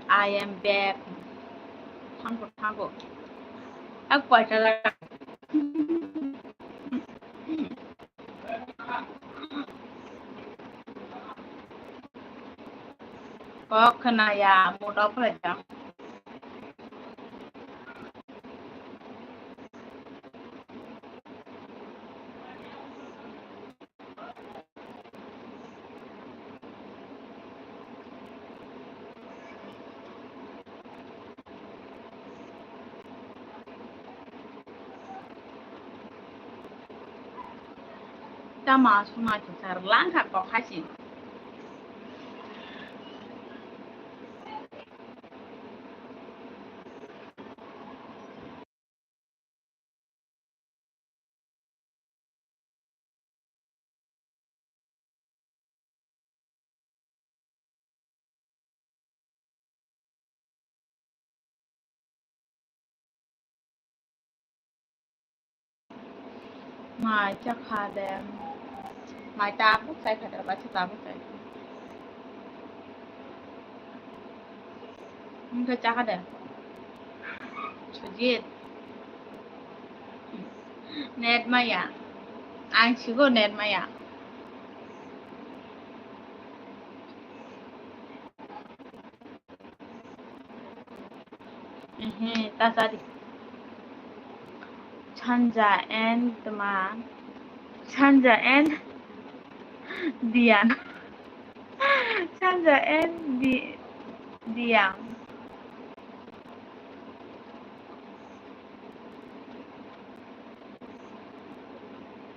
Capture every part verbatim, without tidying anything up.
I am back. Thank you, thank you. Ak paita laga. Kok khna ya, mood off lai jang. Tama suma chwng sar langkha kok hai se. Mai cha kha de. Mai tabuk chai kha de, bai cha tabuk chai kha. Wngkhe chakha de. Sujit. Net maya. Ang sigo net maya. Ehe, ta chadi. Sanja and tma. Sanja and Diyan. Sanja and Di-, Diyan.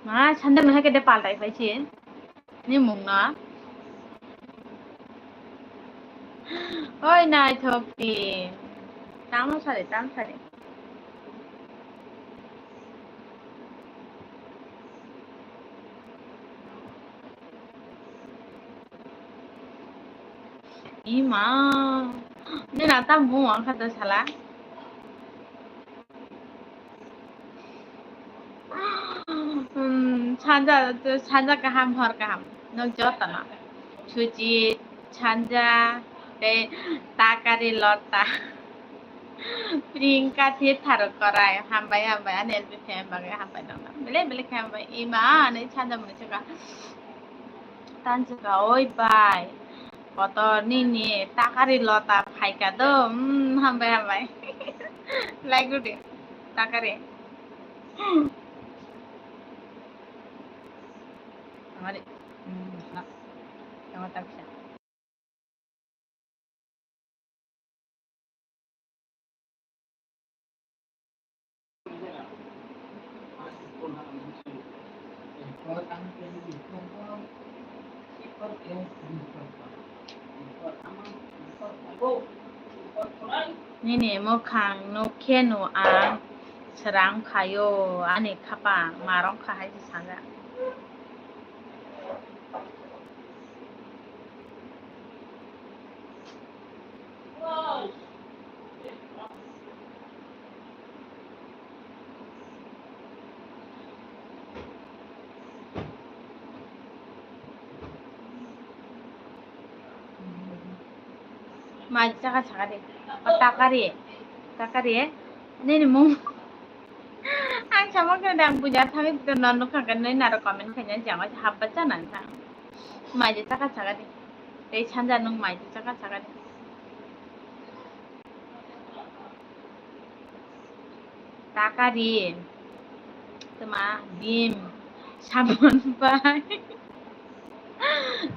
Ma, Sanja mane kede paltai phai si. Ni mung na. Oi, naithok di. Tamo sari, tam sari. Ima. Ni na tam bung ang kata sala. Hmm, sanja, sanja kaham, hor kaham. Nok jotono. Suji, Sanja, tei Takari Lota. Priyanka Thithar Korai. Hambai, hambai. Ani L P fan bagwi hambai nokno. Belai, belai khe hambai. Ima, ani Sanja mwnwi chwkha. Tanchwkha, oi bai. Kotor nini Takari Lota phaikha do. Hmm, hambai, hambai. Like rwdi. Takari. Amari. Hmm, na. Tama taksa. Nini mwkhang nukhe no ang srang khaio, ani khapang marong kha hai se sanja. Mai chakha chakha de. O Takari. Takari. Nini mung. Ang sama khe dang puja thangwi to non nukha khe nini naro comment khaina jama habba chana thang. Mai chakha chakha de. Tei sanja nung mai chakha chakha de. Takari, tma, bim, sabon bai.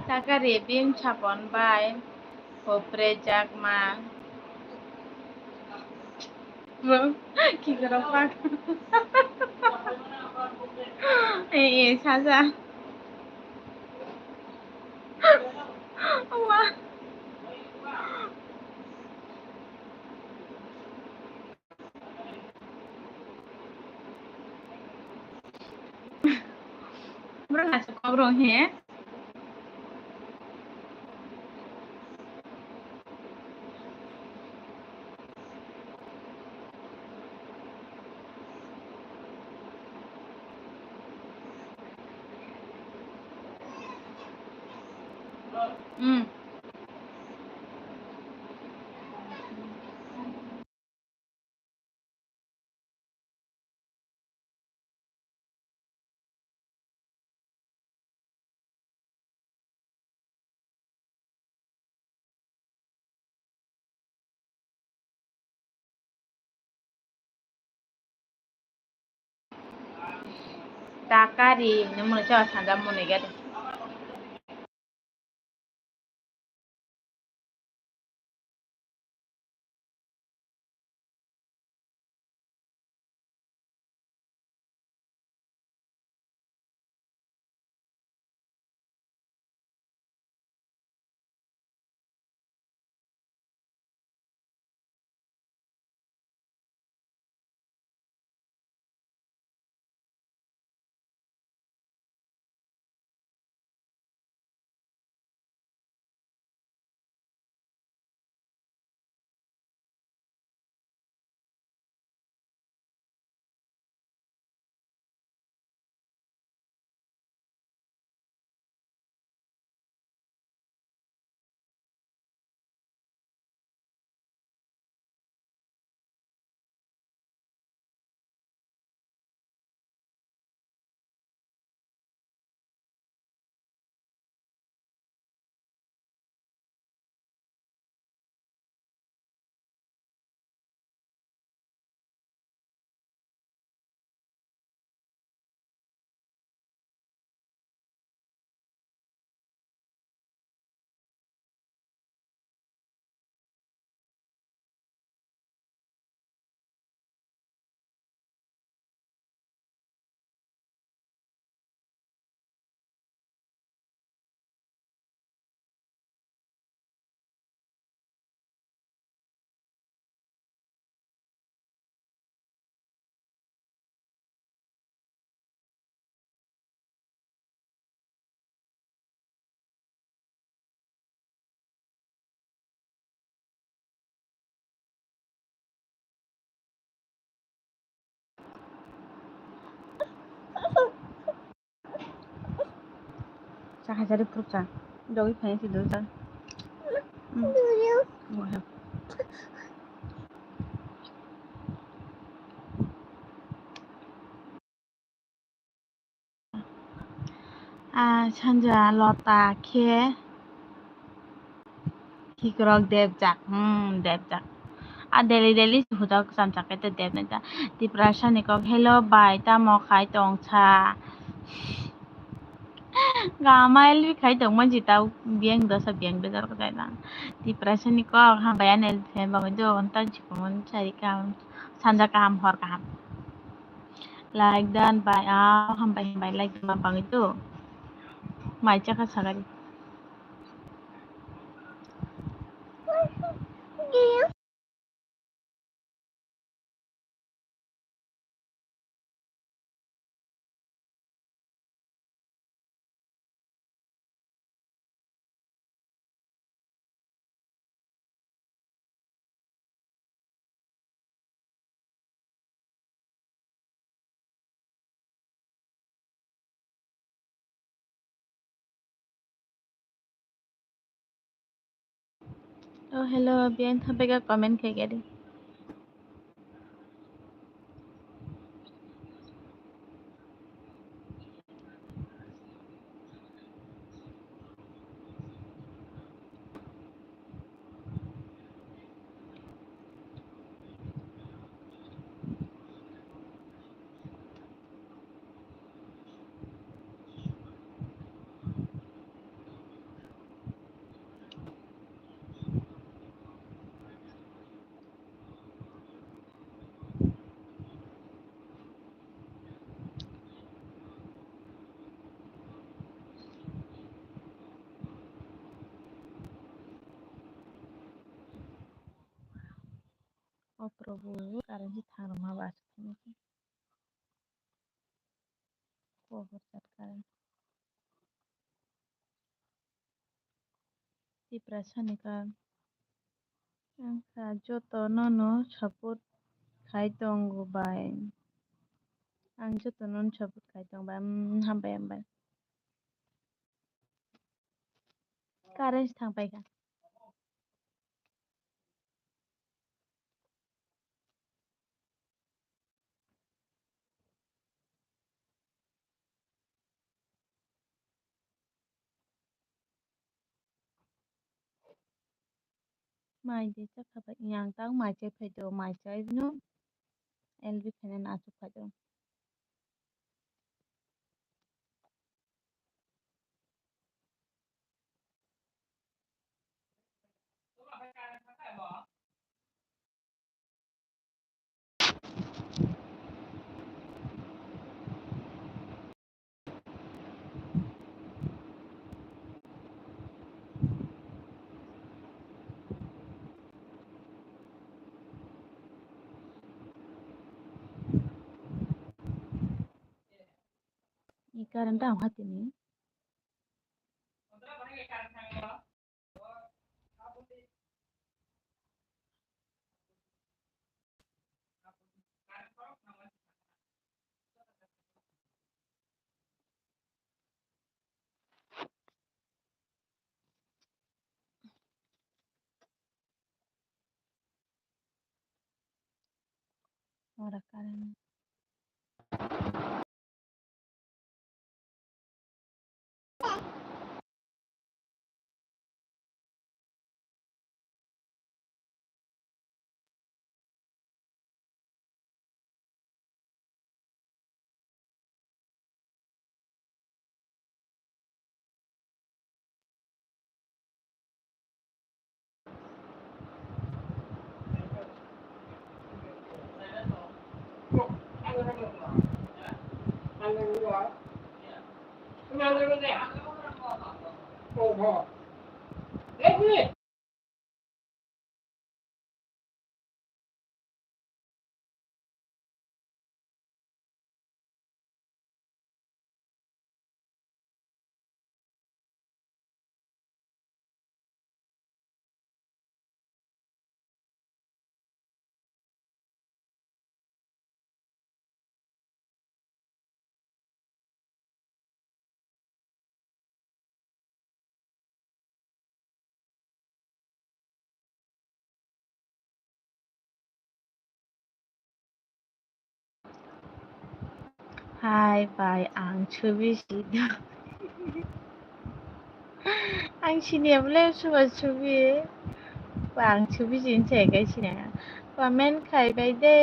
Takari, bim, sabon bai. Hopre jakma. Bro, ki goro pak. Eh, eh, saja. Wah. Borok aswk kok rw he. Hmm. Takari hinwi mwnwi se o sanja mwnwi gari. Cha hai cha rwphuru cha. Dogwi phainai se dogwi cha. Mm. Ah, sanja lota khe hikrok depjak, hmm, depjak. A daily daily se huda chamchak khe te depnai ta. Tiprasa ni kok, "Hello bai, tamo khai tong sa?" Gama L B khai tong manji tau, biyang dosa biyang bejar ko jai na. Tiprasa ni kok, hambai ani L B fan bagwi do, onta jikomon sari kaham, sanja kaham, hor kaham. Like dan bai, ah, hambai hambai like dan bagwi do. Mai chakha sagari. Oh, hello, biyang tha bega comment khai gari. O Prabhu, current se thang rwma ba aswk thangma khe. Kokborok chat current. Tiprasa ni kok. Ang kha joto nono support khai tongo bai. Ang joto nono support khai tongo bai. Mm, hambai, hambai. Current se thang paikha. Mai de chakha bai, yang tang mai chai phai do, mai chai no L B fan no achuk phai do. Current ang hatini. Ora current. Hai bai, ang chubi si do. Ang sini bole suba chubi. Ang chubi si se kai sini. Comment khai bai de,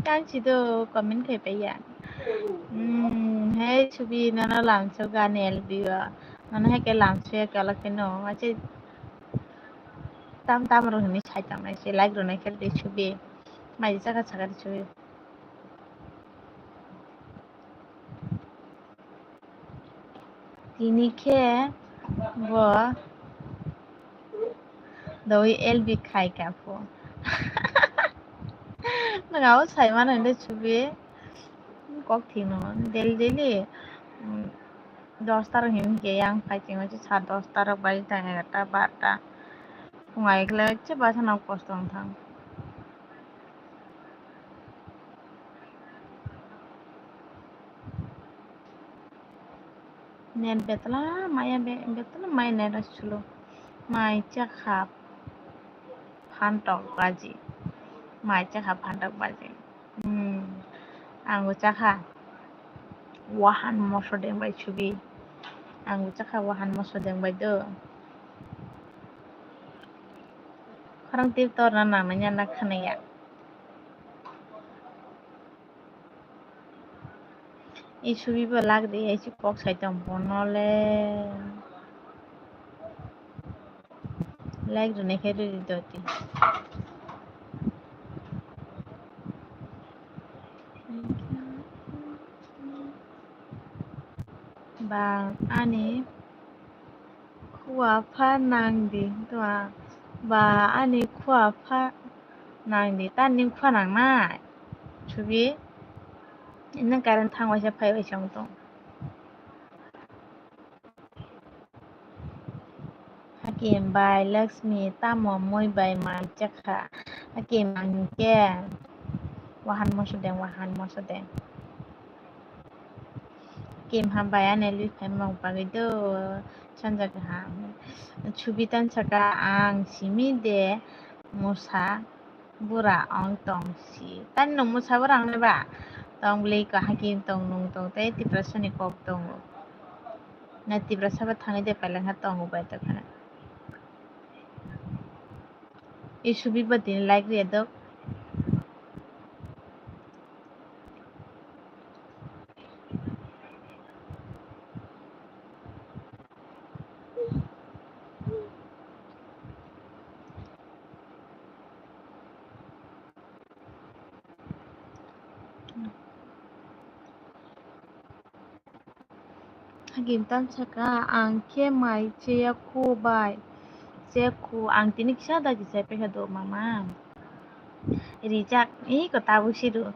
kan si do comment khai bai ya. Hmm, hai chubi nana lang so gan L B o. Nana hai ke lang so ya kala ke no. Ache tam tam ro hini sai tang nai se like ro nai khe de chubi. Mai saka saka de chubi. Tini khe bo doi L B khai ka pho. Nwng abo sai mano hwnde chubi. Kok thwino daily daily, mm, dosta rok hini hwnkhe yang phai tongma sa dosta rok bai ta egarta barta. Phung ai khlai se basa no kosto wng thang. Net betla maya be-, betla maya net asulo. Mai chakha phantok baji. Mai chakha phantok baji. Hmm. Ang bo chakha. Wahan moso deng bai chubi. Ang bo chakha wahan moso deng bai do. Khorang tip torna nang nanya na khanaya. I chubi bo lak di, i si kok sai tong bono le. Like rwna khe rwdi doti. Bang ani khua pha nang di, twa. Ba ani khua pha nang di, ta ning khua nang nai. Chubi, ino current thang waisa phai waisa wng tong. Hakim bai Lakshmi tamo mui bai mai chakha. Hakim ang ke wahan moso deng, wahan moso deng. Hakim hambai ani lui phai mok bagwi do sanja kaham. Chubi tan saka ang simi de musa. Bura ong tong si. Tani nung musa bura ong ba? Tong bwlwi ko hakim tong nung tong tei Tiprasa ni kok tongo. Na Tiprasa ba thangwi de paileng ha tongo bai tong khana. I chubi ba tini like riya dok. Hakim tan saka ang khe mai cheya khu bai. Cheya khu ang tini kisa da kisa pekha do mama. Rijak, ih, ko tabuk siru.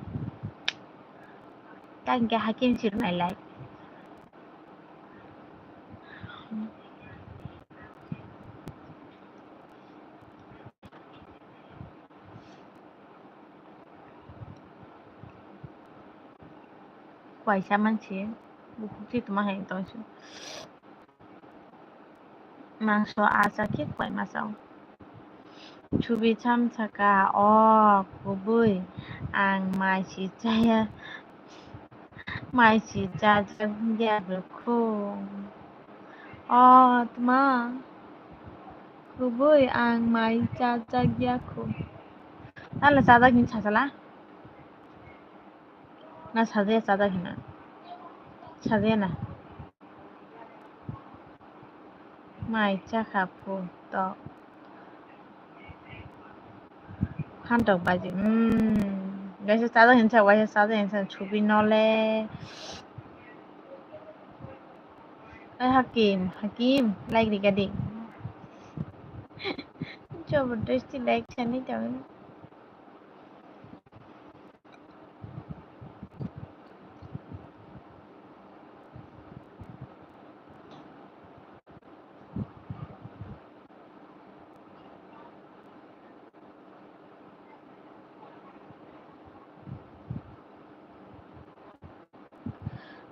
Ta hingke hakim siru nai lai. Kuaisa mansi, bukhuk si tongma hai tongsi. Mangso acha khe kuaima chao. Chubi chamsaka, o kubui, ang mai si chaya, mai si chajak ya bwkhu. O tma, kubui ang mai chajak ya khu. Tala chajak hin sasala? Na sajaya chajak hina? Sajaya na? Mai chakha phu to. Khantok baji. Hmm. Gaisa chajak hinsa, waisa chajak hinsa, chubi nole. Ai Hakim, Hakim, like rigadi. Jabardasti like chani tawin.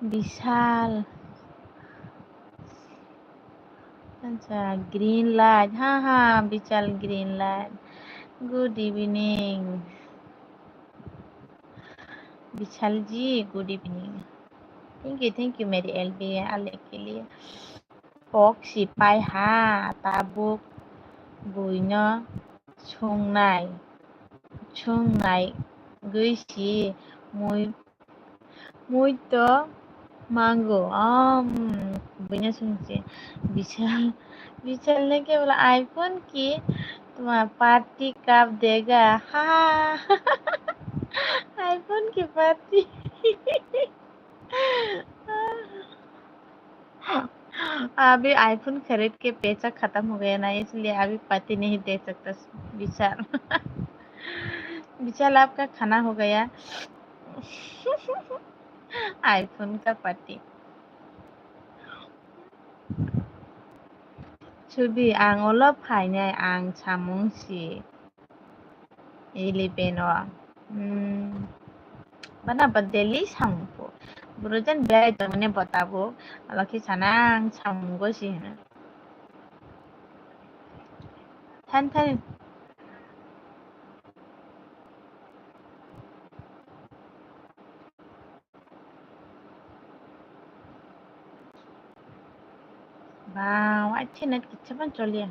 Bishal. Acha, green light. Ha, ha, Bishal, green light. Good evening. Bishal ji, good evening. Thank you, thank you, Mary L B, ale ke liye. Pok sipai ha, tabuk buino sungnai, sungnai gwi si mui, mui to mango. Om, buino sungsi. Bishal, Bishal ne ke bola iPhone ki tuma party cup dega. Ha, iPhone ki party. अभी iPhone खरीद के पैसा खत्म हो गया ना, इसलिए अभी पति नहीं दे सकता। विशाल, विशाल, आपका खाना हो गया। iPhone का पति। Chubi, ang ulo phainai, ang samung si. Eleven o. Hmm. Bana ba daily samung po. Buro jan berai tongmani bo tabuk. Alokhe sana ang samung go si hino. Than than. Wow, achi net kichha ban choliya.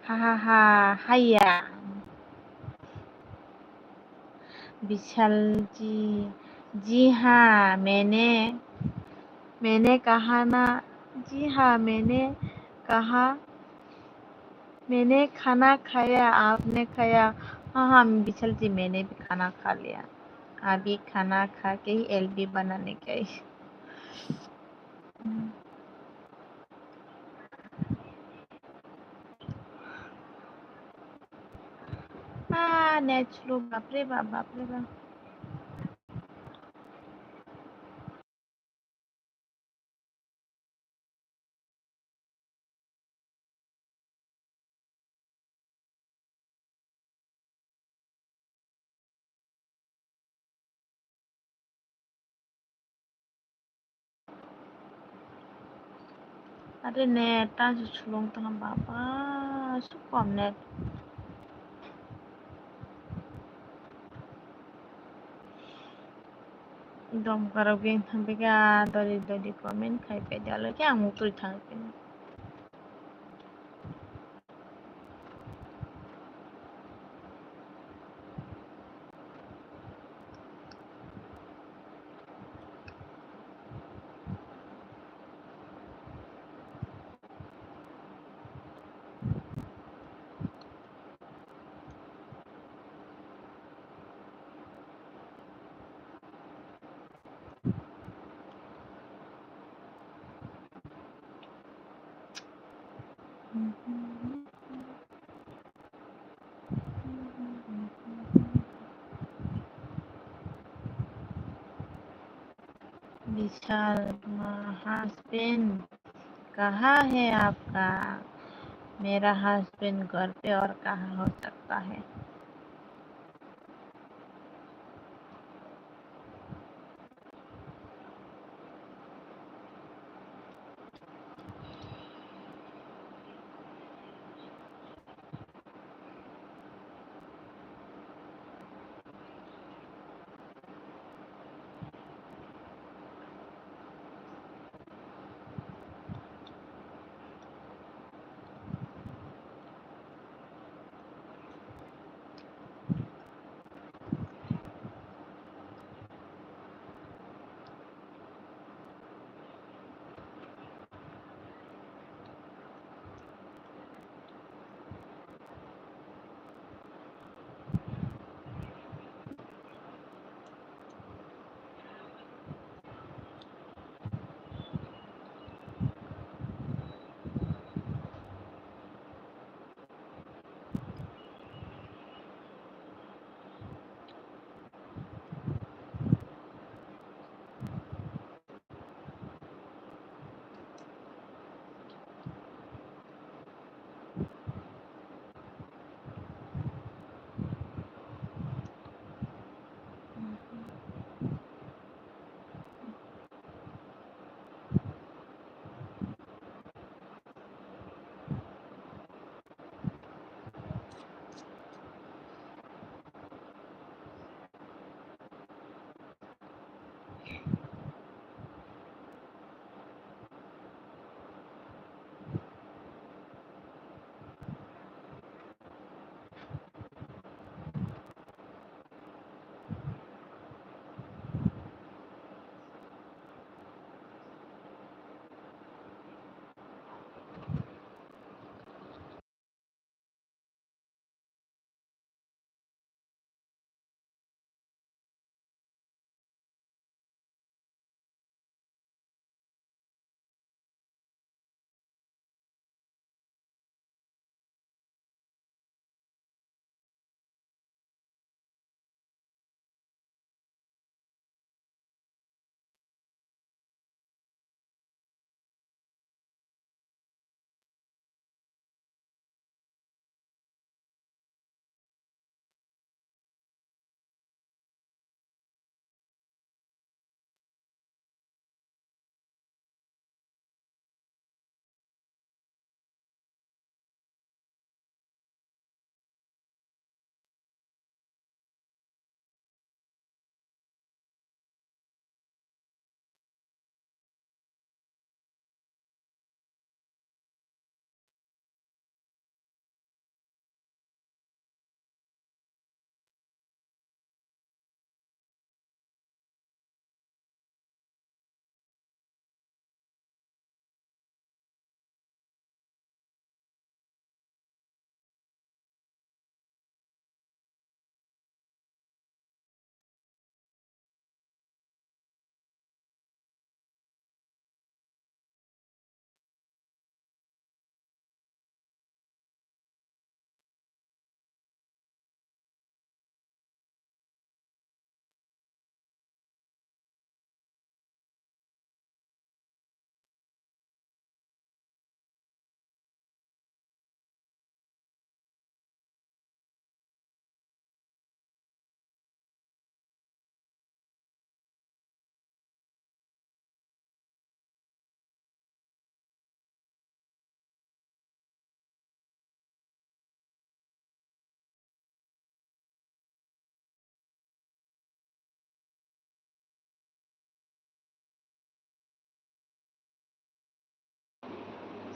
Ha ha ha, haiya. Bishal ji, ji ha, maine, maine kaha na, ji ha, maine kaha. मैंने खाना खाया, आपने खाया? हाँ, हाँ, विशाल जी, मैंने भी खाना खा लिया। अभी खाना खा के ही एलबी बनाने गई। Ah, net slow, bapre bap, bapre bap. Are net ta sulung tong baba, su kom net. Dom karok beng thang bega dori dori comment khai pe dalo ke ang mutui thang pe. विशाल, तुम्हारा हस्बैंड कहाँ है आपका? मेरा हस्बैंड घर पे और कहाँ हो सकता है?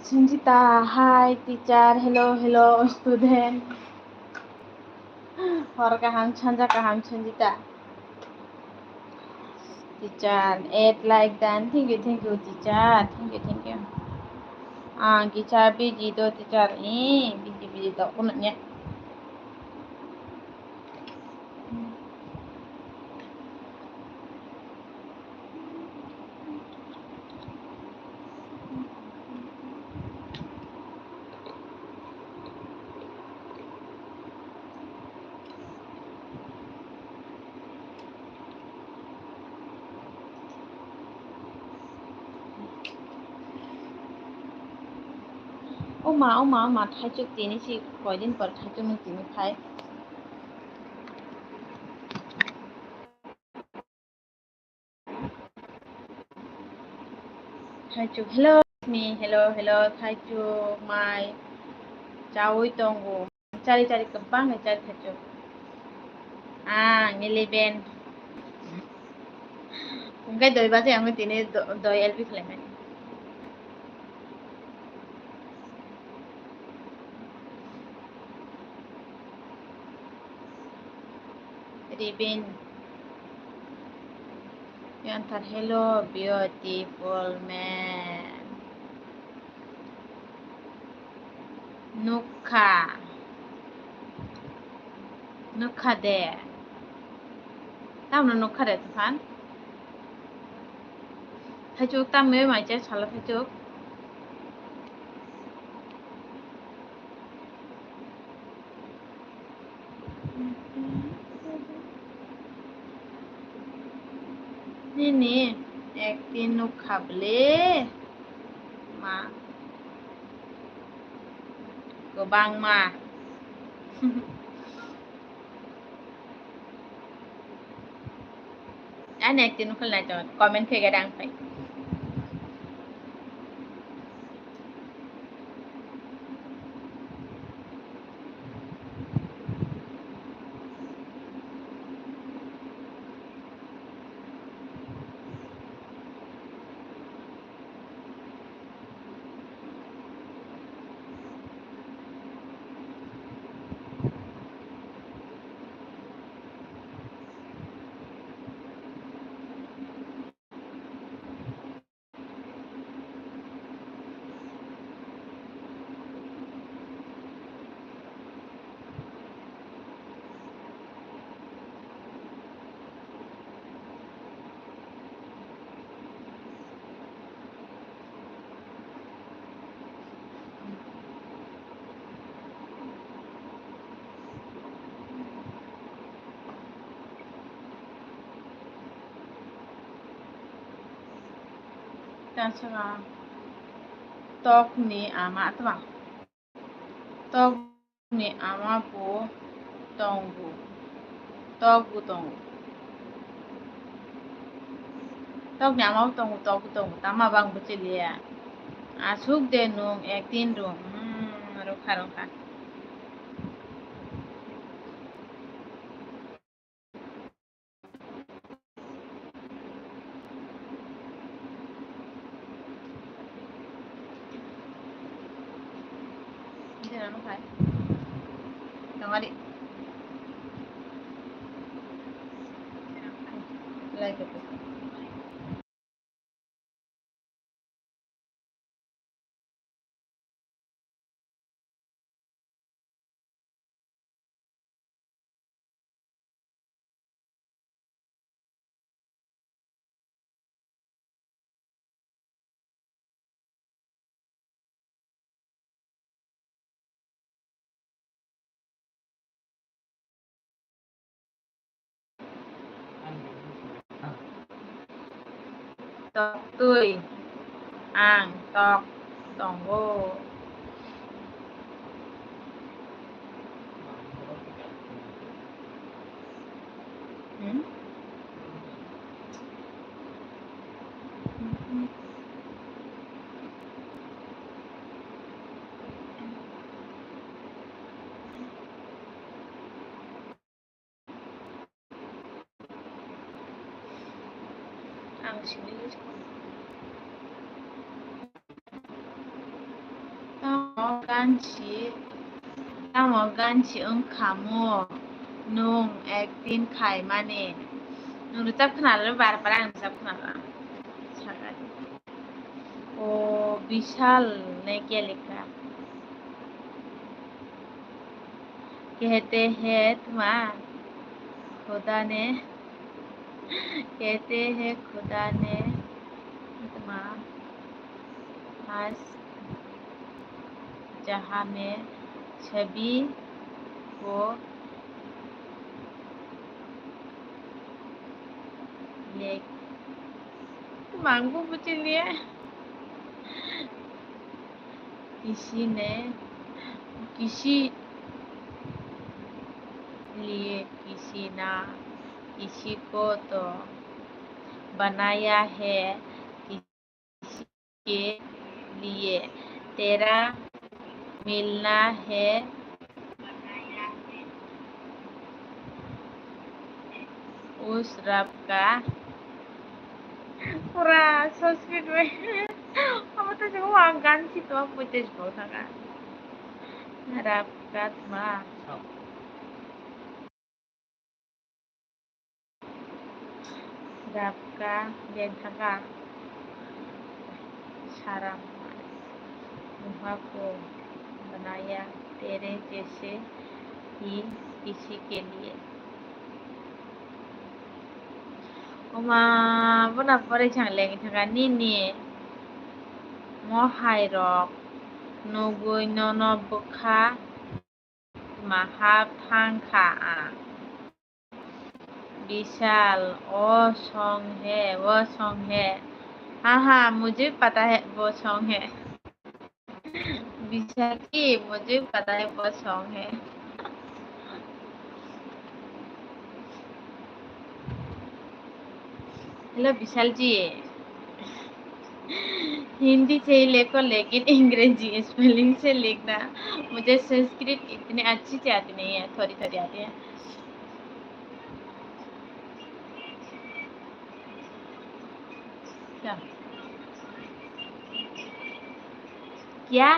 Sanjita, hi, teacher. Hello, hello, student. Hor kaham, sanja kaham, Sanjita. Teacher, eight like done. Thank you, thank you, teacher. Thank you, thank you. Ah, teacher, busy do, teacher. Eh, busy, busy do, kuno nya. O ma, o ma, o ma, thaichuk tini si koidin por thaichuk nung tini phai. Thaichuk, hello, Smi, hello, hello, thaichuk, mai, chaui tongo. Chari chari kwbangni chari thaichuk. Ang eleven. Hwnkhe doi baje ang tini do-, doi L P khlaimani. Ribin. Yanthar, hello, beautiful man. Nukha. Nukha de. Tamno nukha de, Tufan? Thaichuk, tamni mai che sala thaichuk. Nini acting nukha ble ma kwbangma. Ani acting nukha lai to comment khe gada ang phai. Tansukha tokni ama twma. Tokni ama bo tongo. Tok bo tongo. Tokni ama bo tongo, tok bo tongo. Tama bang bo chiliya. Asuk de nung acting rung. Hmm, rokha, rokha. Like it. Toktwi ang tok tongo. Hmm? Ang sini. Ganchi, tamo ganchi wngkha mo nwng acting khaimani? Nwng rwchap khna rw, bar bar ang rwchap khna rw. Sakha di. O Bishal ne kya likha? Kehte hai tma Khuda ne, kehte hai Khuda ne tma has jaha mein sabhi ko lek. Mangbu buchiliye. किसी ने किसी लिए किसी ना किसी को तो बनाया है, किसी के लिए तेरा मिलना है। Us rap ka. Pura Sanskrit bai. Amo to jabo ang gan si to pui te jabo thanga. Rap ka tma. Rap ka de thanga. Saram. Muha ko banaya tere jaise hi kisi ke liye. Oma, bona pore chang leng thanga nini mo hai rok nugui nono bwkha maha thang kha ang. Bishal, o song hai, o song hai. Ha ha, mujhe pata hai, wo song hai. Bishal ji, mujhe pata hai, wo song hai. Hello Bishal ji, Hindi se likho lekin Angrezi spelling se likhna, mujhe Sanskrit itni achhi se aati nahi hai, thodi thodi aati hai. क्या? क्या?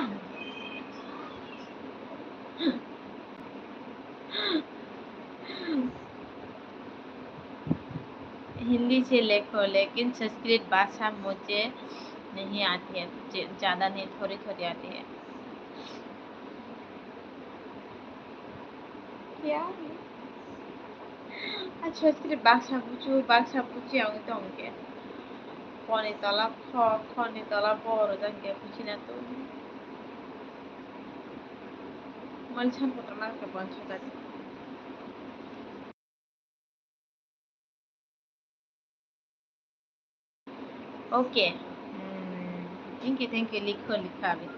हिंदी से लिखो, लेकिन संस्कृत भाषा मुझे नहीं आती है, ज-, ज़्यादा नहीं, थोड़ी थोड़ी आती है। क्या? Acha, chiri baksa buchu, baksa buchi ang tong ke. Khoni tola kho, khoni tola boro jang ke buchi na to. Mal cham potro na ke bon chota. Okay. Hmm. Thank you, thank you. Likho, likha abhi.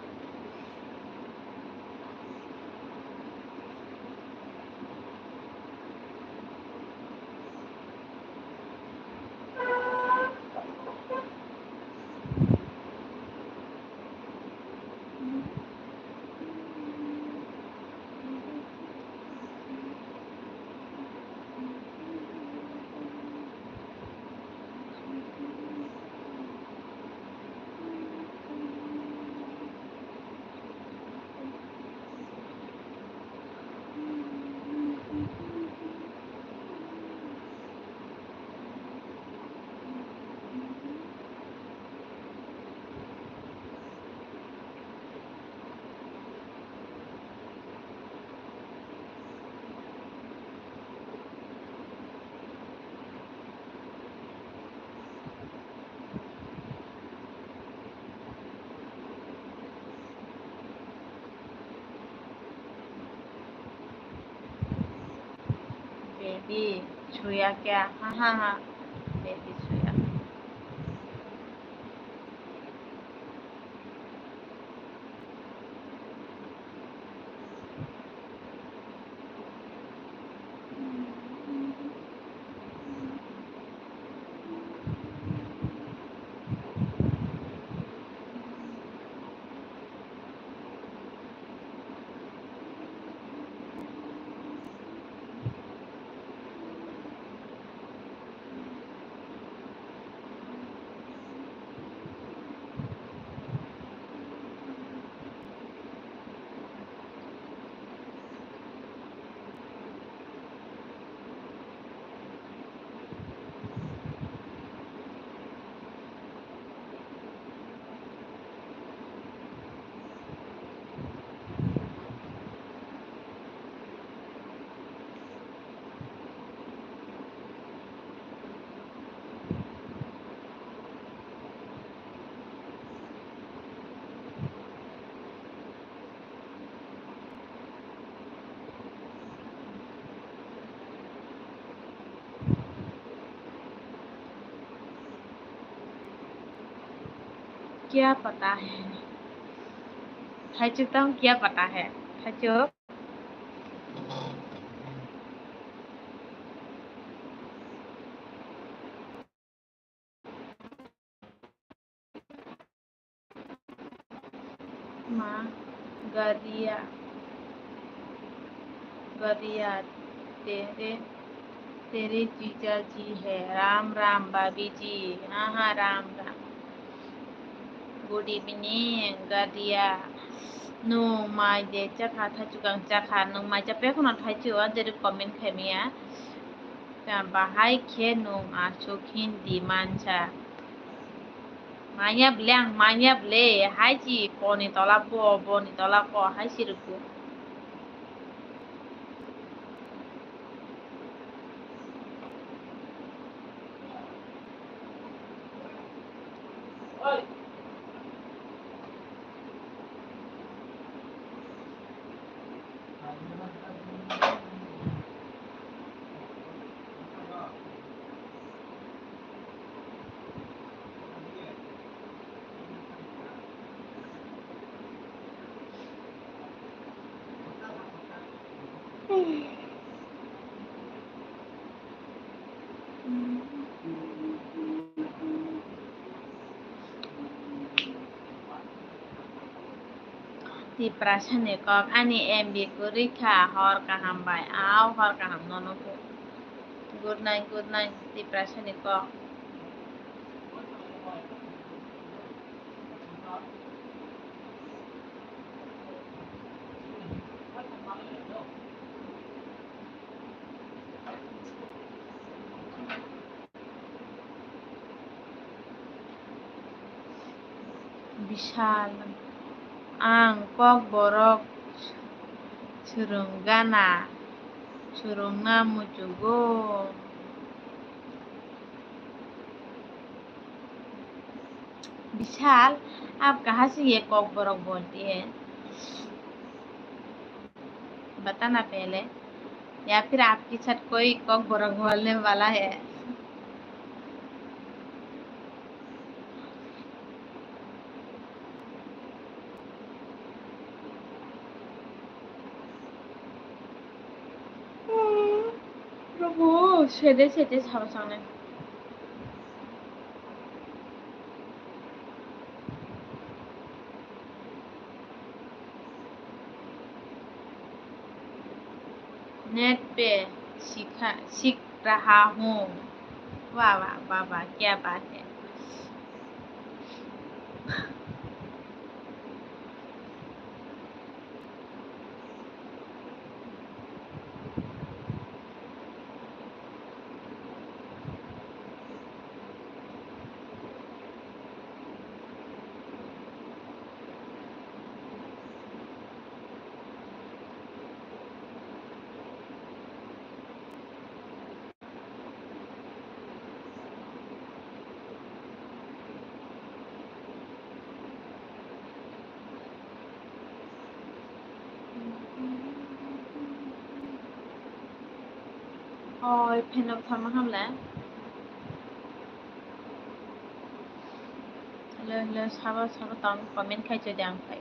Baby, chuya kya? Ha, ha, ha. Baby, chuya. क्या पता है? Thaichuk tamo क्या पता है? Thaichuk. Ma, Gadia, Gadia, तेरे, तेरे जीजा जी है। राम राम भाभी जी। हाँ, हाँ, राम Ram. Good evening, Gadia. Nwng mai de chakha, Thaichuk ang chakha, nwng mai chapya kheno Thaichuk, o jere comment khaimaya. Ta bahai khe nwng aswk Hindi mansa. Manya ble ang, manya ble, hai si poni tola bo, boni tola ko, hai si rwgo. Tiprasani kok, ani M B kwrwi kha, hor kaham bai, au hor kaham nono bo. Good night, good night, Tiprasani kok. Bishal, ang Kokborok swrwng gana, swrwngna muchugo. विशाल, आप कहाँ से ये कॉकबरक बोलती है? बताना पहले, या फिर आपके साथ कोई कॉकबरक बोलने वाला है? Probu, sede sede sabo sangnai. Net पे सीखा, सीख रहा हूँ। वाह, वाह, वाह, वाह, क्या बात है। Oi, phenok tharma hamle. Hello, hello, sabo, sabo tong comment khai chodi ang khai.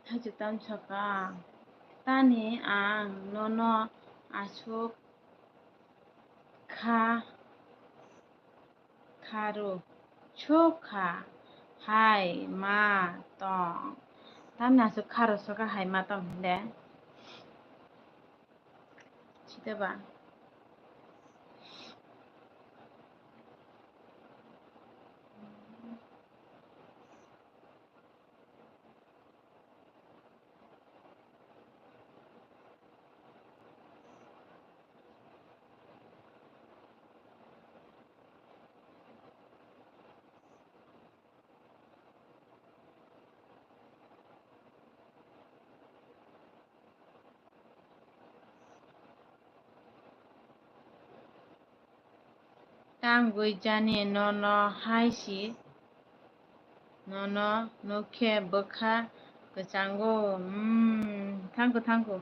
Hajutan saka, tani ang nono aswk kha. Kharo sokha hai ma tong. Tamni aswk kharo sokha hai ma tong hwnde? Siteba. Tangwi jani nono hai si, nono nukhe bwkha kwchango. Hmm, thank you, thank you.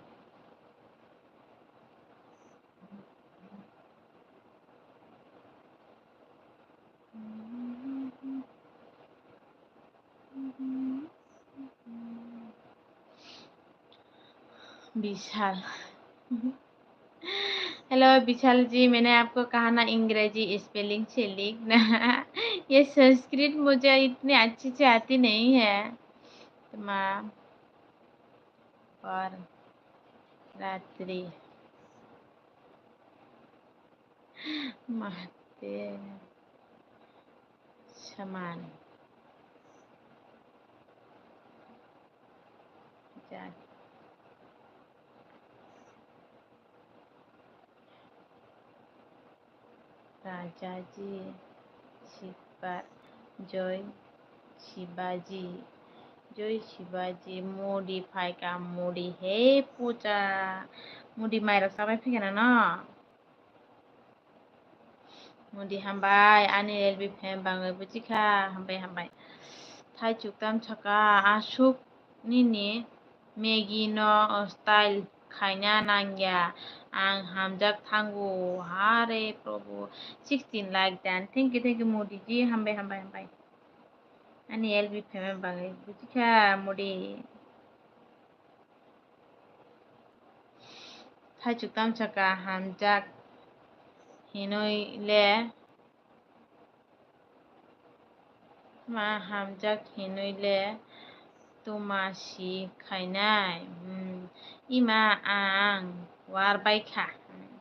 विशाल। हेलो विशाल जी, मैंने आपको कहा ना अंग्रेजी स्पेलिंग से लिखना। ये संस्कृत मुझे इतनी अच्छी से आती नहीं है। तो माँ और रात्रि। माते समान। जा। राजाजी शिवा, जय शिवाजी, जय Shivaji. Modi phaika, Modi he puja. Modi mairok chabai phikana no? Modi hambai, ani L B fan bangwi buchikha, hambai, hambai. Thaichuk tam saka, aswk nini Maggie no style khaina nangya, ang hamjak thango, hare Prabhu, sixteen like dan, thank you, thank you, Modi ji, hambai, hambai, hambai. Ani L B fan bangwi buchikha, Modi. Thaichuk tam saka hamjak hinwi le, ma hamjak hinwi le tuma si khainai. Hmm. Ima ang war baikha. Hmm.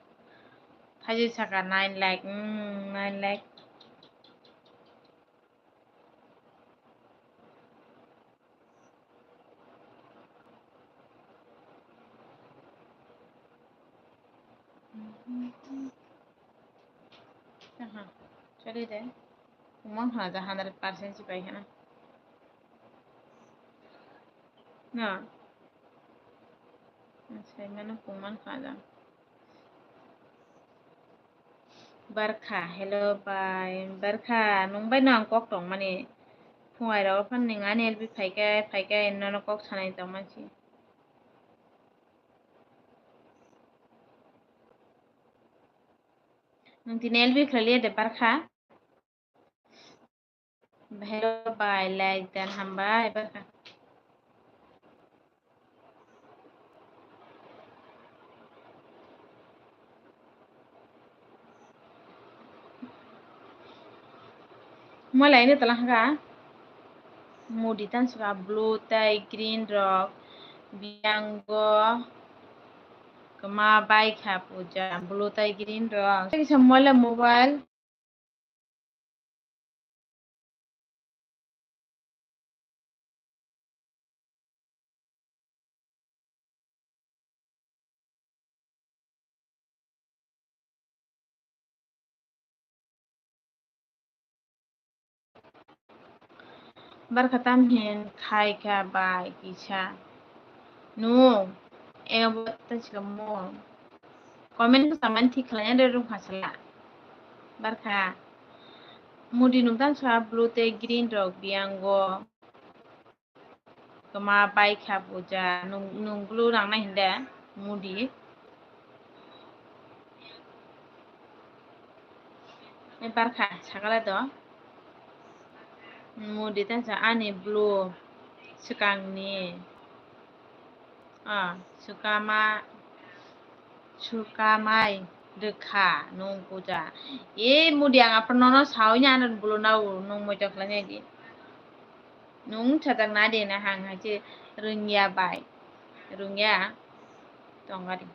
Thaichuk saka nine like. Hmm, nine like. Aha, chale de. Umang hana ja hundred percent si pai hana. Na. Sai mano kuman kha ja. Barkha, hello bai. Barkha, nwng bai no ang kok tongmani. Phungai rok phan nwng ani L B phaikhe, phaikhe nono kok sanai tongmansi. Nwng tini L B khlai liya de Barkha? Hello bai, like dan hambai, Barkha. Mo lai ni talang kha. Modi tan saka blue tai green rok. Biyango kma bai kha puja. Blue tai green rok. Kisa mo le mobile. Barkha tam hin khai kha bai kisa. Nu, ebo ta chika mo. Comment ko saman thik khlai na rung khasala. Barkha. Modi nung tan sa blue te green rok biyango. Kma bai kha puja, nung, nung blue rang nai hinde, Modi. E Barkha, sakala do. Modi tan sa ani blue swkangni. Ah, swkama, swkamai. Rwkha nwng puja. E mudi ang aphano no sawi ni ano bulu nao nwng moito khlai nai di. Nwng sajak na de na hang hai se rwngya bai. Rwngya tongari.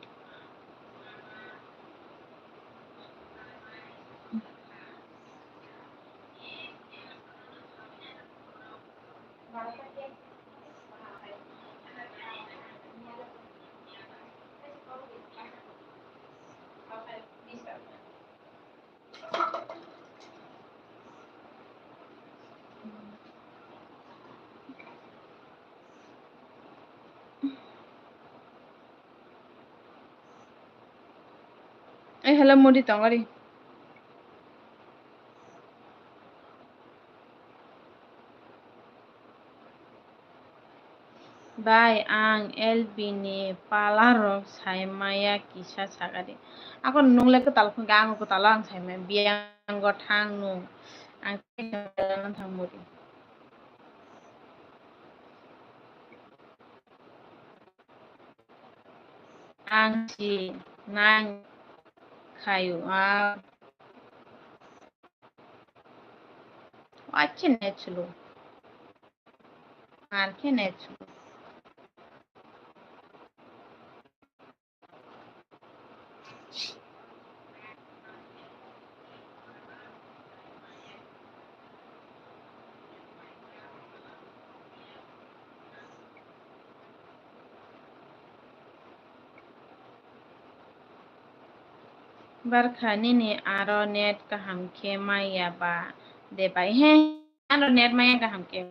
Eh, hello, mudi tongari. Bai, ang L B ni pala rok sai maya kisa sakadi. Ako nung le kwtal phung khe, ang kwtal ang sai maya. Biyang go thang nung. Ang thang muri. Ang si nang khayu a. Wachi ne chulu. Ar khe ne chulu. Barkha nini aro net kaham khe maya ba de bai he? Ano net maya kaham khe.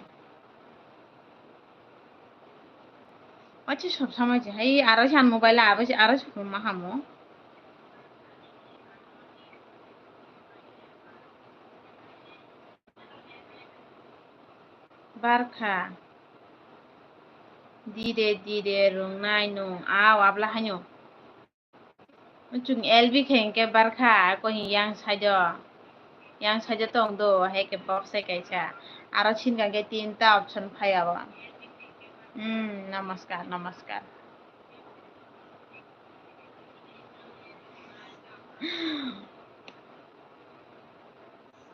Wachi sob samai se hai aro san mobile aro se aro se phone ma hamo. Barkha. Dire dire rwngnai nwng a wabla haino. Chwng L B khe hinkhe barkha, ako yang side o, yang side o tong do, hai khe box hai kaisa. Aro singa khe tinta option phai abo. Hmm, namaskar, namaskar.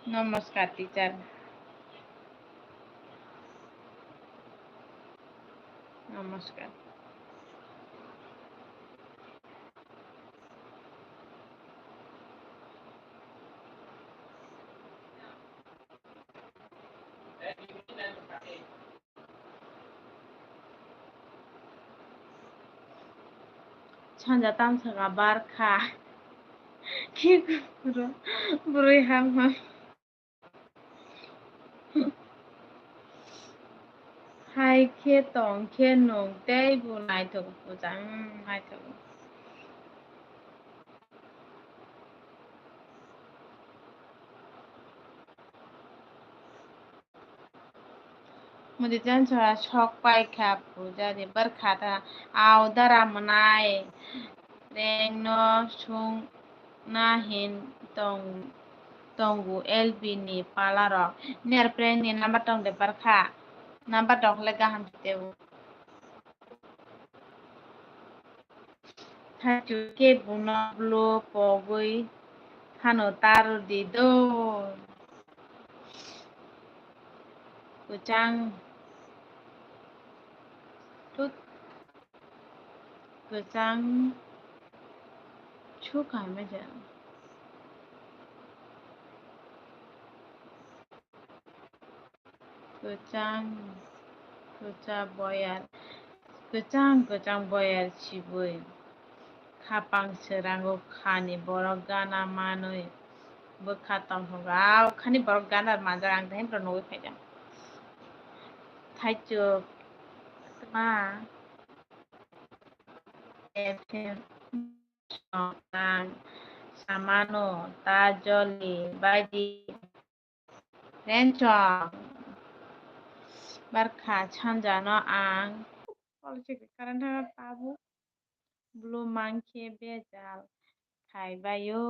Namaskar, teacher. Namaskar. Sanja tamsaka barkha. Khe bwrwi ham ham. Hai khe tong khe nwng tei bo naithok bwchang naithok. Mudi jan chora sok pai kha puja de barkha ta au dara mwnai reng no sung na hin tong tongu L B ni pala rok. Ner prank ni number tong de barkha. Number tong khle gaham tebo. Thaichuk khe buno blo pogwi phano ta rw di do. Kwchang. Tut. Kwchang. Su khaima ja. Kwchang, kwcha boyar, kwchang, kwchang boyar sibui. Khapang swrango khani borok gana manwi bwkha tongthogo. Au khani borok gana manjak ang tei nugwi phaikha. Thaichuk, tma, F M. Ang samano ta joli baidi renchong. Barkha sanjano ang polchik current thangna tabuk blue mankhe bejal khaibaio.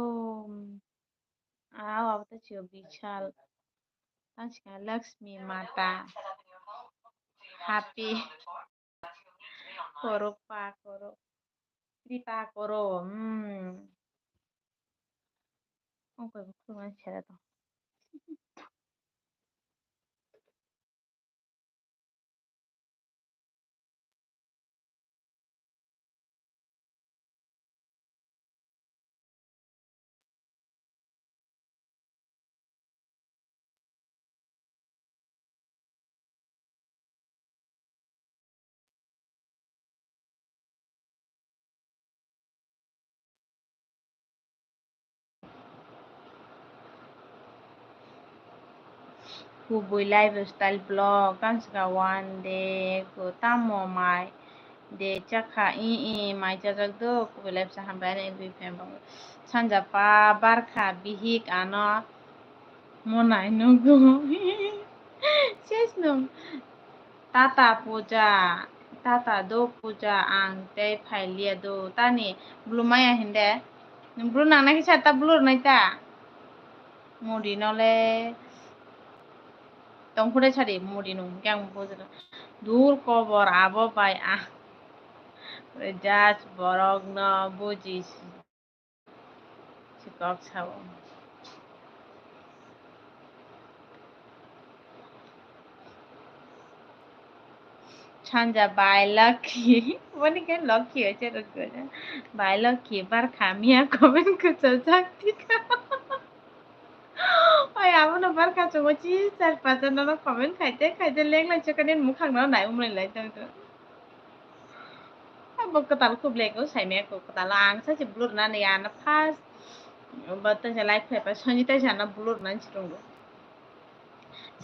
Au abo ta chio bichal tangsikha Lakshmi Mata happy. Koro pa koro. Kripa koro. Hmm. Ongkoi bo khulumani sera tong. Kubui lifestyle vlog, tamo swkang one day, tamo mai de chakha, i, i, mai chajak do, kubui life sa hambai ani bui phem bo. Sanja pa barkha bihik ano monai nugo. Ses nung. Tata puja, tata do puja ang tei phailiya do. Tani blue maya hinde. Blue nang nai kisa ta blue nai ta. Mudi no le tongkhude sadi mudi nung khe ang bujina. Dur kobor abo bai ang just borok no buji si kok sao. Sanja bai Lucky. Boni khe Lucky hoise rwgwla. Bai Lucky, barkha miya comment kwchajak tika. Oi, abono barkha chungo chi char pacha nono comment khaite khaite lenglai chakani mukhang no nai umlai lai tong tong. Abo kwtal khublai ko saimaya ko kwtal ang sachi blur nani ano first. Bo tei like phai pa Sanjita sana blur nani chirungo.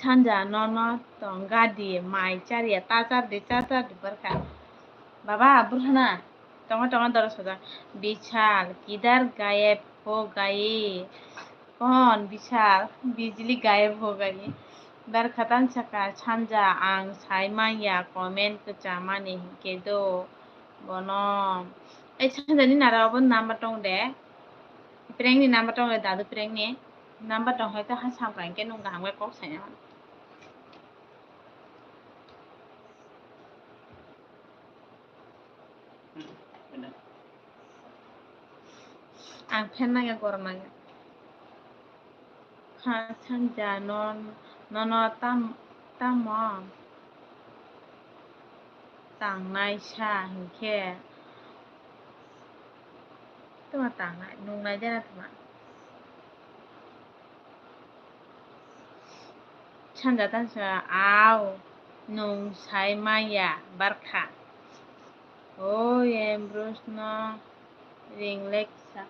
Sanja nono tong gadi mai chariya ta char di ta char di barkha. Baba burhana tongo tongo doro soja. Bichal kidar gayeb ho gaye. Kon bichal bijli gayeb ho gaye. Barkha tan saka sanja ang sai manya comment kwchamani hinkhe do bono. Ei sanja ni nara obo number tong de. Prank ni number tong de dadu prank ni. Number tong hai ta ha samkang ke nung kaham khe kok saya. Ang phen nangya gorom nangya. Kha sanja non nono tam tamo tangnai sa hinkhe. Tuma tangnai, nungnai jana tuma. Sanja tansa au nung sai maya barkha. O Ambrose no ring leksa.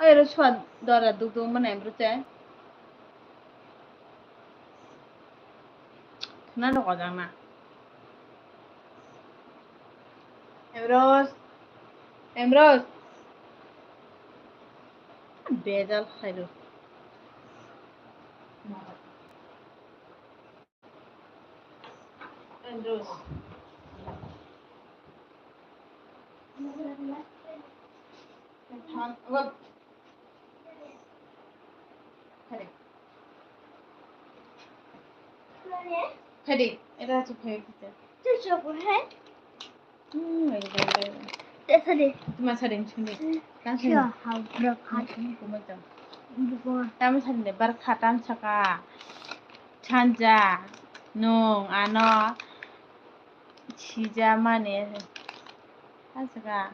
Oi ro swa dora duk duk mana Ambrose. Khna rok ojak na. Ambrose. Ambrose. Bejal khairo. Ambrose. Phai de. Phai de, era chu phai kita. Tu chok hai. Hmm, ai, ai, ai. Te sadi. Tuma sadi chuni. Hmm. Kan sadi. Siya, ha, bro, ha. Hmm, kuma jam. Buko. Tama sadi ne, barkha tan saka. Sanja, nung, ano, sija mane. Tan saka.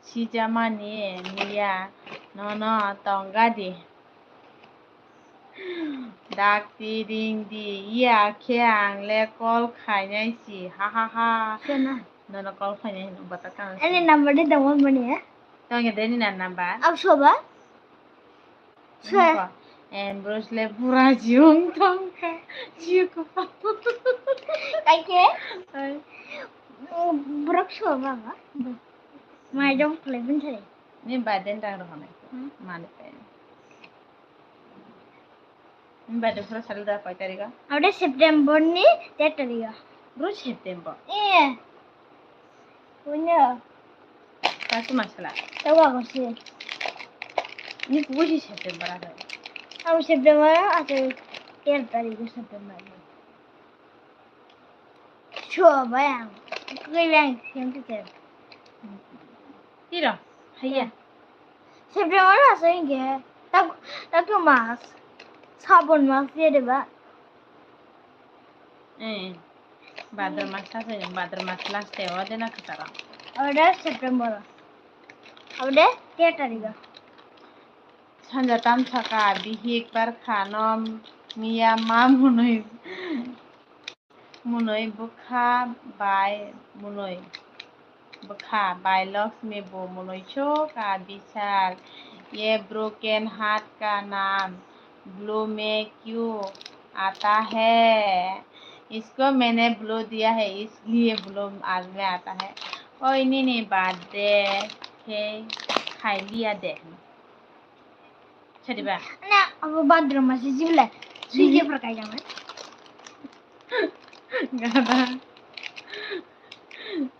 Sijamani miya nono tongga di. Dakti ringdi iya khe ang le call khainai si, ha ha ha. Sena. Nono call khainai hino bata kang. Ani number de dongmani ya? Tongya de ni na number? Ab soba? Sir. Ambrose le bura jiyung tongkha. Jiyo kwpal. Kaike? Ai. Borok sua baba. Mai dong khlai bin thai. Ni ba den dang rohonai. Hmm? Mani pe. Ni ba de phura sal da koi tariga? Ade September ni ter tariga. Bro September. Eh. Punya. Kasu masala. Tawa ko si. Ni kubo si September asa. Abo September asa ter tariga September. Cho bayang. Kau yang siang tu ter. Tiro. Haya. September maso hinkhe tak, tak to mas. Sabon mas ye de ba? Eh, Bhadra mas ta se, Bhadra mas last e o de na kwcharo. Abo de September. Abo de ter tarikh o. Sanja tamsaka bihik barkha no miya ma munui. Munui bwkha bai munui. Bwkha bai Lakshmi bo munui so ka bichar. Ye broken heart ka naam blue mein kyun aata hai? Isko maine blue diya hai, isliye blue aaj mein aata hai. Oi nini birthday khe khai liya de. Sadi ba? Na, abo bathroom ma se jibla. Sui je par kai jama. Gada.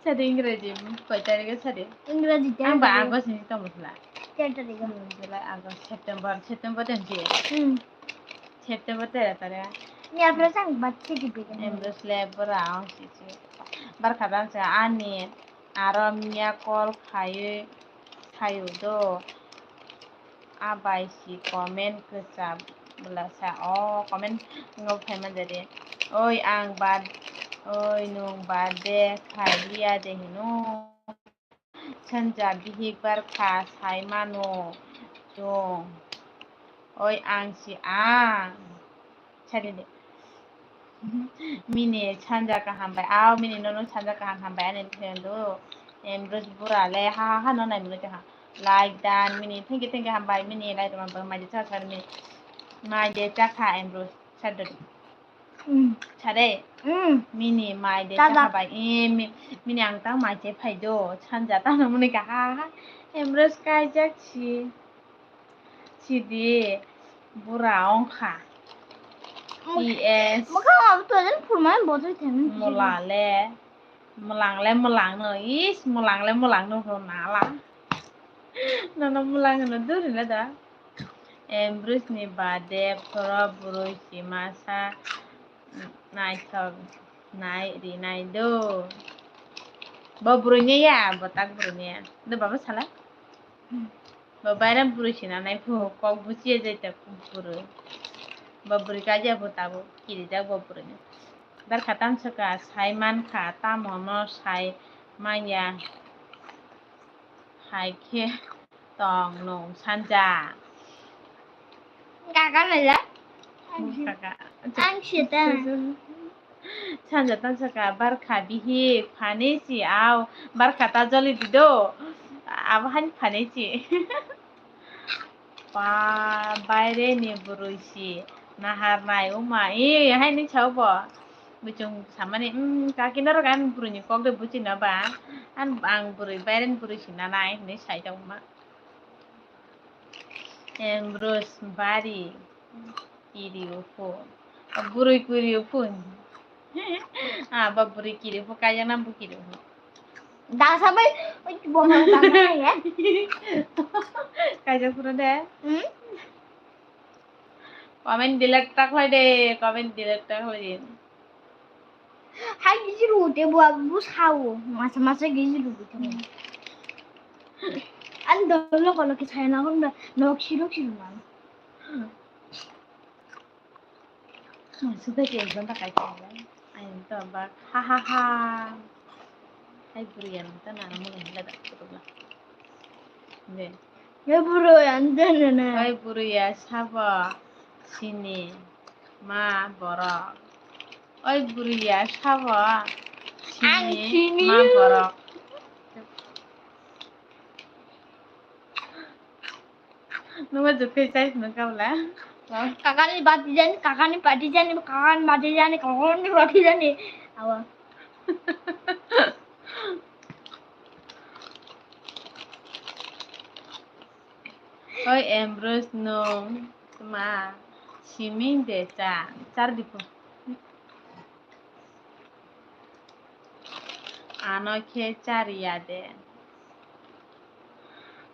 Sadi Ingraji, koi tarikh sadi? Ingraji Ang ba ten tarikh. August ni tamo sala. Ten tarikh. July, August, September, September ten je. Hmm. September ten tarikh. Ni apra sang bat se di bega. Embrace le bora ang si si. Bar khadam sa ani aro miya call khai. Sayo do. Abai si comment kwcham bwlasa o comment ngo phaima jade. Oi ang bad, oi nung birthday khai liya de hino. Sanja bihik barkha sai mano chwng. Oi ang si ang. Sadi de. Mini sanja kaham bai. Aw, mini nono sanja kaham hambai ani thengdu. Embrace bura le ha ha ha no nai mini kaha. Like dan mini thank you thank you hambai mini like dan bai mai cha cha mini. Mai de cha kha Embrace cha do. Hmm. Cha de. Hmm. Mini mai de cha kha bai. Eh, mi-, mini ang tang mai che phai do. Sanja ta no mini kaha ha. Embrace kai jak si. Sidi bura ongkha. Muk-, P S. Mukha ma to jen phurmai bojoi thani. Mula le. Mulang le mulang no. Is mulang le mulang no ho nala. Nono mulang no duri le da. Embrace ni bade phoro burui simasa naithok nai rinai do. Bo burui ne ya, bo tak burui ne ya. Do baba sala? Bo bairam burui sina nai phu, kok buchiya jai ta burui. Bo burui kaja phu tabuk kirijak bo burui no. Bar kha tam saka sai man kha, tamo no sai manya. Hai khe tong nung sanja. Kaka mela? Kaka. Ang sita. Sanja tang saka barkha bihik phani si au barkha ta joli di do. Abo han phani si. Pa baire ni burui si nahar nai uma. E hai ni chao bo. Buchung samani, mm, kaki norok ani burui ni kok de buchi na ba. An ang burui baire ni burui si nanai hinui sai tong ma. Embrace bari kiri upu. Burui kiri upu. Ah, ba burui kiri upu kaya na bu kiri upu. Dasa bai, oi, bo ma dasa ya. Kaya pura de. Hmm? Comment delete ta khlai de, comment delete ta khlai de. Hai gijir ute bo, bo sao, masa masa gijir ute. Ani dolo kolo ke saya na kon nok siro siro na. Sudah ke exam tak kai. Ayo to ba ha ha ha. Hai buriya ta na mo la da. Be. Oi bwrwi, ang dene na. Oi bwrwi ya sabo sini ma borok. Oi bwrwi ya sabo sini ma borok. Nungma jukhe chai phunuk kabla. Kakani bati jani, kakani bati jani, kakani bati jani, kakani bati jani. Awa. Oi Ambrose, nwng tma siming de cha, char dipo. Ano khe chariya de.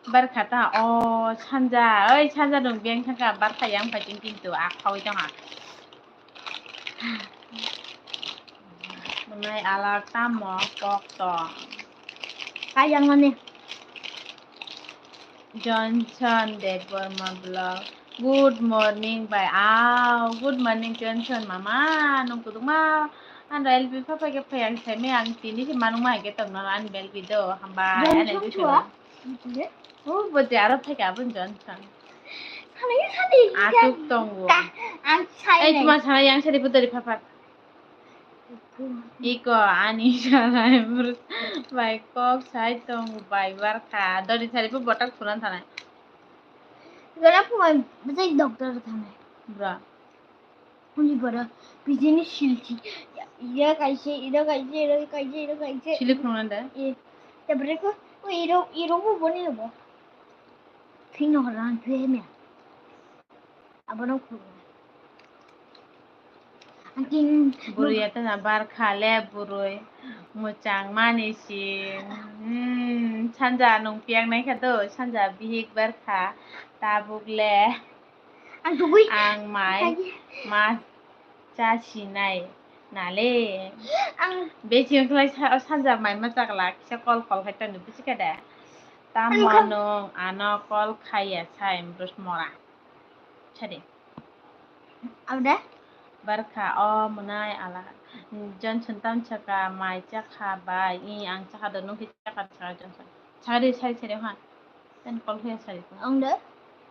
Barkha ta o sanja, oi sanja nwng beng thangkha, barkha yang phaiting kintu a khaui tongha. Mwnai alak tamo kok tong. Kayang mani. Johnson Debbarma vlog. Good morning bai. Aw, good morning Johnson mama. Nung kuduma. Ano L B pha phai khe phai ang sai me ang tini se manung ma hai khe tong no ani L B do. Hambai ani L B. Oh, bo de aro phai khe abon Johnson. Sani, sani. Atuk tongo. Ang sai. Ei, tuma sana yang sari putari pha pha. Iko ani sanai bai kok sai tong bai barkha. Dori sari po botak suran thanai. Gana phumai bwsai doctor thanai. Bra. Huni bora bijini silchi. Ira kaise, ira kaise, ira kaise, ira kaise. Silik nungna da? E. Tabore ko, o iro, iro mo boni bo. Thino ran thue me. Abono khulumnai. Ang tin- Bwrwi ya tana barkha le bwrwi mwchang mani si. Hmm, sanja nung piyak nai kha do, sanja bihik barkha tabuk le. Ang tugui. Ang mai ma cha sinai nale. Ang beching khlai sa, o sanja mai ma chakla kisa call call khai tani bisi kada. Tamo ang kha- nung ano call khaiya sai bwrwi mora. Sadi. Abda? Barkha o mwnai ala. Johnson tam chaka mai chakha bai. I ang chakha do nung khe chakha chakha Johnson. Sadi sadi sadi ha. Ten call khe sadi ko. Ang de?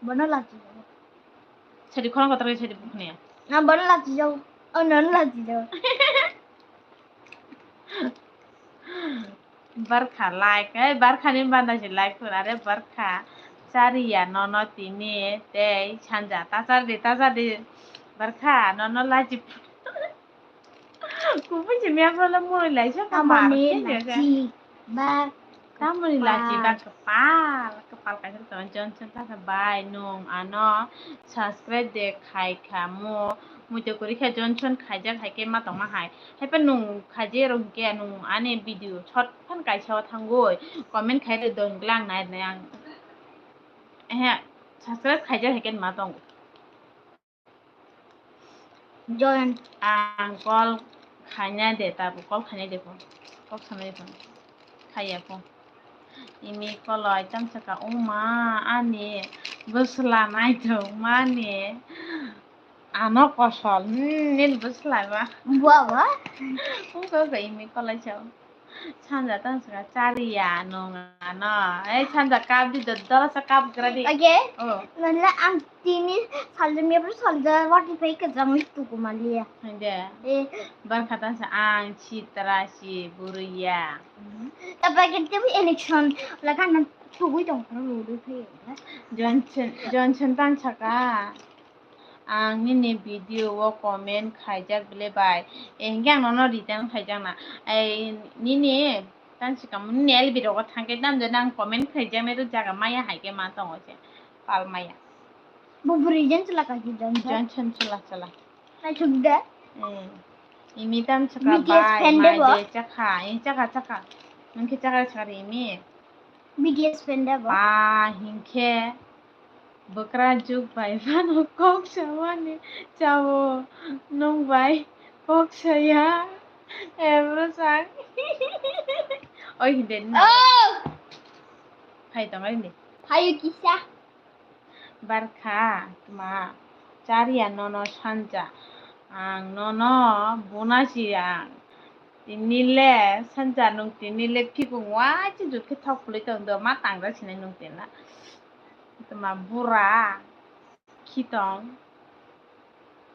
Bono lachi jago. Sadi khorang kotor sadi bukhne. Na bono lachi jago. Oh, nono lachi jago. Barkha like, ei barkha ni banda si like phun, are barkha chariya nono tini tei sanja ta chardi ta chardi barkha nono lachi phun. Kupui si miya bola moi lai sa ka mar Tamoni khe lachi ba Tamoni lachi ba kapal. Kapal, kapal kaisa tong Johnson ta sa bai nung ano subscribe de khai kha mo. Muitu kwrwi khe Johnson khaijak hai khe ma tongma hai. Haiphano nwng khaijak rw hinkhe nwng ani video short phano kaisa o thangwi comment khai rw dong gla ang nai rwnai ang. Ehe, subscribe khaijak hai khe ma tongo. Join. Ang call khaina de, tabuk call khaina de phone. Call khaina de phone. Khaiya phone. Imi call ai tam saka uma ani bwsla naithok mani. Ano kosol, hmm, nini bwsla ba. Bua ba? Ungkha ungkha imi call ai sao. Sanja tang saka chariya nung ano. Ei sanja kap di dodora sa kap gra di. Oke. Oh. Nala ang tini salja mepru salja wati pai ka jang tu kumaliya. Hande. Eh. Barkha tang sa ang chitra si buruya. Tapa kete bi election la kan tugui tong karo lulu pai. Johnson, Johnson tang saka. Ang nini video o comment khaijak bile bai. Eh, hinkhe ang nono return khaijak na. Ai, nini, tang sikamo nini L B rogo thangkhe tamo jani ang comment khaijaknai rw jaga maya hai khe ma tongo se. Pal maya. Bo bwrwi jen chwla kaki Johnson. Johnson chwla chwla. Naithok de. Eh, imi tamo saka B T S bai, fan de mai bo? De chakha, eh, chakha, chakha. Nwng khe chakha, chakha re imi. B T S fan de bo? Ba, hinkhe. Bwkra juk bai phano kok samani chao, nwng bai kok saya, ebro sak. Oi hinde ni. Oh! Phai tong oi hinde. Phaio kisa. Barkha, tma, chariya nono sanja. Ang nono buna si ang. Tini le sanja nwng tini le phikung waisa jut khe thok phulwi tong do, ma tangra sinai nwng tini la. Tma bura khitong.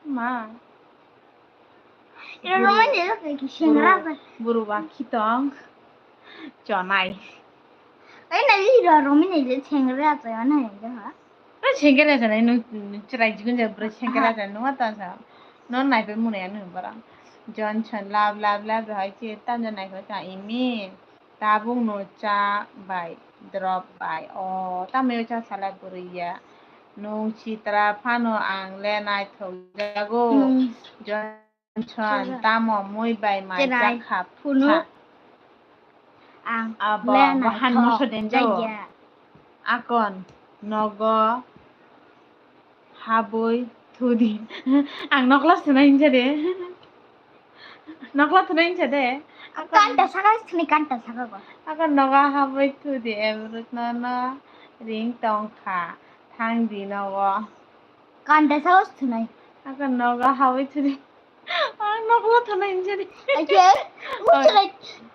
Ma. Iro buru-, romani iro khe sengra buru-, ba. Buru ba khitong. Chonai. Ai na iro romani le sengra chonai ha. Ai sengra chonai nwng chwrai jigun ja bwrwi sengra chonai nwng ta sa. No nai pe mune anu bara. Johnson love love love hai che ta ja nai ko ta imi. Tabuk no cha bai drop bai. O tamni cha sala bwrwi ya. Nwng chitra phano ang le naithok jago. Nwng Johnson, chwla. Tamo mui bai mai chwrai chakha phunu. Pha. Ang abo le bahan naithok moso den jago. Jaya. Akon nogo. Habwi thudi. Ang nokla swnai hinsa de. Nokla thwnai hinsa de. Kanta saka sini kanta saka ko. Ako nogo habwi thudi ebrut no no. Ring tong kha, thang di nogo. Kanda saos thwnai. Aka nogo hawi thudi. Ang nogo thwnai hinjani. Ake, muchulai.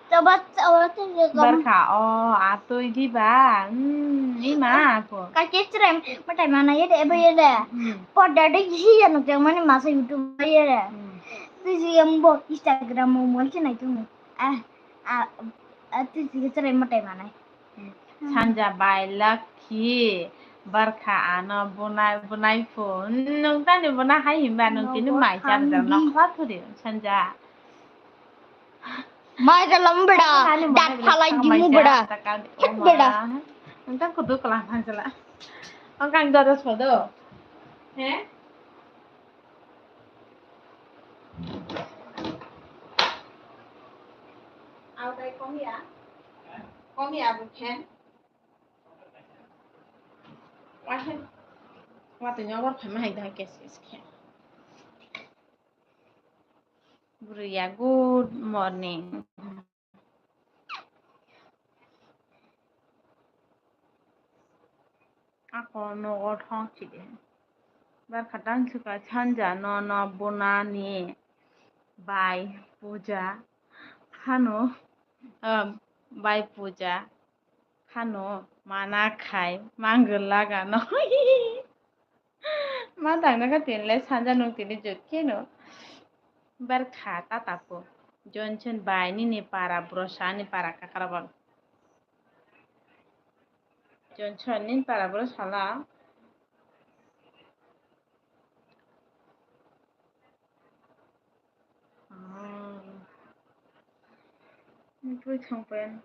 Taba, taba, taba. Barkha, o, atoi di ba. Hmm, ima ako. Kake chirem, matai mana yede, ebo yede. Hmm. Poda de gihi ya nukjak mani masa YouTube yede. Hmm. Tui si embo Instagram mo mo chinai tu. Ah, ah, ah, tui si chirem matai mana. Hmm. Sanja bai Lakhi, barkha ano bunai, bunai phu. Nung tani buna hai himba nung tini mai char da nokla thuri sanja. Mai da lam beda, dat phalai dimu beda. Beda. Nung ta kudu kala phanjala. Ang kang dada sodo. He? Ang tai komi ya. Komi ya bu khen. Wahen. Wate nyobar phaima hai dai kes kes khe. Buriya, good morning. Ako nogo thong chide. Barkha tang suka sanja no no bunani bai puja khano, ah, bai puja khano mana khai mangwlagano. Ma tangna kha tini le sanja nung tini jot kheno. Barkha tata po. Johnson bai nini para bro sa ni para kakra bal. Johnson nini para bro sala. Ah. Ni pui thang pen.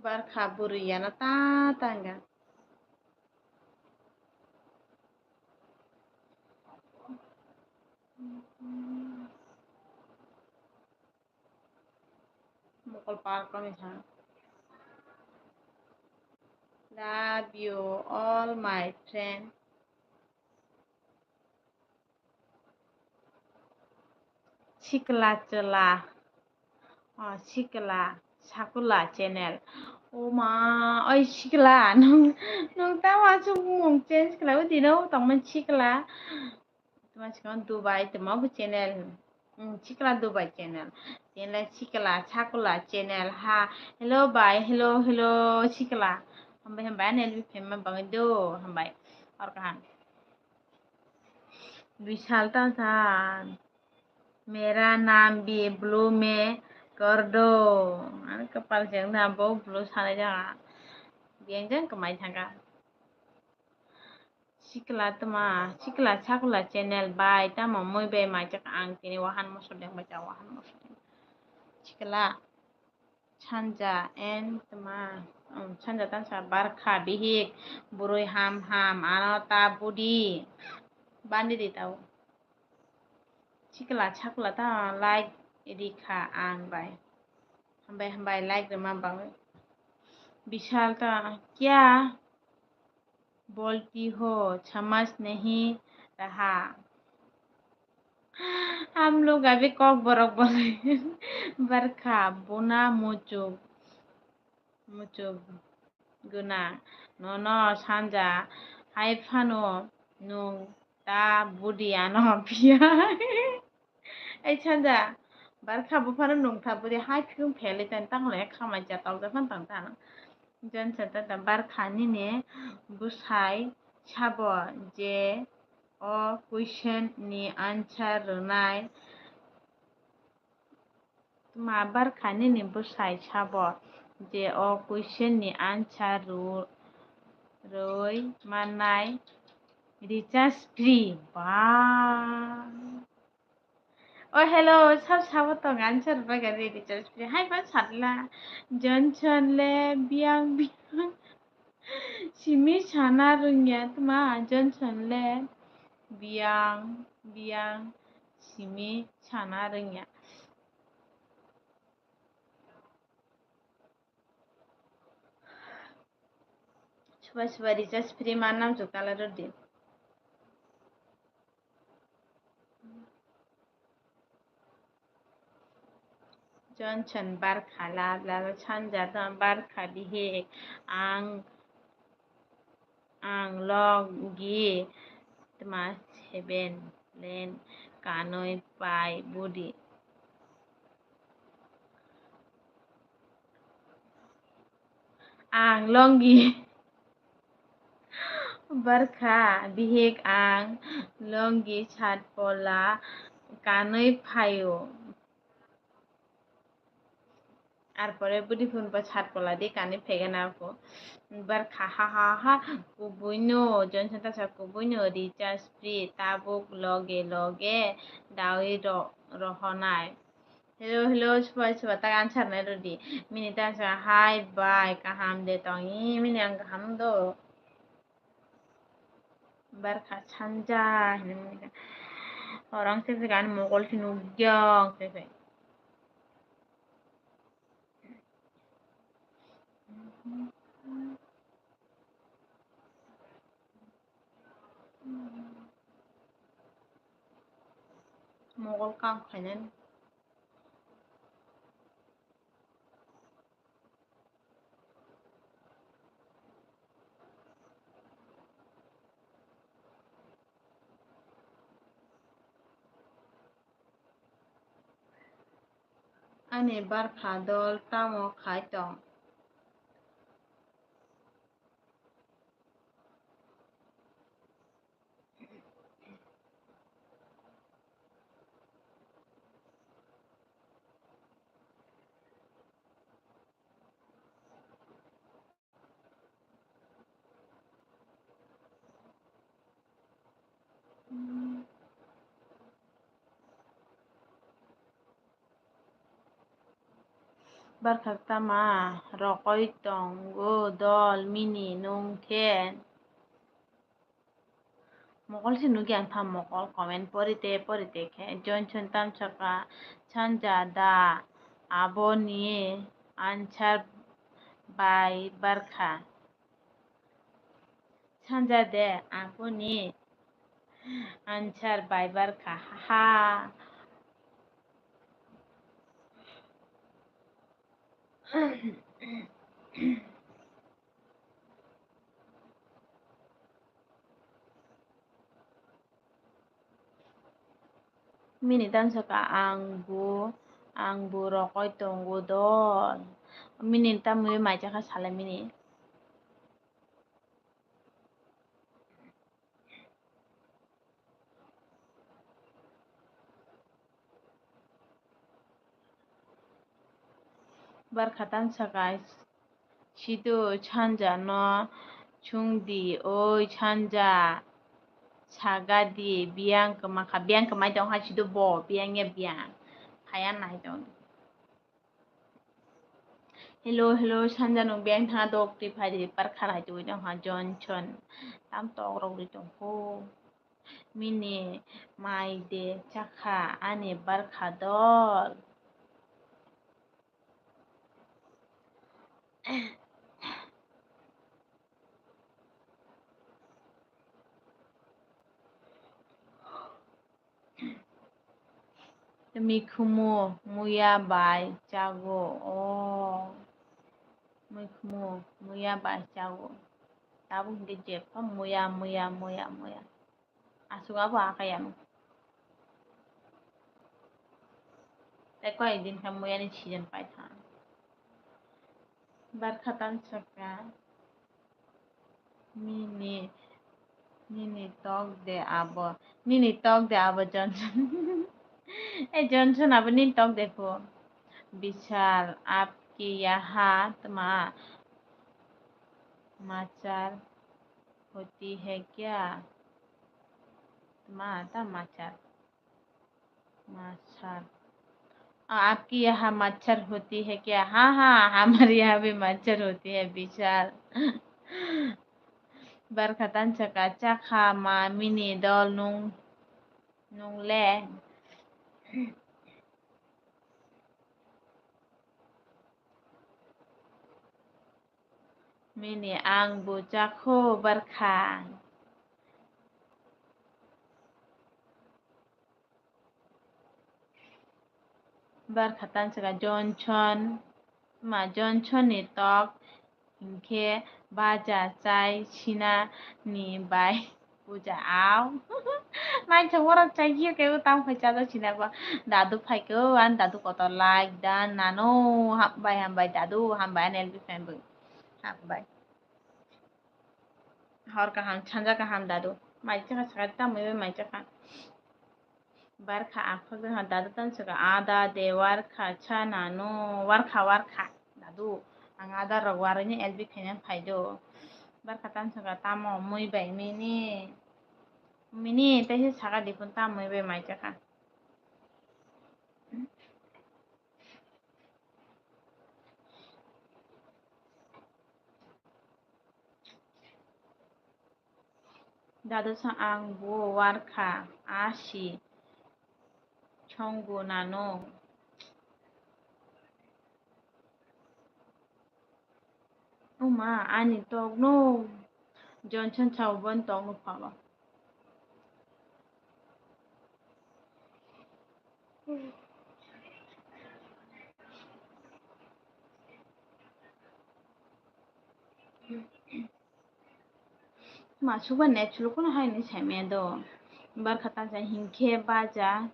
Barkha bwrwi yana ta tanga. Mokol park wngkha. Love you all my friend. Sikla chwla. Oh, sikla, sakula channel. O ma, oi sikla, nung, nung ta wansuk mung change khlai, o dino tongmani sikla. Tuma sikla Dubai, tuma bo channel. Hmm, sikla Dubai channel. Channel sikla, sakula channel, ha. Hello bai, hello, hello, sikla. Hambai, hambai, ani L B phaima bagwi do, hambai. Or kaham. Bishal ta san. Mera naam bhi blue mein kar do. Ani kapal jeng na bo blue sanai jaga. Biyang jang kamai thangka. Sikla tuma, sikla sakula channel bai tamo mui bai mai jak ang tini wahan moso deng bai jak wahan moso deng. Sikla. Sanja and tma, um, sanja tansa barkha bihik, bwrwi ham ham, ano ta budi. Bandi di tao. Sikla sakla ta like rikha ang bai. Hambai hambai like rima bangwi. Bishal ta kya? Bolti ho, samajh nahi raha. Ham log abhi kok borok bolai. Barkha, buna muchuk, muchuk guna. Nono sanja hai phano nung ta budi ano phiya. Ei sanja, barkha buphano nungtha budi hai phiyung phelwi tani tanglo ya khamai ja tokjak phano tong tano. Jon santa ta barkha nini bwsai sabo je o question ni answer rwnai. Tma barkha nini bwsai sabo je o question ni answer rw-, rwi mannai recharge free. Ba. Oh, hello, sab sabo tong answer baga ready chas pi. Hai pan satla. Johnson le biang biang. Simi sana rungya tma Johnson le biang biang simi sana rungya. Subai subai recharge free ma namjok tala rwdi. Johnson barkha lab lab sanja tama barkha bihik ang ang logi tama seben len kanoi pai budi. Ang longi barkha bihik ang longi chat pola kanwi phaio. Arpore budi phun bo chat pola di kanwi phegena ko. Barkha ha ha ha kubui no Johnson tasa kubui no recharge free tabuk loge loge dawi ro rohonai. Hello, hello, subai, subai, tak answer nai rodi. Mini tak sa, hi, bye, kaham de tong i, mini ang kaham do. Barkha sanja, hini mini ka. Orang se se gan mogol si nugyang se se. Mogol kam khainani. Ani barkha dol tamo khai tong? Barkha tama rokoi tongo dol mini nung khe. Mokol se nukya ang tham mokol comment porite porite khe Johnson tamsaka sanja da aboni answer bai barkha. Sanja de aboni answer bai barkha ha. Mini tamsaka ang bo ang bo rokoi tongo dol. Mini tamwi mai chakha salai mini. Barkha tamsaka sido sanja no chungdi oi sanja sagadi biyang kwmakha biyang kwmai tongkha sido bo biyang ya biyang phaya nai tong. Hello, hello, sanja nung beng thang dok twi phai di parkha hai twi tong ha Johnson. Tam tok rok ri tong kho. Mini mai de chakha ani barkha dol. Mikhumu muya bai chago. O mikhumu muya bai chago. Tabuk hingke jepha muya, muya, muya, muya. Aswk abo akai ano. Tei koi din khe muya ni season pai tha. Barkha tan sakha. Nini, nini tok de abo. Nini tok de abo Johnson. Eh, Johnson abo nini tok de pho. Bishal, aap ki yaha tma machar hoti hai kya? Tma ta machar. Machar. आ, आपकी यहाँ मच्छर होती है क्या? हाँ, हाँ, हमारे यहाँ भी मच्छर होती है, विशाल। Barkha tan sakha, chakha ma mini dol nung, nung le. Mini ang bo chakho barkha. Barkha tansaka Johnson, ma Johnson ni tok hinkhe baja chai sina ni bai puja au. Naithok borok chai khe kebo tamo khai chajak sina ba. Dadu phaikhe o, ani dadu kotor like dan nano. Hambai, hambai dadu, hambai ani L B fan bo. Hambai. Hor kaham, sanja kaham dadu. Mai chakha saka tamo bai mai chakha. Barkha aphak dadu tan saka ada de warkha cha nano warkha warkha dadu. Ang ada rok warwi ni L B khaina phaido. Barkha tan saka tamo mui bai mini. Mini tei se saka dikun tamo mui bai mai chakha. Dadu sa ang bo warkha asi chongo nano. Oma ani tokno Johnson sao bon tokno phalo. Masuba natural kono hai ni saimaya do. Barkha tansa hinkhe baja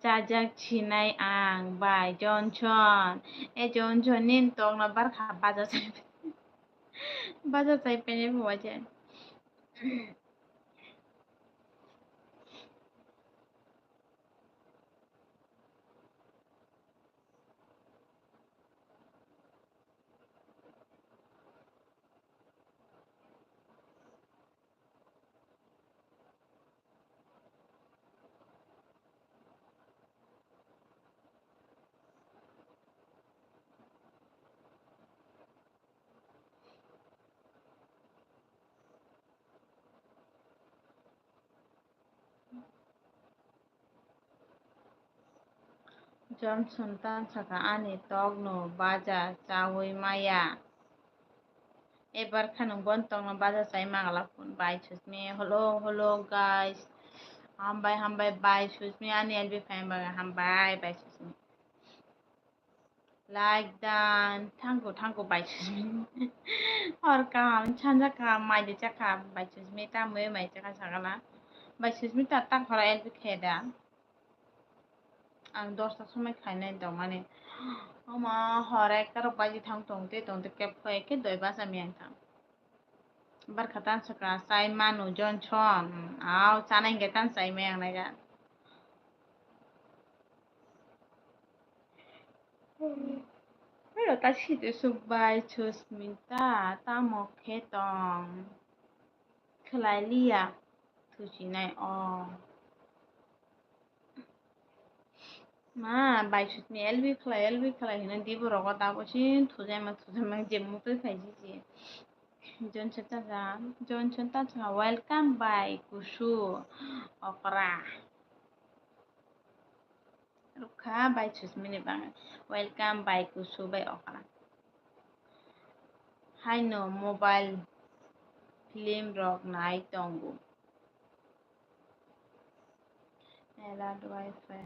chajak sinai ang bai Johnson. E Johnson nin tokna barkha baja chai. Baja chai pene bo waje. Johnson tan saka ani tokno baja chawi maya. Ebar kha nwng bon tokno baja chai mangala phun bai Susmi. Hello, hello guys. Hambai, hambai bai Susmi ani L B fan bai hambai bai Susmi. Like dan, thank you, thank you, bai Susmi. Hor kaham, sanja kaham, mai de chakha, bai Susmi, tamwi mai chakha sakala. Bai Susmi ta tak hora L B khe da. Ang dosta somoi khainai tongmani. Oma hor ekta rok baji thang tongte, tongte kep khoi, ke doi basa miyang thang. Barkha tan saka chai manu Johnson. Au, chana hingke tan chai maya ang naiga. Pero ta site suk bai Susmita, tamo khe tong. Khlai liya, thusinai o. Ma, bai Susmi L B khlai, L B khlai hino di borok o tabuk sin thujaima, thujaima je mutui phai si si. Johnson ta ja, Johnson ta ja, welcome bai kusu okra. Rukha bai Susmi ni bangwi. Welcome bai kusu bai okra. Haino mobile film rok nai tongo. Alert wifi.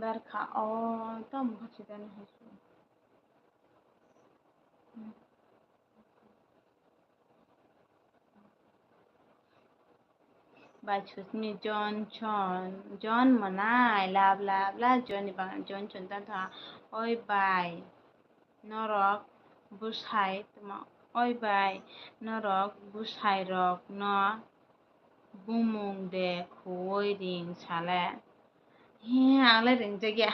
Barkha o tamo khachi dani hai se. Bai Susmi Johnson, John mwnai, love, love, love, John ni bangma Johnson ta tha. Oi bai, norok bwsai tma, oi bai, norok bwsai rok no bumung de khuwi ring sale. He, ang le ringjakya.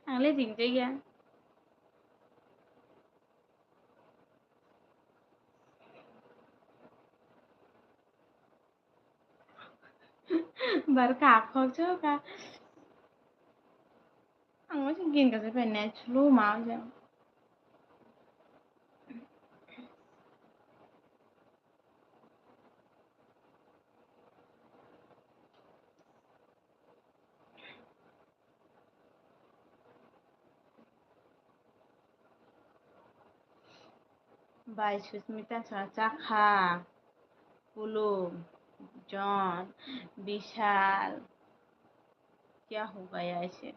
Ang le ringjakya. Barkha akhok chokha. Ang waisa gini kasa pai net slow ma waisa. Bai Susmita sa chakha, Kulu, John, Bishal, kya ho gaya aise?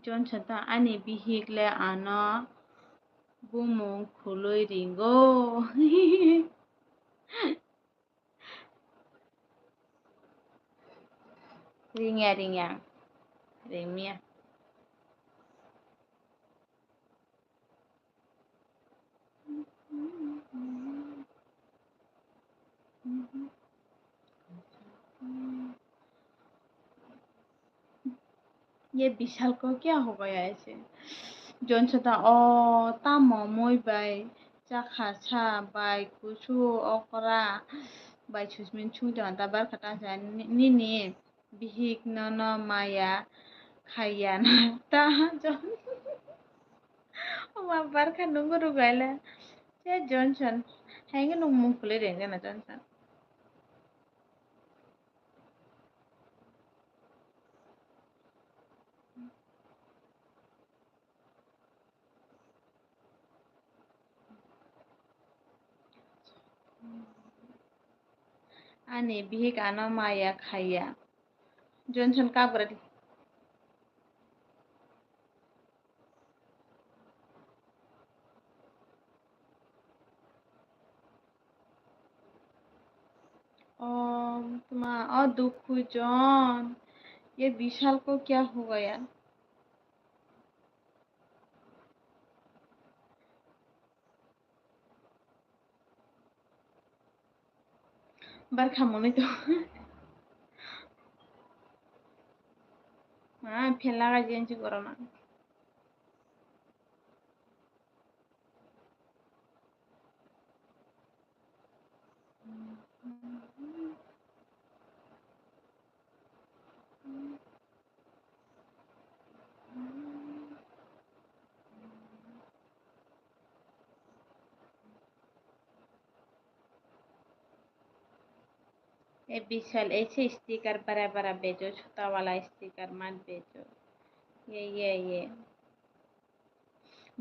John sata ani bihik le ano bumung khului ringo. Ringya, ringya. Ringya. Ye Bishal ko kya ho gaya aise? John sata, o tamo mui bai chakha sa bai kusu okra bai Susmin sung tongo ta barkha ta sa nini bihik nono maya khaiya na ta John. Oma barkha nungo rugaila. Che Johnson, hainge nung mung khulai rengna Johnson. Ani bihik ano maya khaiya. Johnson kabradi. O tma, o dukhu John, ye Bishal ko kya ho gaya? Barkha mwnwi to. Ah, phen lagai jensi goroma. ए विशाल, ऐसे sticker बड़ा बड़ा भेजो, छोटा वाला sticker मत भेजो। ये, ये, ये।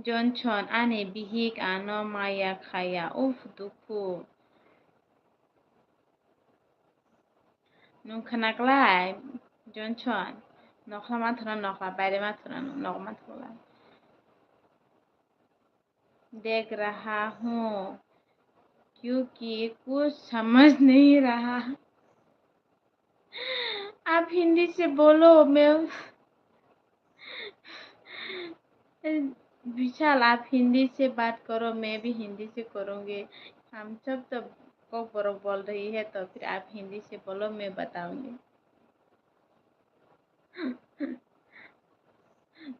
Johnson, ani bihik ano maya khaya, uff, dukhu. Nwng khwnaklai, Johnson? Nokhla manthwna nokhla, baire manthwna nogo manthwlai. देख रहा हूँ, क्योंकि कुछ समझ नहीं रहा। आप हिंदी से बोलो, मैं विशाल, आप हिंदी से बात करो, मैं भी हिंदी से करूँगी। हम सब तो कोकबोरोक बोल रही है, तो फिर आप हिंदी से बोलो, मैं बताऊँगी।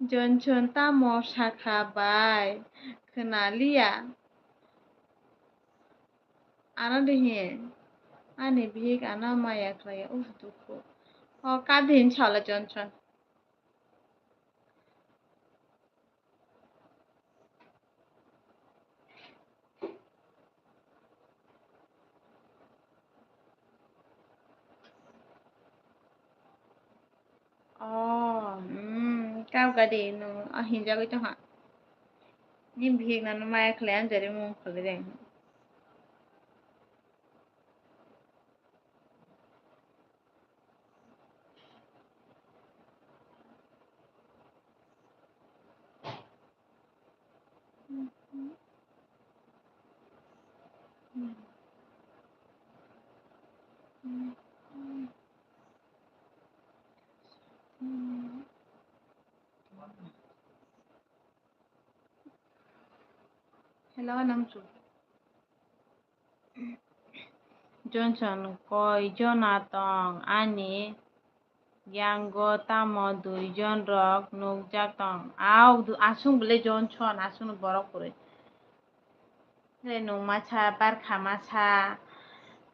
Johnson, tamo sakha bai? Khwnaliya. Ano de hin. Ani bihik ano maya khlaiya. Uff, dukhu. O, kadi hin sala Johnson. Oh, hmm, kap gadi no, ah, hinjagwi tongha. Ni bihik nano maya khlai anjari mung khlai de. Hello, Namchu. Johnson, koi jona tong ani yango, tamo dui jon rok nukjak tong? Au, du-, aswk bwle Johnson, aswk no borok kwrwi. Hwlai nwng masa, Barkha masa,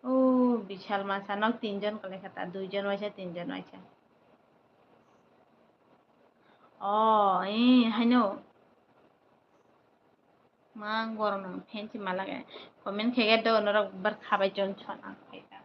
o Bishal masa, nok tin jon kwlai kha ta, dui jon waisa, tin jon waisa. O, eh, haino. Ma gorok no phensi ma lage. Comment khe khe do norok bar khabai Johnson ang khaika.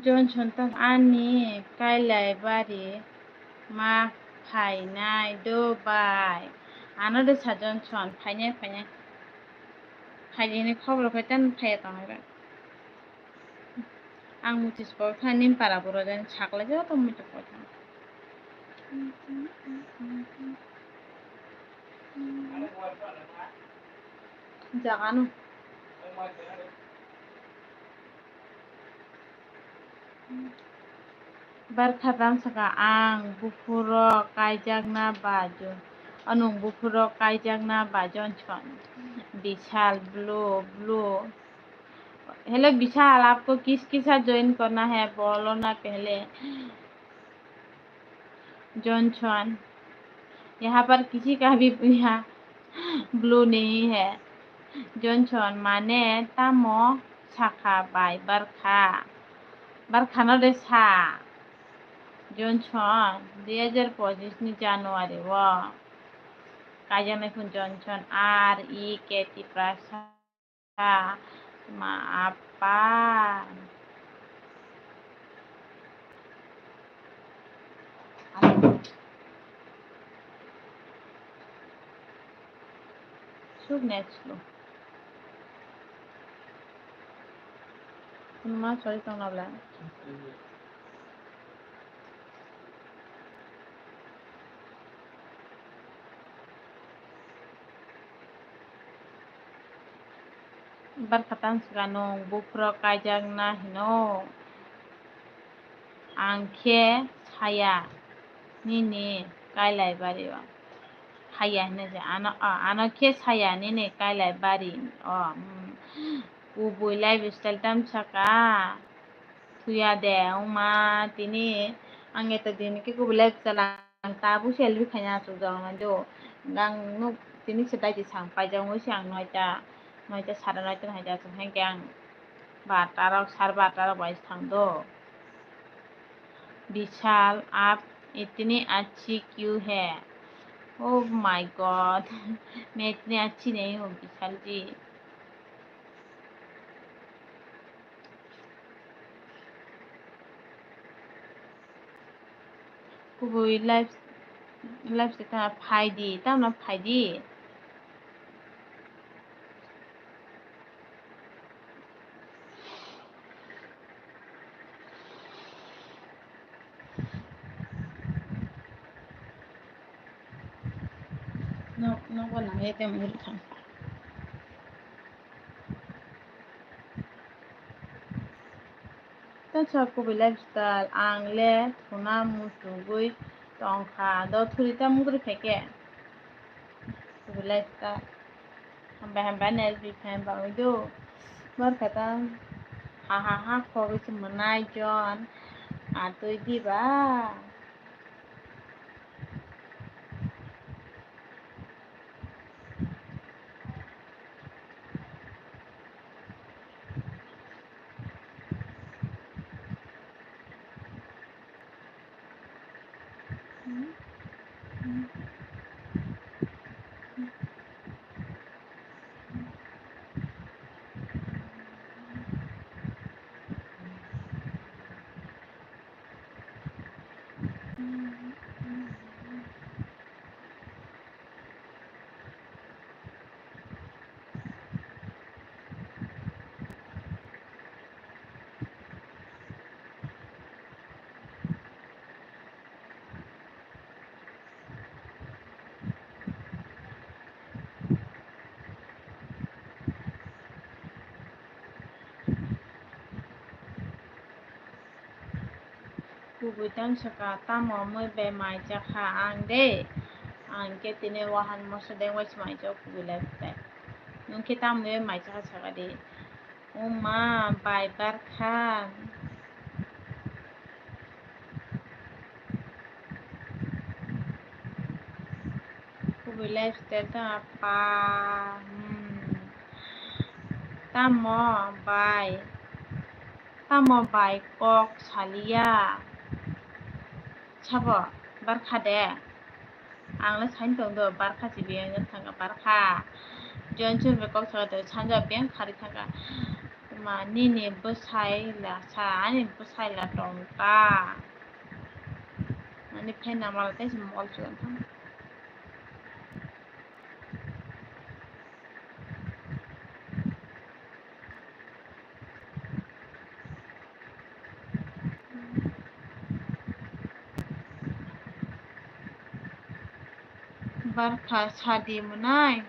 Johnson ta ani kailai bari ma phainai do bai. Ano de sa Johnson phainai phainai. Phainai ni khobor khai tan phaiya tongo re. Ang muchis kok thani para boro jani saklai joto muchis kok thani. Jaga no. Barkha tamsaka ang buphuro kaijakna ba jo-, anung buphuro kaijakna ba Johnson. Bishal blue, blue. Hello Bishal, aapko kis ke saath join karna hai, bolo na pehle. Johnson, yaha par kisi ka bhi yaha blue nahi hai. Johnson, mane tamo sakha bai barkha. Barkha no de sa. Johnson, dui hajar pochis ni January o kaijaknai phun Johnson, R E K Tiprasa. Ma apa? Suk next lo. Ma sorry tong na bla. Barkha tamsaka nwng buphuro kaijakna hino. Ang khe saya nini kailai bari o. Saya hino je ano, o, ano khe saya nini kailai bari o. Mm. Kubui lifestyle tamsaka. Thuya de, wngma tini ang eto din khe kubui life chwla ang tabuk selfie khaina achukjak nai do. Ang nuk tini se daiti sang paijak wngwi se ang noita, noita sara noita hai achuk hai khe ang barta rok, sar barta rok bai thang do. Bishal, aap itni achhi kyun hai? Oh my God, main itni achhi nahi hu Bishal ji. Kubui life, life se ta phai di, tamo phai di. Nok, nok bo nang ye temo ri thang. Tei sa kubui lifestyle, ang le thuna muchugwi tongkha, do thuri tamo wngwi phaikhe. Kubui lifestyle. Hambai hambai nai S B fan bangwi do. Barkha ta ha ha ha khogwi se mwnai jon. Atwi diba. Kubui tang saka, tamo mui bai mai chakha ang de? Ang khe tini wahan moso dengbai se mai chao kubui lai phai. Nwng khe tamo bai mai chakha saka di? O ma, bai barkha. Kubui lifestyle ta pa, hmm. Tamo bai, tamo bai kok saliya. Sabo, barkha de. Ang le sain tong do, barkha si biyang thangka, barkha. Johnson bai kok saka de, sanja biyang khari thangka. Ma nini bwsai la sa, ani bwsai la tongka. Ani phen namala tei se mol chuan thang. Barkha sadi mwnai.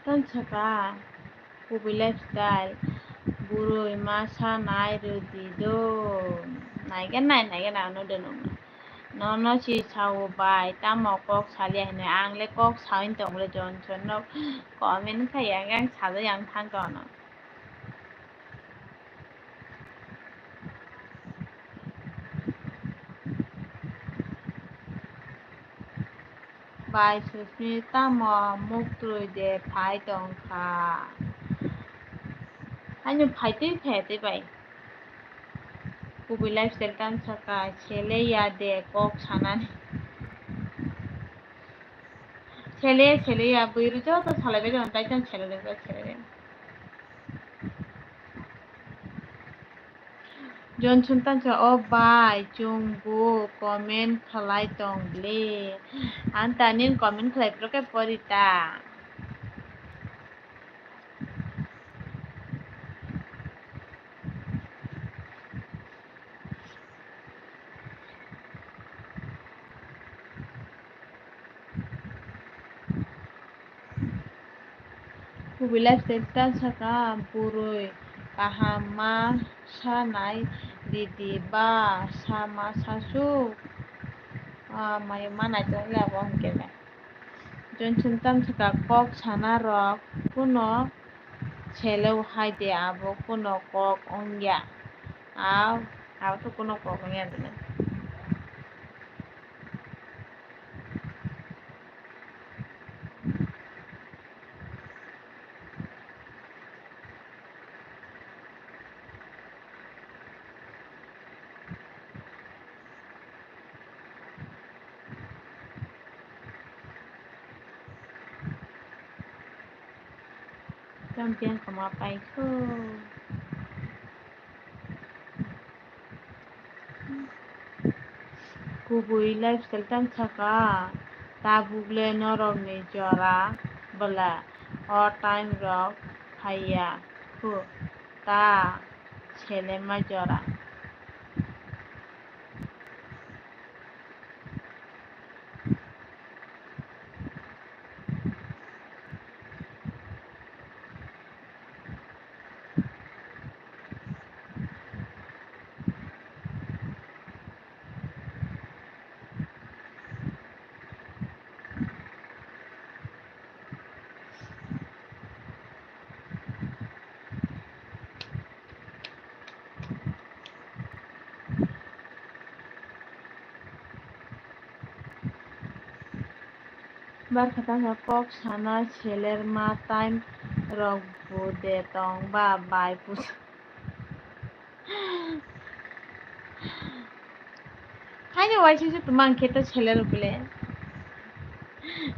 Tong saka, kubui lifestyle, bwrwi masa nai rwdi do. Naigen nai, naigen nai, ano de nung. Nono si sao bai, tamo kok salia hinwi, ang le kok sawi tong le Johnson no comment khai, ang, ang sajak yang thang tong no. Bai Susmi tamo muktwi de phai tong kha? Haino phai twi phai twi bai. Kubui lifestyle tang saka, sele ya de kok sanani. Sele, sele ya, bwrwi joto salai bai tong, tai tong sele de, sele de. Johnson tang sa, o bai, chwng bo comment khlai tong le. Ang ta nini comment khlai phuru khe pori ta. Kubui lifestyle ta saka, bwrwi kaham ma sanai didi ba sama sasuk. Ah, mai ma naitok le abo hwnkhe le. Johnson tang saka, kok sana rok kuno selo hai de, abo kuno kok wngya. Aw, abo to kuno kok wngya de. Champion kama paikho. Kubui lifestyle tang saka, tabuk le norok ni jora bwla o time rok phaiya khu ta selema jora. Barkha tangkha kok sana seler ma time rok bo de tong ba bai pusa. Haino waisa se tongma ang khe to seler bole.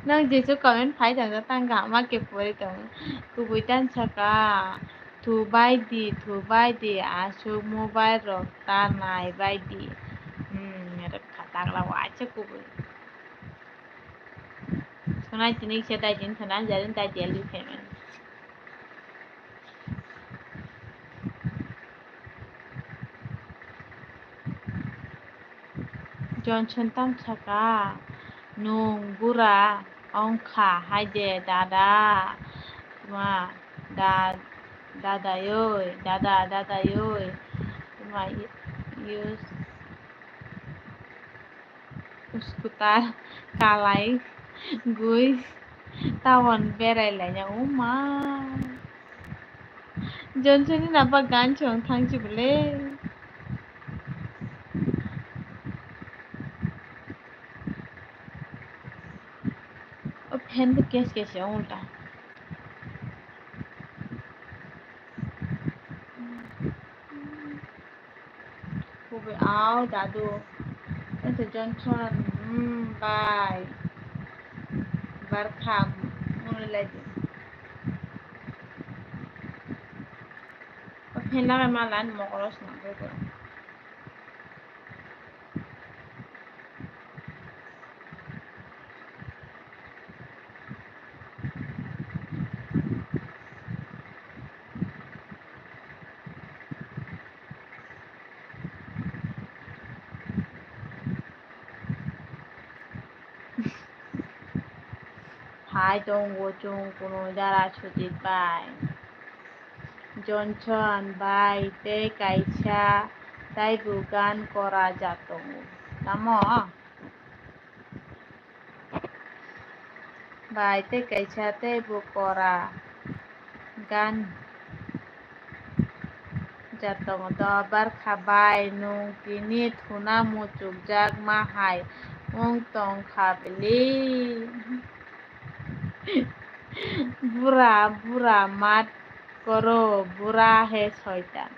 Nang jesu comment phai tong tang kaham ma khe pori tong. Kubui tan saka. Thubai di, thubai di, aswk mobile rok ta naibai di. Hmm, rwkha tagla o aisa kubui. Sonai tini kisa dai din thana, jarin dai di alwi phaimani. Johnson tang saka, nwng bura wngkha hai de, dada. Ma, da, dadayoi, dada, dadayoi. Ma, use. Scooter kalai gui town berai laina, o ma. Johnson ni napa gan chwng thang si bole. O fan bo kes kes ya ulta. Kubui au dadu. Ese Johnson, hmm, bai. Barkha, munu lai di. O fan lagai ma lan mokolo swnam bai bo. Phai tongo chwng kunu jara Sujit bai. Johnson bai tei kaisa taibo gan kora ja tongo. Tamo? Bai tei kaisa teibo kora gan ja tongo. To Barkha bai nwng tini thuna muchukjak ma hai wng tong kha bili. Bura, bura mat koro, bura he soitan.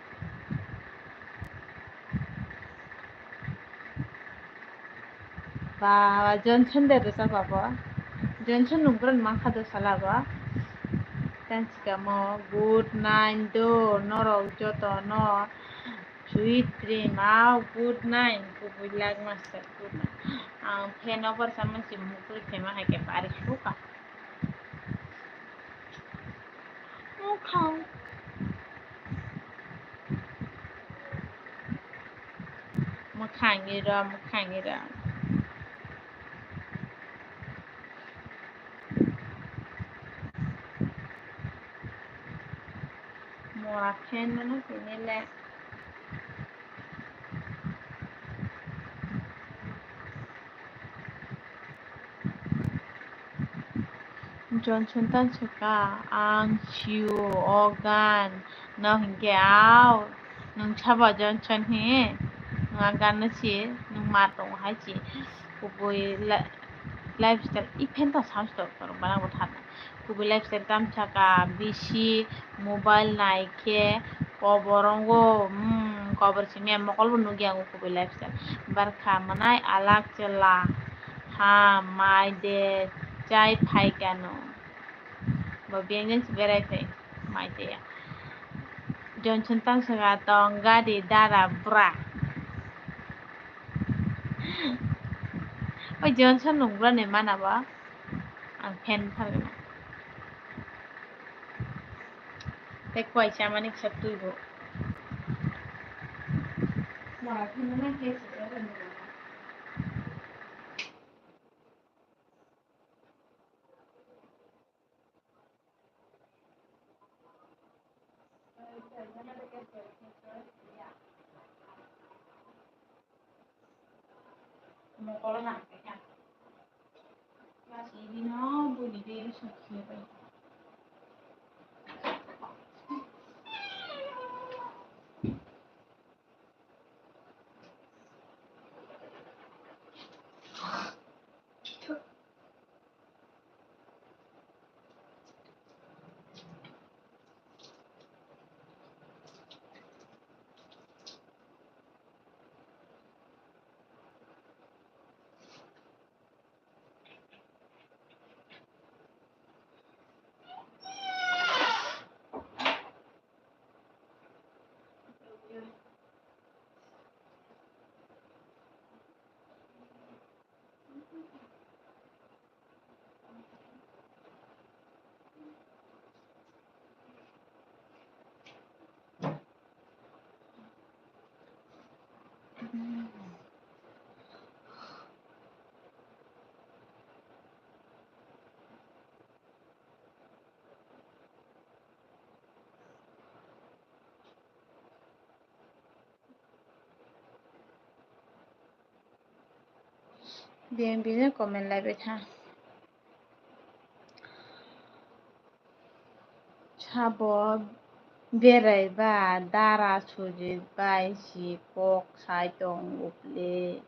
Ba, Johnson de rwchap abo. Johnson nwng bwrwni mankha do sala bo. Tang sikamo good night do norok joto no. Sweet dream, ah, good night, kubui lak master, good night. Ang fan over sa mansi mukri thema hai ke bari suka. Mukhang. Mukhang ira, mukhang ira. Mora fan no tini le. Johnson tan saka ang siu o gan no hinkhe au nwng sabo Johnson hi nwng a gan no si nwng ma tongo hai si kubui lifestyle i fan ta samstok korok bana bo thana. Kubui lifestyle tamsaka bisi mobile naikhe kobor wngo, hmm, kobor simi mokol bo nukya wngo kubui lifestyle. Barkha mwnai alak chwla ha mai de chai phaikano. Bo bengeng se berai phai mai tei ya. Johnson tamsaka tong gari dara bra. Oi Johnson nungbrani mana ba? Ang fan phalna. Tei kuai chamani kisa twi bo. Bini bini comment lai bai tha. Sabo berai ba dara Sujit bai si kok sai tong uple.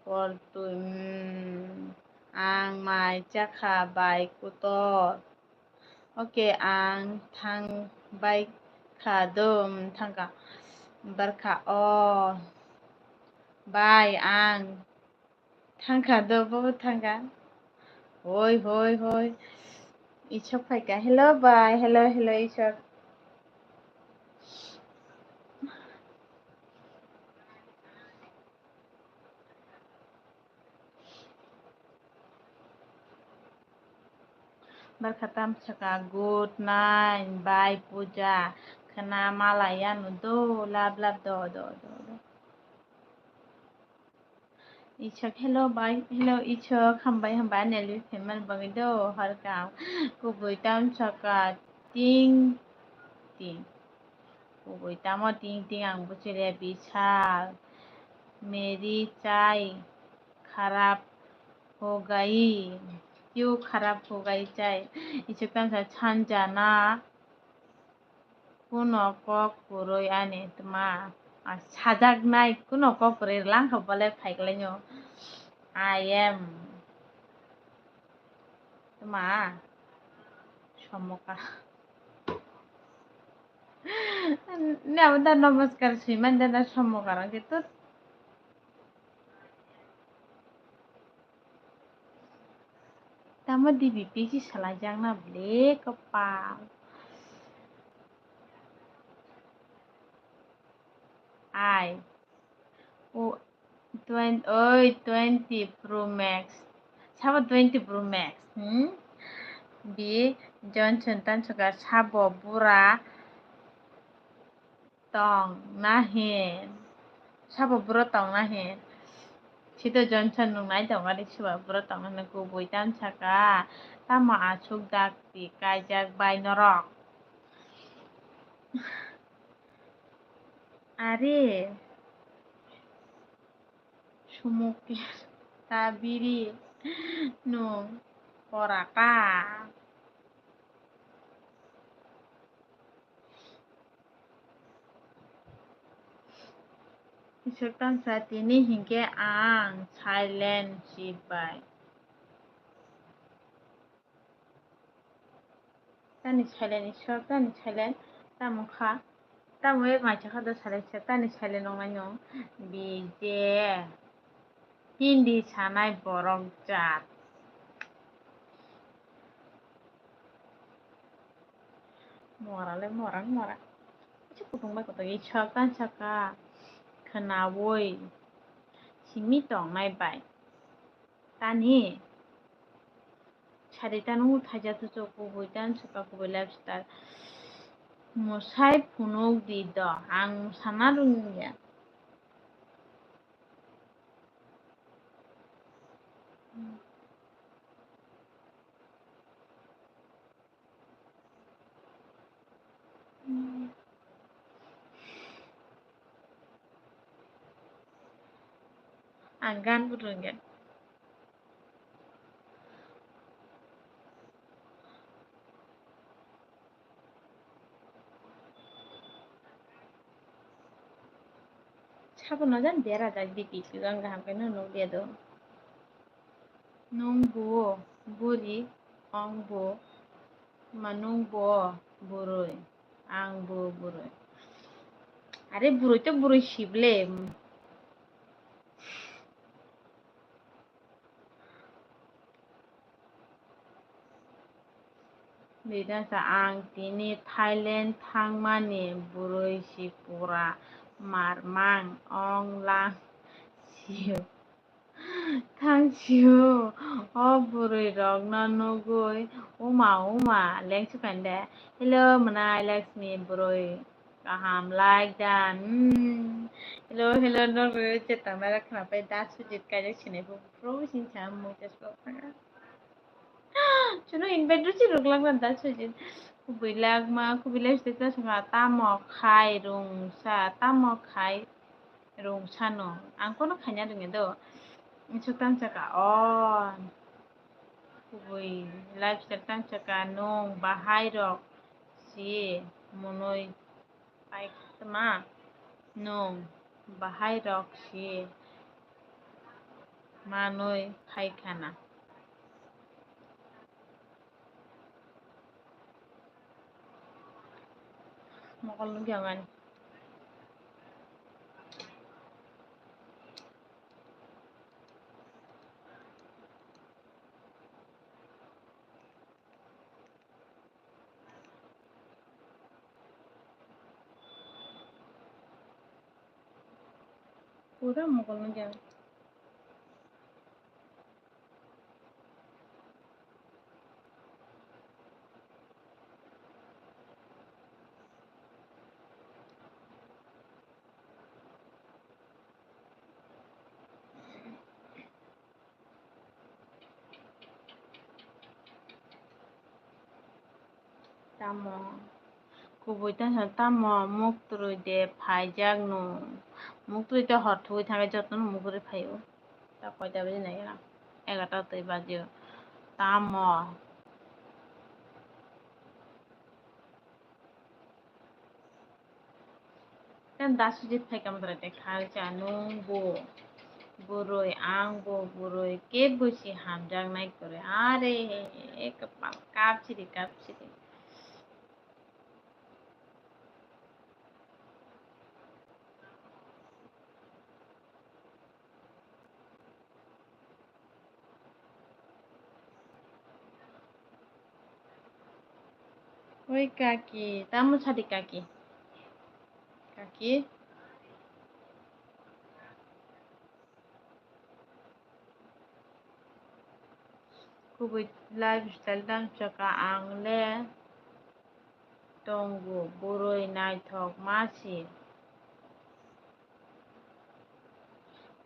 Por twi, hmm, ang mai chakha bai kutor. Oke, ang thang bai kha do, hmm, thang kha, bar kha o bai ang. Thangkha do, bo thangkha. Hoi, hoi, hoi. Isok phaikha. Hello, bai. Hello, hello, Isok. Barkha tam saka, good night, bai Puja. Khna mala yanu do, lab, lab, do, do, do, do. Ichak, hello, bai, hello, ichak, hambai, hambai, ani live phaimani bagwi do, horkam. Kubui tam saka, ting, ting. Kubui tamo ting, ting, ang buchile Bishal. Meri chai, kharap ho gayi. Kyu kharap ho gayi chai. Ichak tam sa, chanjana. Kuno kok kwrwi ani tma, ah, sajaknai kuno kok kwrwi langkha bole phaiklaino. I am tma somoka. Ne abo da namaskar swiman da da somoka rang ke tut. Tamo D B P si salaijakna ble kopal. Ai. O twenty, oi, twenty Pro Max. Sabo twenty Pro Max. Hmm? Bi Johnson tan saka sabo bura. Tong nahi. Sabo buro tong nahi. Sito Johnson nung nai tong ari siba buro tong nahi kubui tam saka. Tamo asuk dakti kaijak bai norok. Ari. Sumuker ta biri nung pora ka. Isok tamsa tini hinkhe ang silent si bai. Tani silent isor, tani silent tamo kha, tamo ek mai chakha do silent se, tani silent wngnai no. Bije Hindi sanai borok jat. Mora le mora, mora. Kisa kutung bai kutung isok tani saka khnaui simi tongnai bai. Tani sari tano thaija tuchuk kubui tani saka kubui lifestyle. Musai phunuk di do, ang musana rwngya. Ang gan bo rwngya. Sabo no jan bera jak di kisu ang kaham khe no nukliya do. Nung bo buri, ong bo, ma nung bo burui, ang bo burui. Are burui to burui sible. Bidasa ang tini Thailand thangmani burui si pura marmang ong lang sio. Thang sio, o burui rokno nugui uma uma lengsu kande. Hello, mwnai Lakshmi burui. Kaham like dan. Hmm. Hello, hello, no re je tangna ra khna pai da Sujit kaijak sinai bo pro sin cha mo just ko thanga. Chuno invite ruchi ruk lang dan da Sujit. Kubui lak ma, kubui lak sita sanga tamo khai rung sa, tamo khai rung sano. Ang kono khaina rung do. Isuk tang saka o. Kubui lifestyle tang saka nwng bahai rok si mwnwi paikha tma nwng bahai rok si manwi phaikha na. Mokol nugya mani. Pura mokol nugya. Tamo kubui tamo muktwrwi de phaijak nwng. Muktwrwi tei hor thugwi thangkhe jotono muktwrwi phaio. Ta koita baji nai gana? Egarta twi baji o. Tamo. Tei da sujit phaikha motrai tei kha cha nwng bo bwrwi ang bo bwrwi kebo si hamjaknai kwrwi are kapal kapsiri kapsiri. Oi kaki, tamo sadi kaki? Kaki? Kubui lifestyle tang saka ang le tongo, bwrwi naithok masi.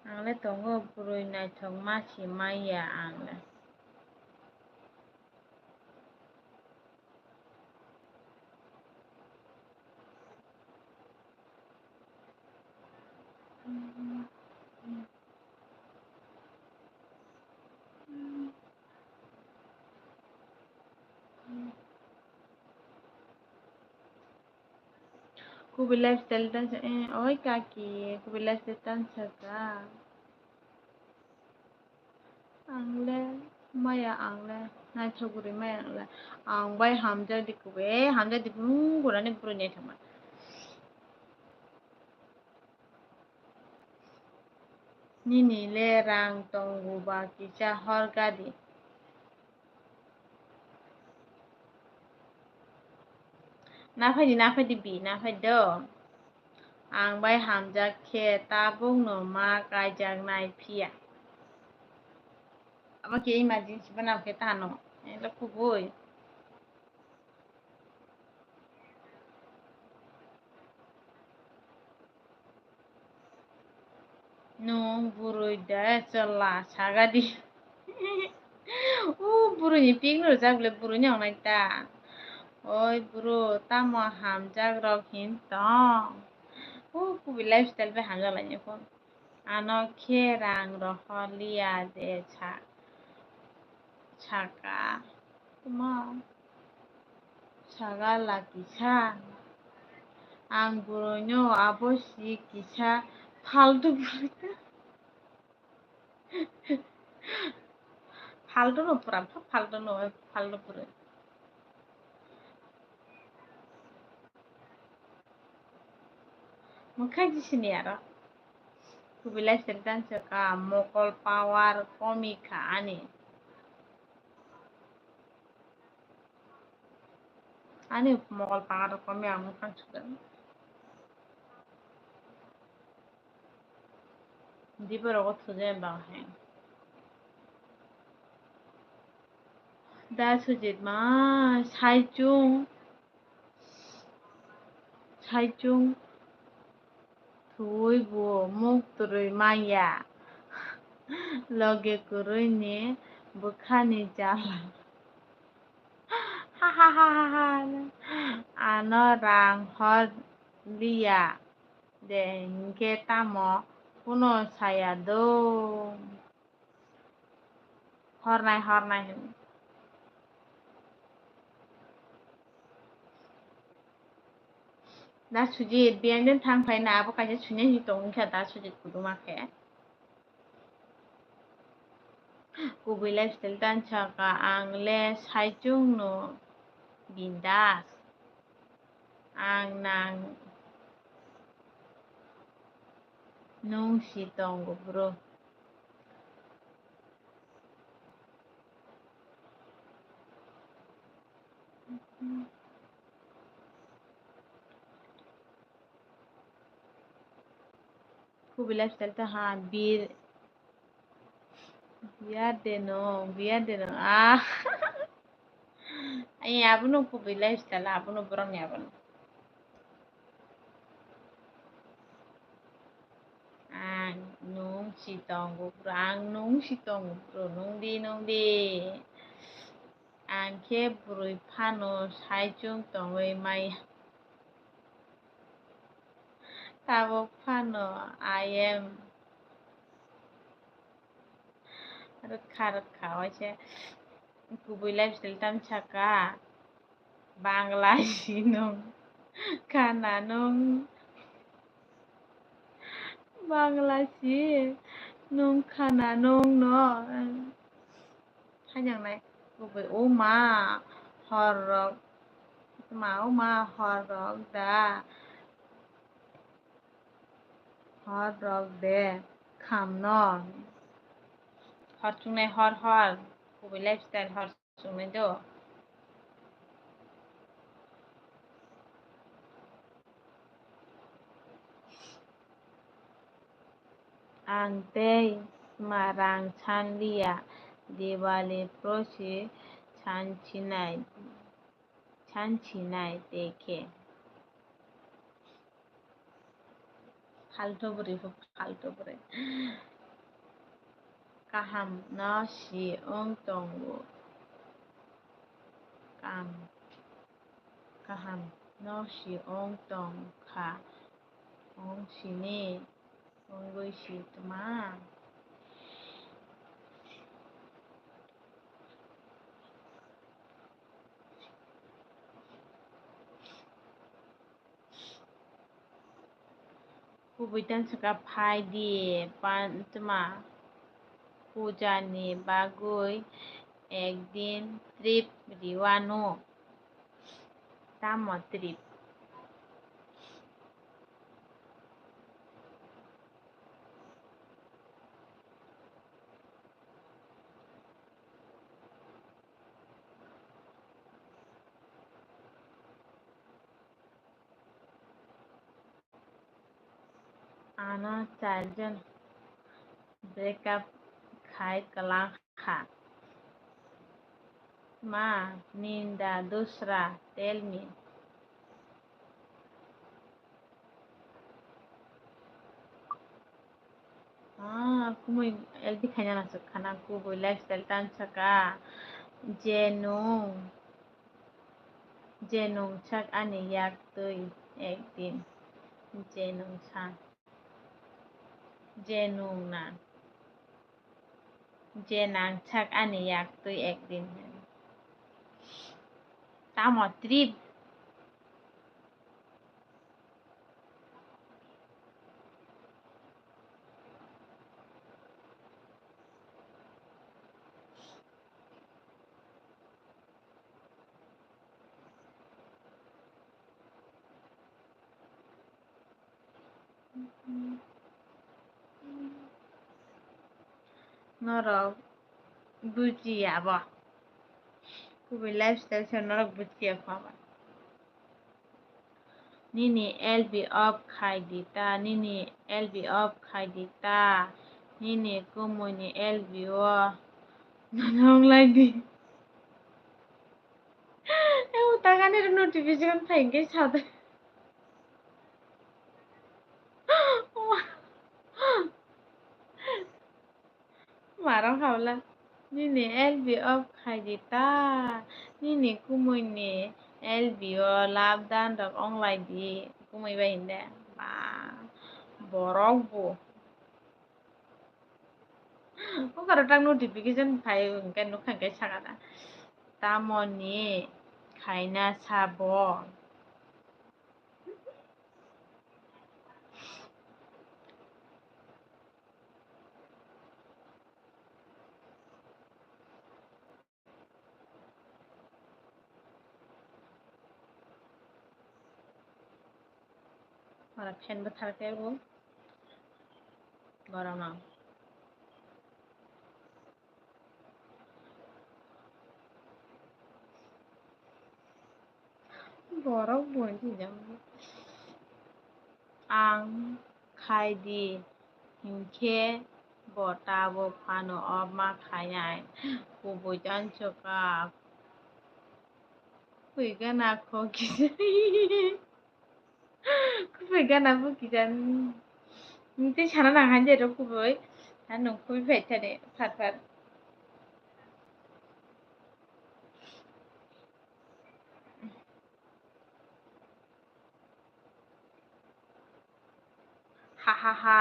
Ang le tongo, bwrwi naithok masi maya ang le. Kubui lifestyle tang sa, eh, oi kaki, kubui lifestyle tang saka. Ang le maya ang le naithok bwrwi maya ang le. Ang bai hamjak di kubui, eh, hamjak di brum gurani bwrwi naithok ma. Nini le rang tongo ba kisa hor gadi. Naphai di, naphai di bi, naphai do. Ang bai hamjak khe tabuk no ma kaijak nai phiya. Abo khe emergency bana khe tano. Elo kubui. Nwng bwrwi de chwla sagadi. O bwrwini pik no rijak le bwrwini ongnai ta. Oi bwrwi tamo hamjak rok hin tong. O kubui lifestyle bai hamjak lai phone. Ano khe rang rohor liya je sa-, saka. Tma sagala kisa. Ang bwrwino abo si kisa faltu bwrwi ta. Faltu no pura, faltu no, faltu bwrwi. Mwkhang jisini aro. Kubui lifestyle tang saka mokol power komi kha ani. Ani mokol power komi ang mwkhang sujak. Diba rogo thujai ba hai. Da sujit ma sai chung. Saichung thuwi bo muk twrwi manya, loge kwrwini bwkhani jala. Hahahaha. Ano rang hor liya de, hinkhe tamo phano saya do. Hornai, hornai hwn. Na Sujit, biyang den thang phai na, abo kaisa sunya hi tong wngkha da Sujit kuduma khe. Kubui lifestyle tan saka ang le saichung no bindas. Ang nang nung si tongo bro. Kubui lifestyle ta ha bir. Biya de no, biya de no. Ah. Ai, abono kubui lifestyle, abono borok ni abono. Ang nung si tongo bro, ang nung si tongo bro, nung di, nung di. Ang khe bwrwi phano saichung tongwi maya. Tabuk phano I am rwkha rwkha waisa kubui lifestyle tam saka. Bangla si nung khana nung. Bangla si nung khana nung no. Hainang nai kubui o ma hor rok ma o ma hor rok da. Hor rok de kham no. Hor chungnai hor hor. Kubui lifestyle hor chungnai do. Ang tei sma rang sanliya, Diwali prosi sansinai, sansinai tei khe. Phalto bwrwi, phalto bwrwi. Kaham no si wng tongo. Kaham, kaham no si wng tong kha. Wng sini wngwi si tma. Kubui tansaka phai di, pantma puja ni bagwi ekdin trip riwano. Tamo trip? Ano charjon breakup khai kwlak kha. Ma, ninda dusra, tell me. Ah, kumui L P khaina nasuk khana kubui lifestyle tansaka. Je nung, je nung sak ani yak twi ekdin. Je nung sa, je nung na, je nang sak ani yak twi ekdin. Tamo trip? Norok bujiya bo. Kubui lifestyle se norok bujiya kho ba. Nini L B off khai di ta, nini L B off khai di ta, nini kumui ni L B o nonong lai di. Ew, tagani notification phai hwnkhe sa de. Marok habla, nini L B off khai di ta, nini kumui ni L B o love dan rok ong lai di, kumui bai hinde, ba, borok bo. Bukarok tak notification phai hwnkhe nukha hwnkhe sakha da. Tamoni khaina sabo. Ora fan bo tharkhe bo. Goromo. Borok bo hinwi jamo. Ang khai di hinkhe bo tabuk phano off ma khainai. Kubui jansoka. Kubui gana kho kisa. Kubui gana bo kisa. Tei sana nang han je ro kubui. Ano kubui phai thani phat phat. Ha ha ha.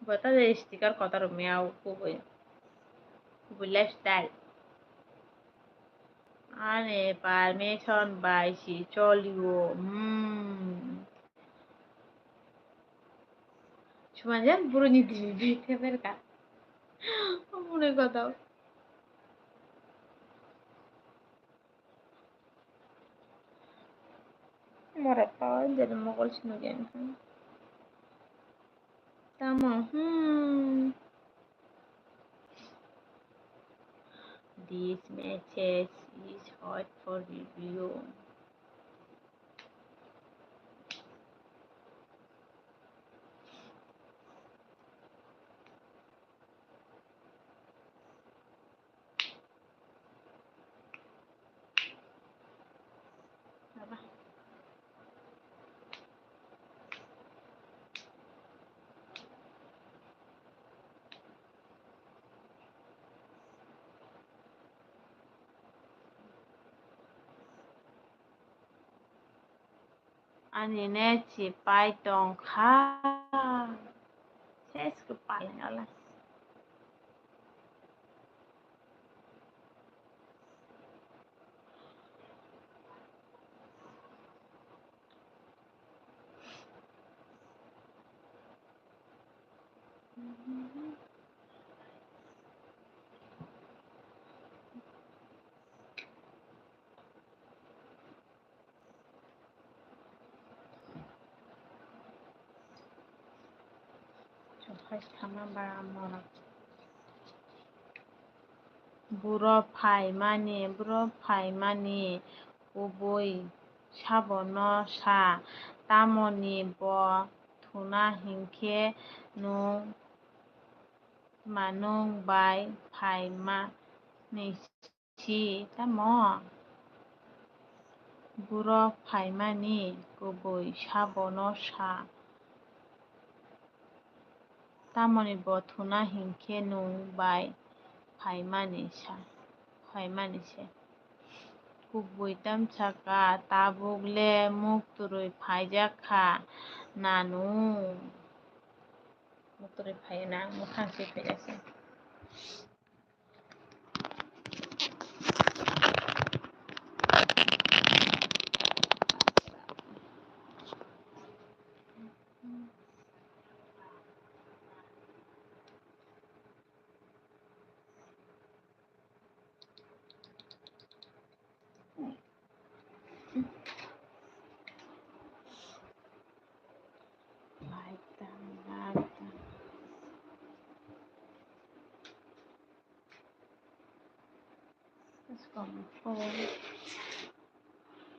Bo ta je sticker kotor rok mia kubui. Kubui lifestyle. Ani permission bai si cholio. Hmm. Chumanjan buruni dibi bi teber ka. Mune kotor. Morok to jani mogol sino gen. Tamo, hmm. This message is hot for review. Ani ne chipai tongkha. Ses kwpal ni ola. Buro phaimani, buro phaimani kubui sabono sa, tamoni bo thuna hinkhe nwng tma nwng bai phaimani si tamo? Buro phaimani kubui sabono sa, tamoni bo thuna hinkhe nwng bai phaimani sa, phaimani se. Kubui tamsaka, tabuk le muk twrwi phaijak kha nanu. Muk twrwi phaiya na, mwkhang se phaijak se.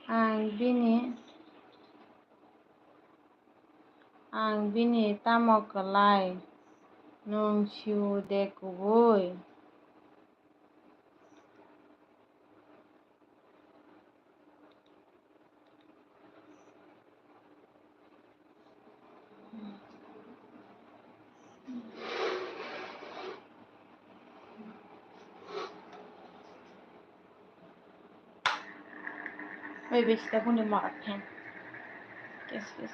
Ang bini, ang bini tamo kwlai nwng sio de kubui? Oi, besi ta buni morat phen. Kes, kes.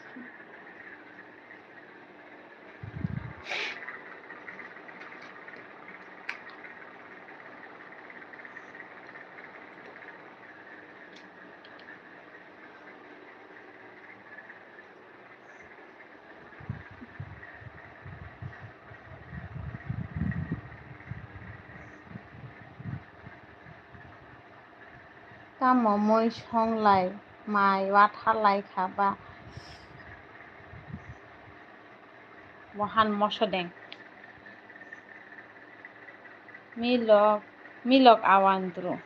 Tamo mui songlai mai watharlai kha ba? Mohan mosodeng. Milok, milok awandru.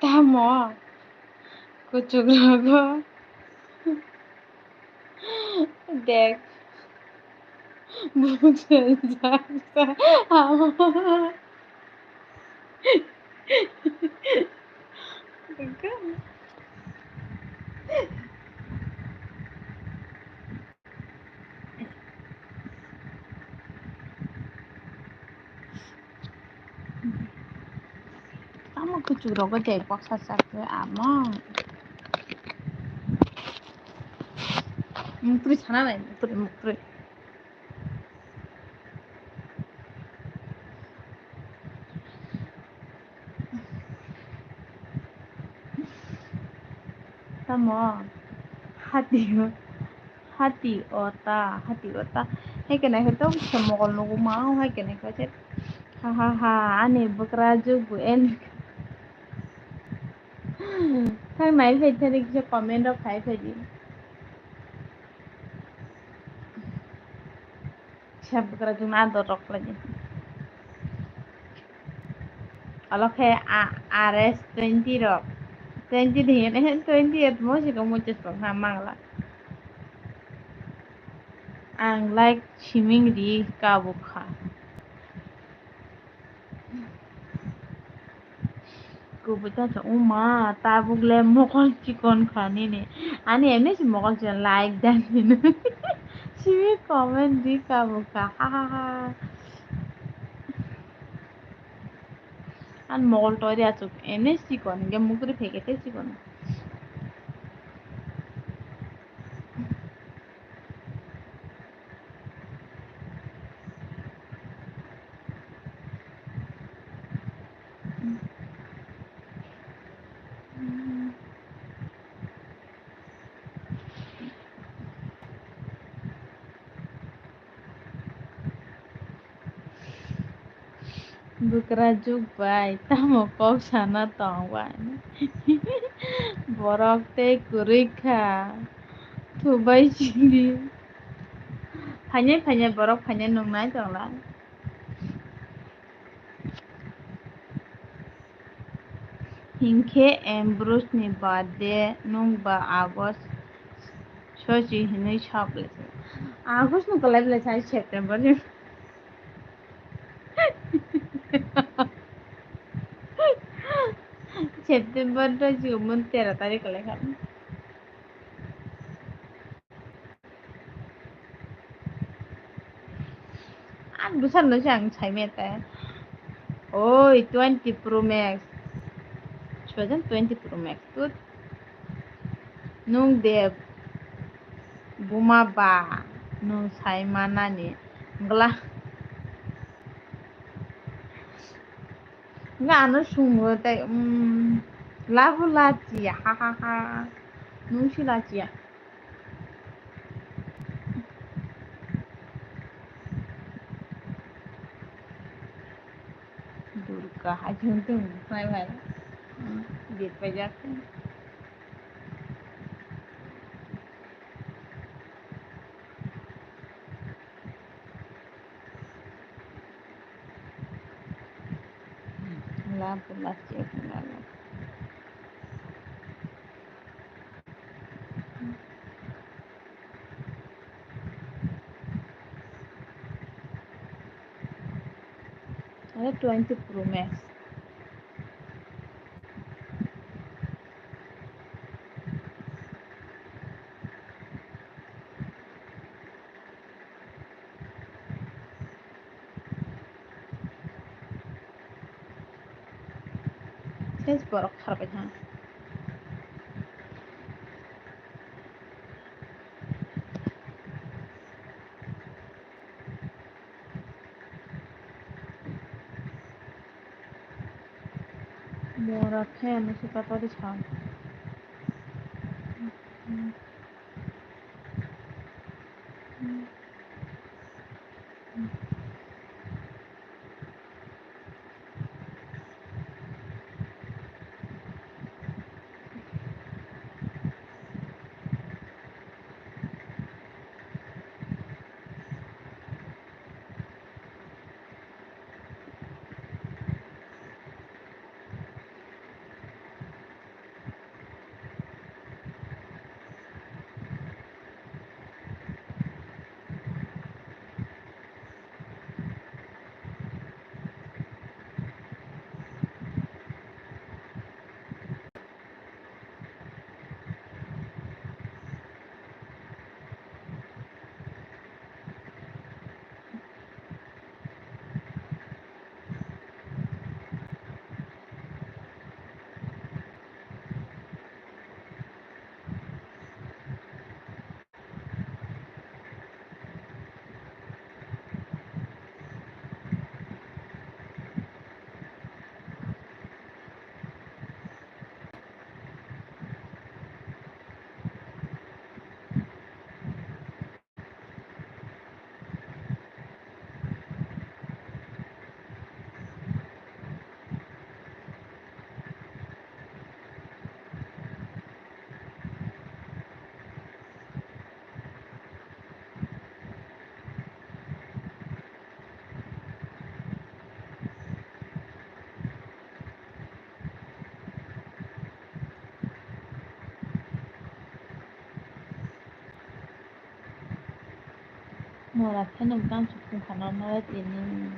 Tamo kuchuk rogo. Dek. Bujajak sa ama. Tamo kuchuk rogo de baksa chakhe ama. Muktwi sana nai, muktwi, muktwi. Tamo hati, hati ota, hati ota. Hai khe naikhe to se mogol nugo ma, hai khe naikhe se. Ha ha ha, ani bwkra jukbu en. Thang nai phai thari kisa comment rok khai phai di. Kisa bwkra jukna ador rok lai di. Alo khe a-, R S twenty rok. Twenty de hin, eh, twenty eight mo si ko muchus rok ha mangla. Ang like siming ri kabukha. Kubui ta cha uma tabuk le mokol chikon kha nini. Ani emni si mokol chikon like dan nini. Simi comment ri kabukha. Ha ha ha. An mokol tori achuk emni chikon hingke mukri pheke te chikon. Bwkra juk bai tamo kok sana tong bai? Borok tei kwrwi kha. Thubai sidi. Phainai phainai borok phainai nungnai tongla. Hinkhe Ambrose ni birthday nwng ba August sochi hinwi sa belai se. August no kwlai belai sa September ni. September to jumon tero tarik kwlai kha. Ang bwsano se ang saimaya te. Oi, twenty Pro Max. Soijan twenty Pro Max. Tut. Nwng de buma ba nwng sai manani. Gla. Nga ano sungo tai, um, labu lachiya, ha, ha, ha. Nwng si lachiya. Durga, hai jun tung, hai, hai. Hmm, date paijak. Lampu last check lalo. Ada twenty Pro Max. Ses borok kharbai ha. Mora khe ano se patari sa. Mora pheno bwtang sukung khana mora tini.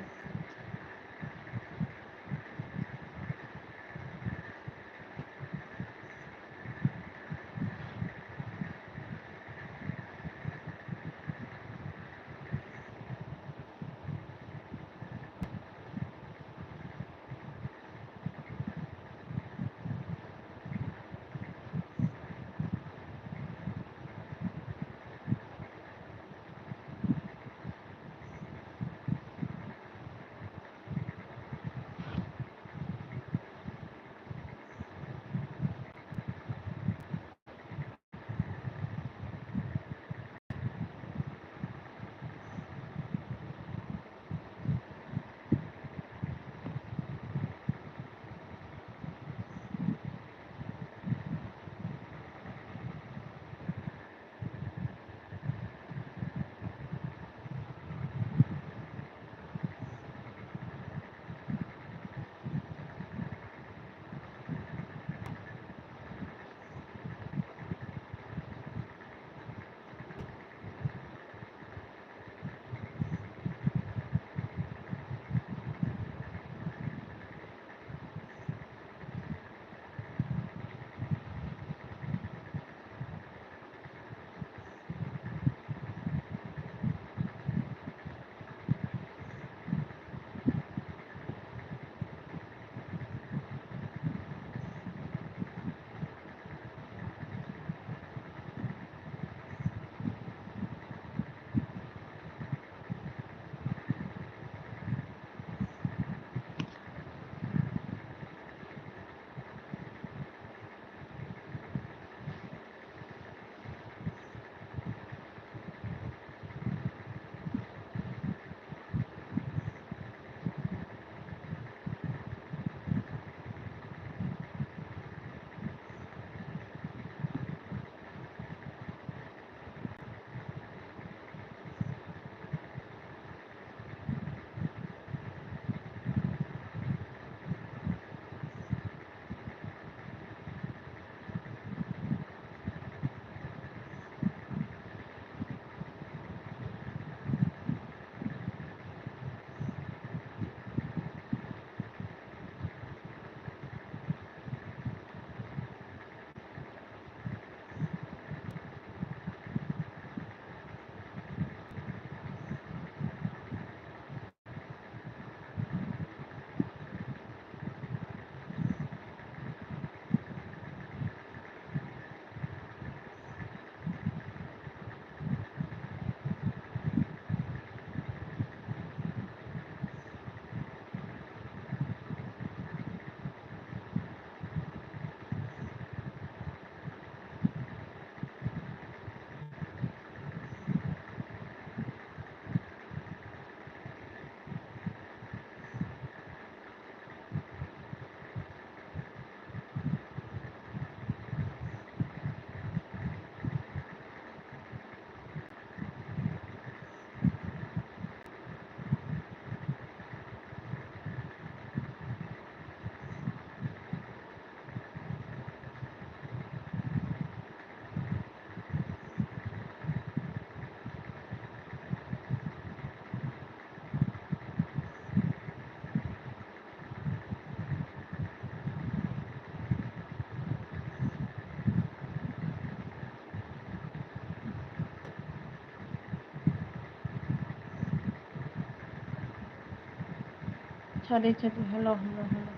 Chale, chale, hello, hello, hello.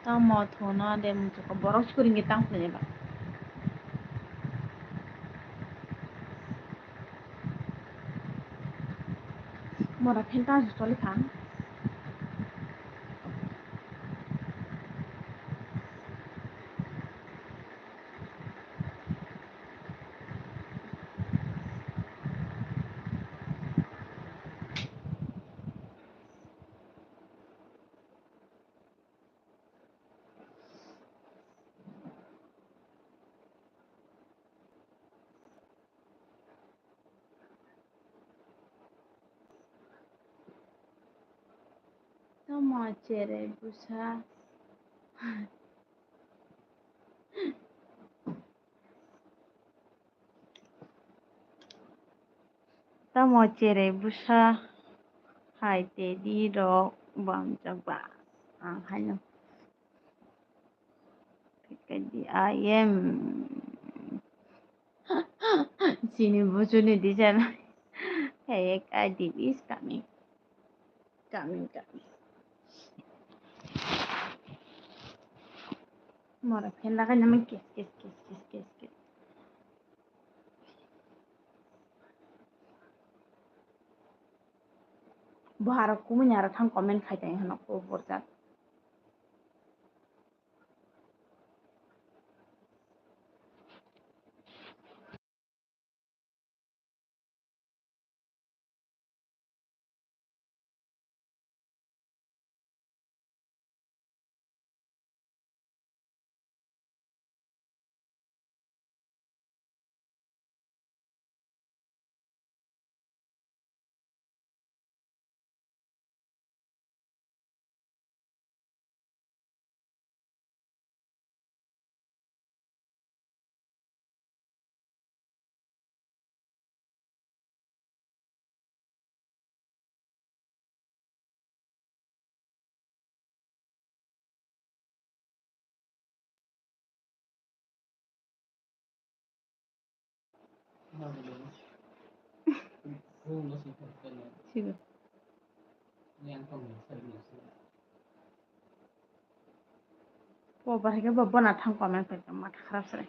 Tamo thona de muchukha borok sukuri nge tang phunai ba. Mora phen ta choli kha. Tamo cherai bwsa. Tamo cherai bwsa hai tedi rok bamjak ba ang haino. I am. Chini buchuni design. Hey, I D is coming. Coming, coming. Mora phen lagai naman kes, kes, kes, kes, kes, kes. Bo aro kumui ni aro thang comment khai tong hwnwi kok borjak. Sigo. Po bahai khe bo bona thang comment khaikha, matha kharap se.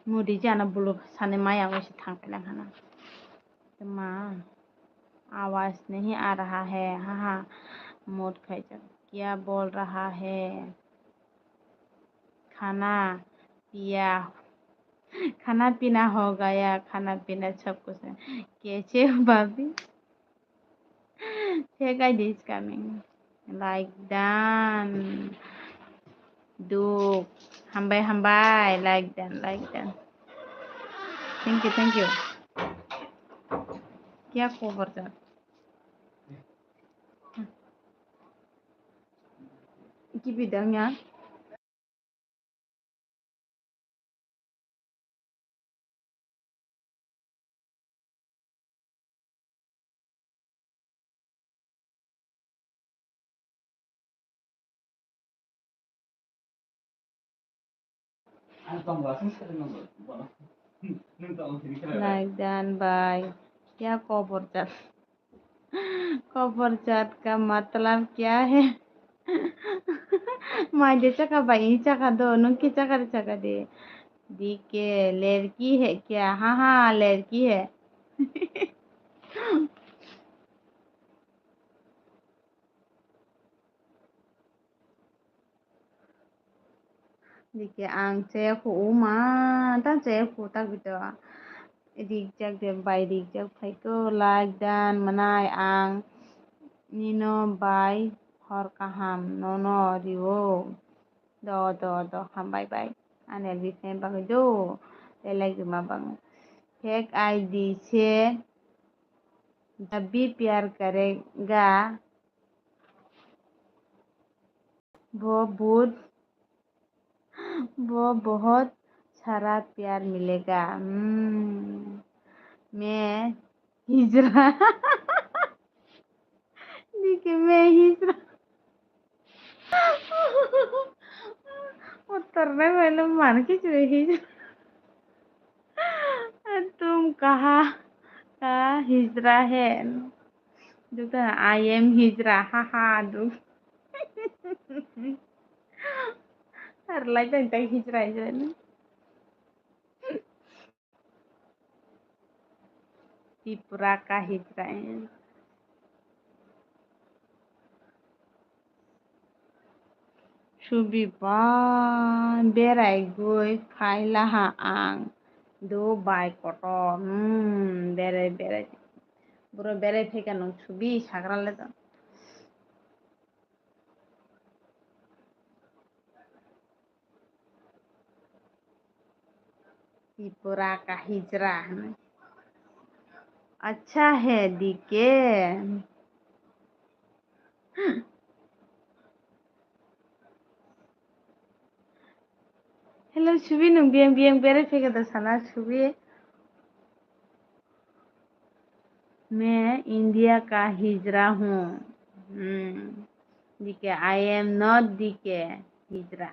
Modi jana bulu sani maya wngwi se thang phailang hana. Tma awaaz nahi aa raha hai, ha ha, mut khaijak. Kya bol raha hai? Khana piya, khana pina ho gaya, khana pina sab kuch hai. Kaise ho bhabhi? Thek I D is coming. Like done. Duk. Hambai, hambai. Like done, like done. Thank you, thank you. Kya khobor jat? Kibi dang ya? Like done by. Kya khobor jat? Khobor jat ka matlab kya hai? Mai de chaka bai, i chaka do, nung ki chaka re chaka de. D K, ladki hai kya? Ha ha, ladki hai. Dike ang chaya khu uma, ta chaya khu ta bito. Rijak de bai rijak phaikhe like done mwnai ang nino bai hor kaham nono rio. Do, do, do, hambai bai. Ani L B fan bagwi do. Tei like rima bagwi. Fake I D se jab bhi pyar karega. Bo bahut, bo bahut sara pyar milega. Hmm. Main hijra. Dike main hijra. Uttor nai bai no man kichu hijra. Tum kaha ka hijra hai. Duk ta, I am hijra, ha ha, duk. Ar lai tang tang hijra, hijra ni. Tripura ka hijra. Subi ba berai gui phai laha ang do bai kotor. Hmm, berai, berai. Boro berai phaikha nung subi sagra le do. Tripura ka hijra hwnwi. Acha hai dike. Hello, Subi, nwng biyang biyang berai phaikha da sana, Subi? मैं इंडिया का हिजड़ा हूँ। हम्म, D K, I am not D K हिजड़ा।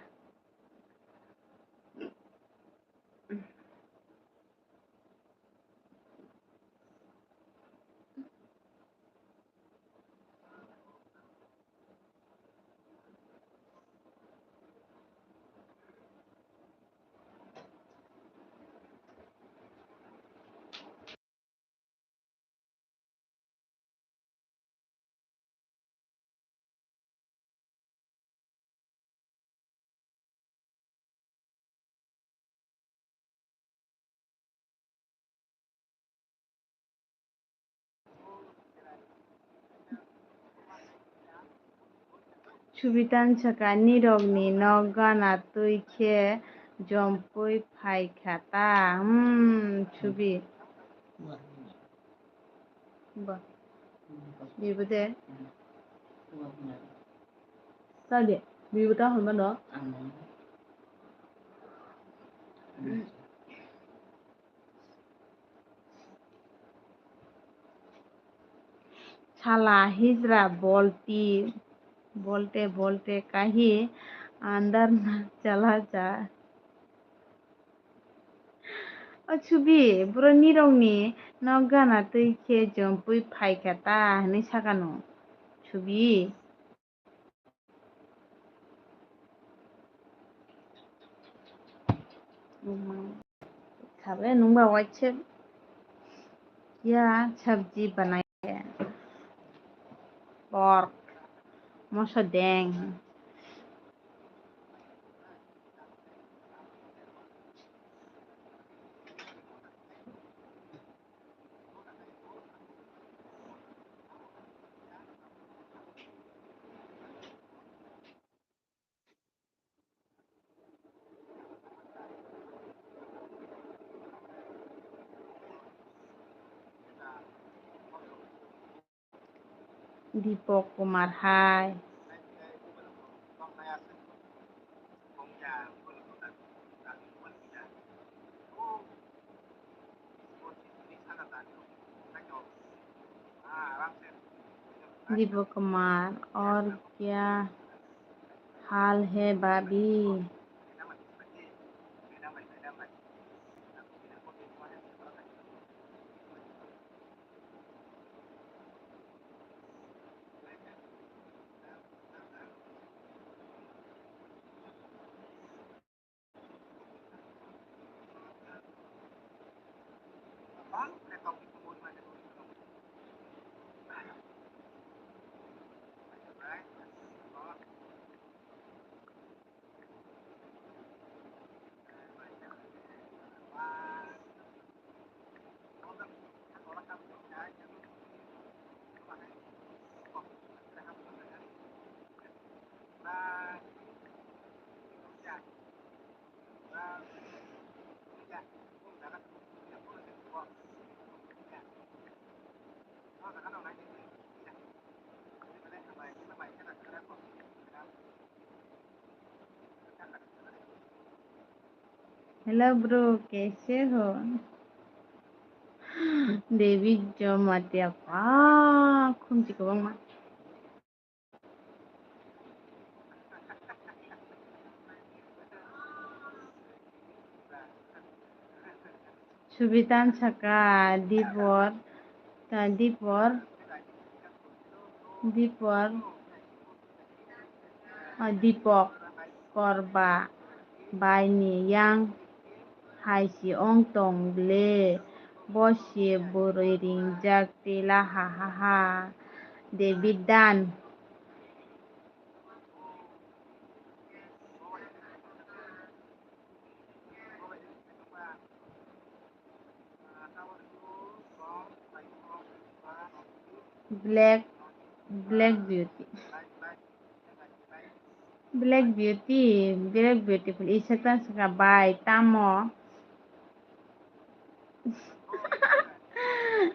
Subi tan saka, nirokni nok gana twi khe jompui phai kha ta. Hmm, Subi. Ba. Bibo de. Tadi, bibo ta hwn mano. Sala hijra bolti, bolte, bolte kahi andar na chala ja. O Subi, bro nirokni nok gana twi khe jompui phai kha ta hwnwi sakano. Subi. Khabe nungba waise ya sabji banai hai. Pork, moso deng. Dipok Kumar hai. Dipok Kumar, और क्या हाल है भाभी? Hello bro, kaise ho? David Jamatia, ah, khumchi kwbangma. Subitan saka Dipor, ta Dipor, Dipor, ah, Dipok Korba bai ni yang hai si ong tong ble, bo si bwrwi ringjak tila ha ha ha. David Dan. Black, Black Beauty. Black Beauty, Black Beautiful. Isa ta saka bai tamo.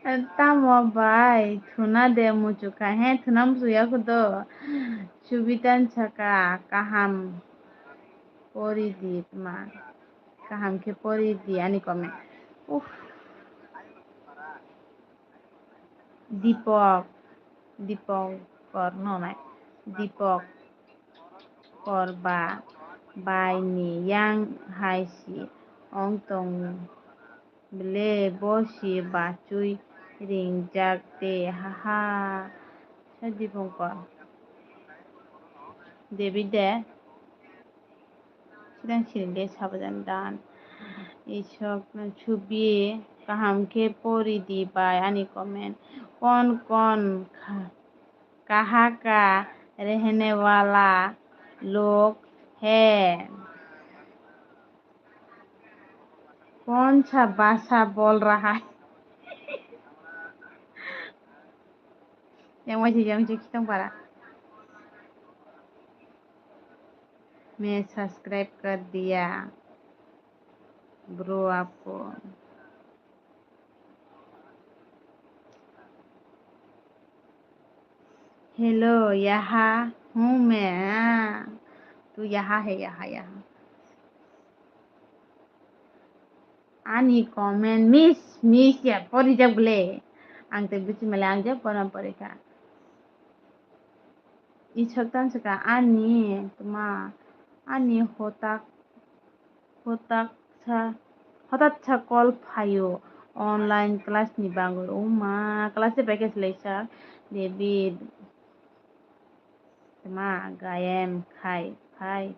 Tamo bai, thuna de muchukha, he thuna muchukya kho do. Subitan saka, kaham pori di tma. Kaham khe pori di ani comment. Uff. Dipok, Dipok kor no nai. Dipok kor ba bai ni yang hai si ong tong. Ble bo si bachwi ringjak de, haha. Sa Dipongkor. Debi de. Sidang siring de sabajan dan. Isok subi kaham khe pori di bai ani comment. Kon kon kha-, kaha ka rehne wala log hai. Kon sa bhasha bol raha hai? Yang wajib yang cuci tong para. मैं सब्सक्राइब कर दिया ब्रो आपको। हेलो, यहाँ हूँ मैं। हाँ, तू यहाँ है, यहाँ, यहाँ। Ani comment miss, miss ya, pori jak bole. Ang te buchi male, ang je pora pori kha. Isok tan saka ani, tma, ani hotak, hotak sa, hotak sa call phaio online class ni bagwi. O ma, class de package leisa, David. Tma gayam khai phai,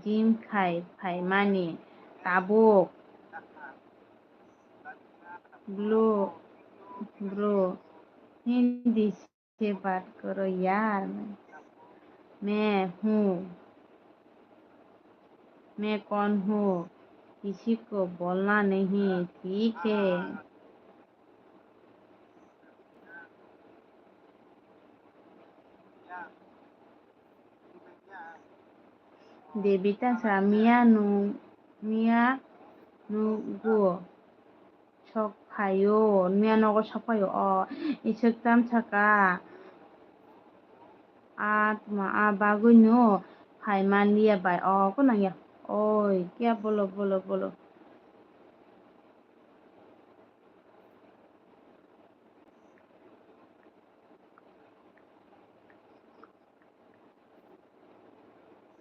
gym khai phaimani tabuk. Bro, bro, Hindi se baat karo yaar. मैं हूँ, मैं कौन हूँ, किसी को बोलना नहीं, ठीक है। Devi ta sa miya nu, miya nugo sok phaio, miya nogo sok phaio o, iswk tam saka. A tma a bagwi no phai man liya bai o, ko nang ya. Oi, kya bolo, bolo, bolo.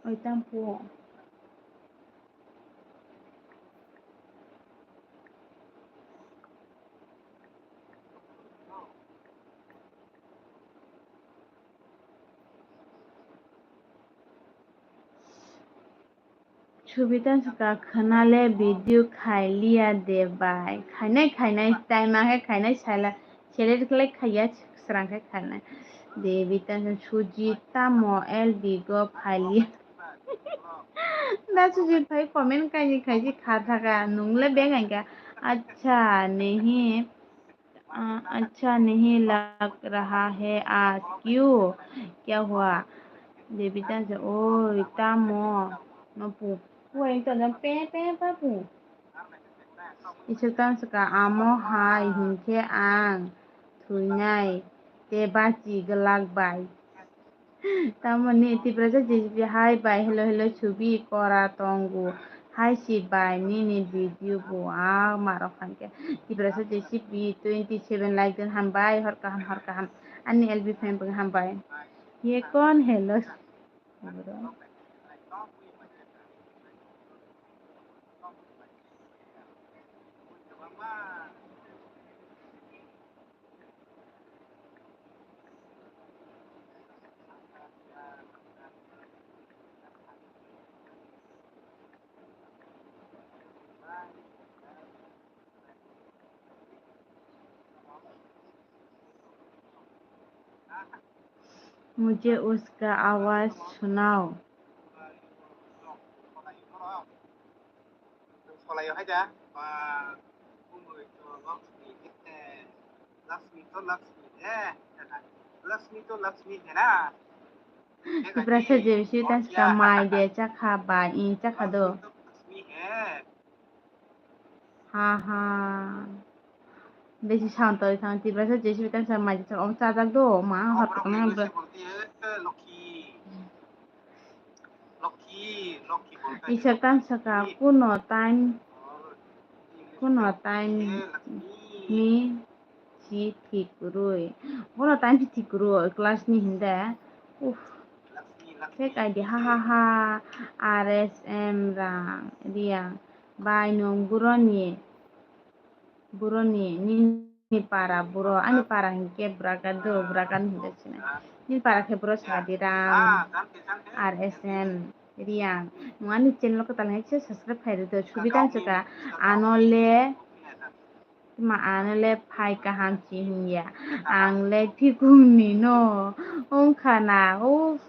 Oi, tampo. Subitan saka khwnale video khai liya de bai. Khainai, khainai, time a khe khainai, saila, select khlai khaiya, srang khe khainai. Devi ta suji tamo L B go phai liya. Da suji phai comment kaini khaisi kha thaka, nungle beng aika. Acha, nehi. आ, अच्छा नहीं लग रहा है आज, क्यों? क्या हुआ? Devi ta se, oi, tamo, no pu, pu ai to jam pe, pe, pa pu. Iswk ta saka, amo hai hinkhe ang thuinai, te bachi glak bai. Tamoni Tiprasa J C P hai bai, hello, hello, subi kora tongo. Hai si bai, nini video bo a marok hangke. Tiprasa J C P twenty seven like den hambai, hor kaham, hor kaham. Ani L B fan bo hambai. Ye kon hello? मुझे उसका आवाज़ सुनाओ। Solai hai da, ba, bumui to Lakshmi, eh, Lakshmi to Lakshmi, eh, Lakshmi to Lakshmi hai na. Tiprasa J C P ta saka mai de chakha ba, i chakha do. Lakshmi to Lakshmi hai. Ha ha. Besi sound tongwi thang, Tiprasa J C B tang sa mai sa om chajak do, ma hor kono. Isa tang saka kuno time, kuno time ni si thik rui. Kuno time si thik rui, class ni hinde. Uff. Fake I D, ha ha ha. R S M rang, Riang. Bai nung buroni. Buroni, nini para buro, ani para hinkhe Braga do, Braga ni hinda sina. Nini para khe buro Sadiram, R S M, Riang. Nwng ani channel ko talai se subscribe khai rwdi, subi tang chwka. Ano le, ma ano le phai kaham si hinya. Ang le thikung ni no, wngkha na, uff,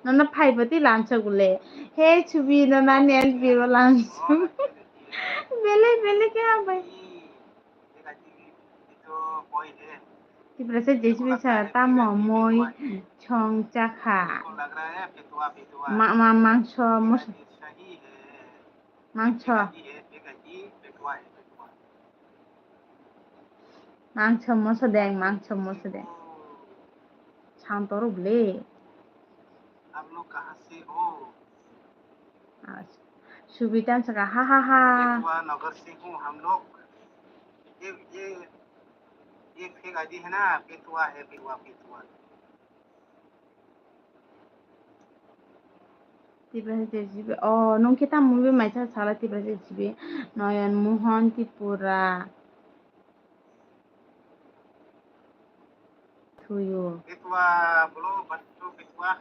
nono phai bwtwi lamsok le. He subi nono ani L B o lamsok. Belai, belai khe hambai. Tiprasa J C B sa tamo mui chong chakha. Ma, ma, mangso, mos-, mangso. Mangso moso deng, mangso moso deng. Santo rubli. Acha. Subitan saka, ha, ha, ha. Petua nagar se hum hum log. Ye, ye, ye fake I D hai na, Petua hai, Petua, Petua. Tiprasa J C B. Oh, nung khe tamo movie maisa sala Tiprasa J C B. Noyon Mohan Tripura. Thuyo. Petua, bro, batu, petua.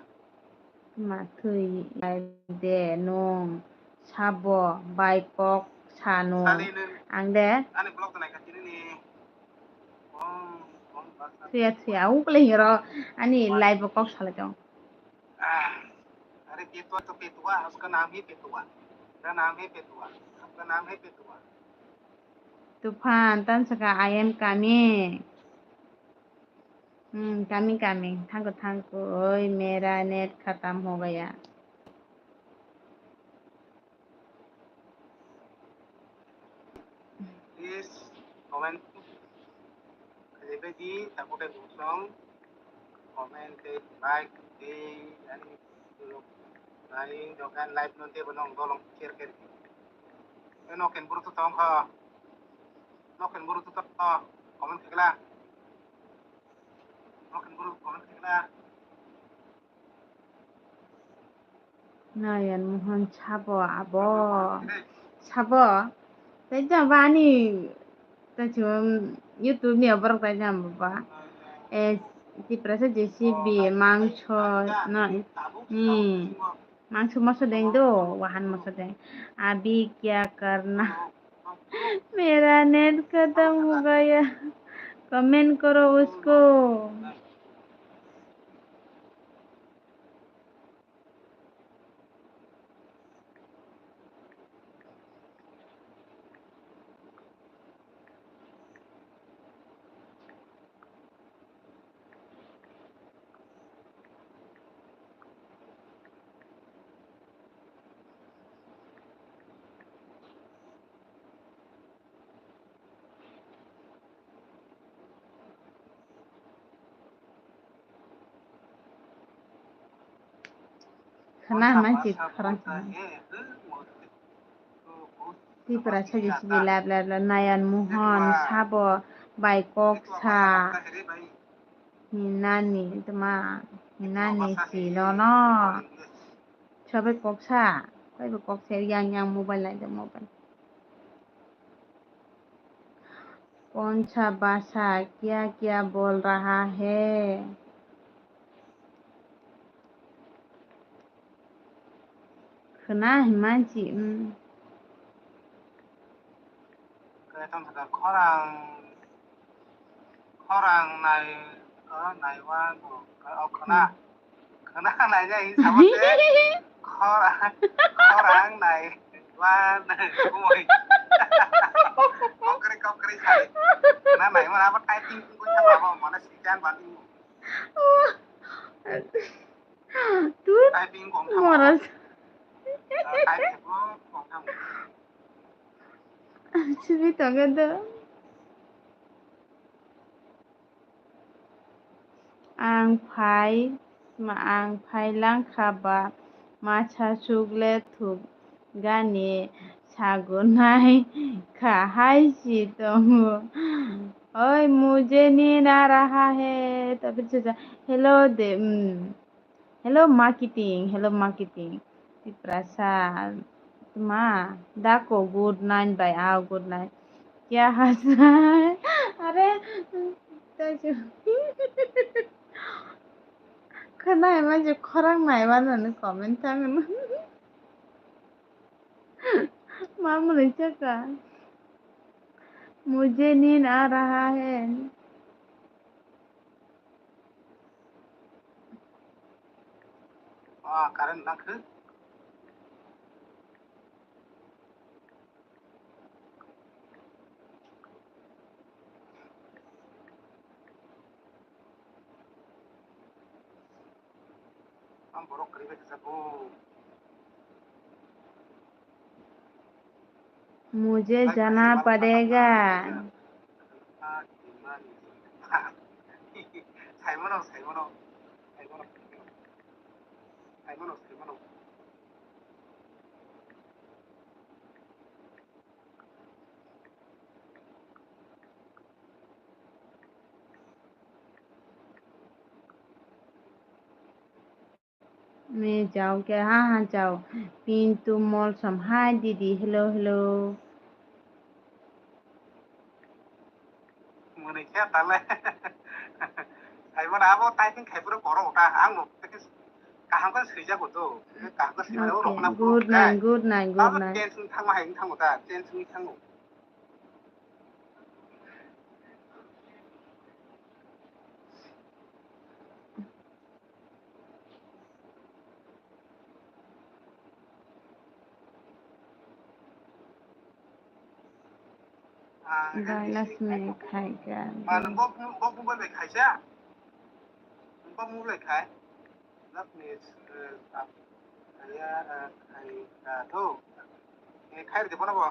Ma thwi lai de nung sabo bai kok sano. Sali nung. Ang de. Ani blog to naikha tini ni. Om, om, basa. Thuya, thuya. Ukle hiro. Ani live kok salai tong. Ah, अरे पेटुआ तो पेटुआ, उसका नाम ही पेटुआ, मेरा नाम ही पेटुआ, आपका नाम है पेटुआ। Tufan, tan saka, I am coming. Hmm, coming, coming. Thank you, thank you. Oi, mera net khatam ho gaya. Please comment khlaibai di, tabuk tei bosong comment tei like tei ani nai dogan live no tei bono dolong share khe di. Eno ken buru to tong kha. No ken buru to tong kha. Comment khikla. No ken buru comment khikla. Nayan Mohan sabo abo. Sabo. Tei jang ba ani tei chum YouTube ni borok tei jang ba. Eh, Tiprasa J C B mangso no ni mangso moso deng do, wahan moso deng. Abhi kya karna? Mera net khatam ho gaya. Comment karo usko. Khna hwnwi si khorang. Tiprasa J C B lab lab lab Nayan Mohan sabo bai kok sa. Hinani tma hinani si nono. Sobe kok sa. Kaibo kok sa yang yang mobile lai de mobile. कौन सा भाषा क्या क्या बोल रहा है? Khna hwnwi si, mm. Khorang, khorang nai, oh, naiwa, oh, khna. Hmm. Khna nainai sabo se khorang, khorang naiwa, kumui. Kokri, kokri sai. Khna naimani abo typing kungkui sama abo, mana sijan bani. Tut. Typing kong tamo. Moras. Ah, typing kong tamo. Chubi tongo do. Ang phai, ang phai lang kha ba, masa suk le thuk gani sago nai kha hai si tongo. Oi, mujhe neend aa raha hai. Tabe chuja, hello de, mm. Hello, marketing. Hello, marketing. Tiprasa. Ma, dako, good night, bye. Ah, good night. Kya hasa? Are, tachu. Khwnai ma je khorang nai ma nani comment thang. Ma mwnwi chaka. Mujhe neend aa raha hai. Ah, current nangkhe. Ang borok kwrwi bai kisa bo. मुझे जाना पड़ेगा। Saimano, saimano, saimano, saimano, saimano. मैं जाऊँ क्या? हाँ, हाँ, जाओ। Pintu Molsom, hi didi, hello, hello. Mwnwi khe tale. Saimano abo typing khai phuru borok ta ang no kaham khe swijak o to. Kaham khe swijak o rokna phuru. Good night, good night, good night. Change wng thangma hai wng thango ta, change wng thango. Dailas me khai ka. Ma, nwng bo, bo mobile bai khaisa? Nwng bo mobile bai khai? Love me, eh, ap-, ya, eh, khai ka tho. Eh, khai rwdi bono bo.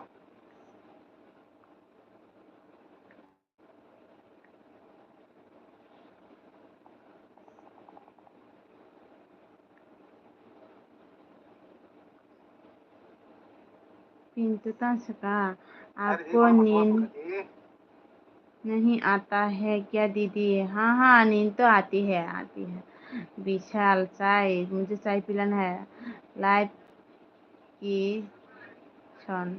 Pintu ta saka, आपको नींद नहीं आता है क्या दीदी? हाँ, हाँ, नींद तो आती है, आती है। विशाल, चाय, मुझे चाय पिलाना है। Live की छन।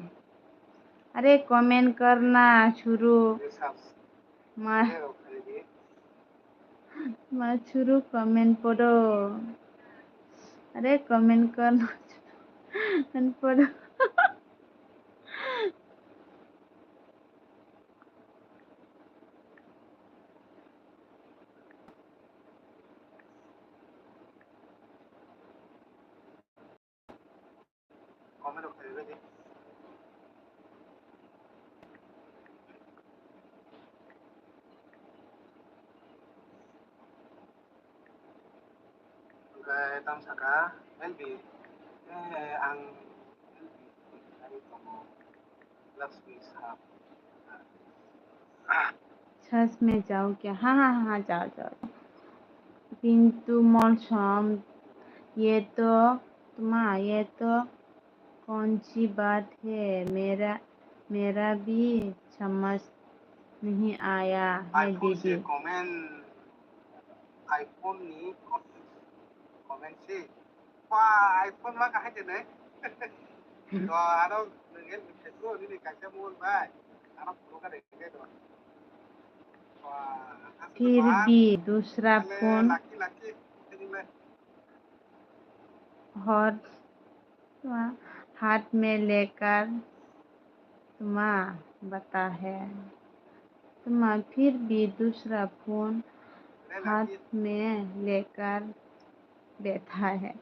अरे, comment करना शुरू। ये सब मा-, ये रखो ये। Machuru comment podo. अरे comment करना पड़ो। Comment rok khlaibai di. Hwnkhe tamo saka, L B, eh, ang L B khai tongo, Lakshmi sa. सच में जाओ क्या? हाँ, हाँ, हाँ, हाँ, जाओ, जाओ। Pintu Molsom, ये तो, तुम्हारा, ये तो कौन सी बात है? मेरा, मेरा भी समझ नहीं आया है, iPhone से दीदी। Comment, iPhone ni comment, comment se. Ba, iPhone ma kahai de ne. To ano nungel Facebook ni kaisa mobile bai. Ano photo ka de do. Ba, फिर भी दूसरा फोन laki laki. Hot हाथ में लेकर तुम्हारा बता है, तुम्हारा फिर भी दूसरा फोन हाथ में लेकर बैठा है।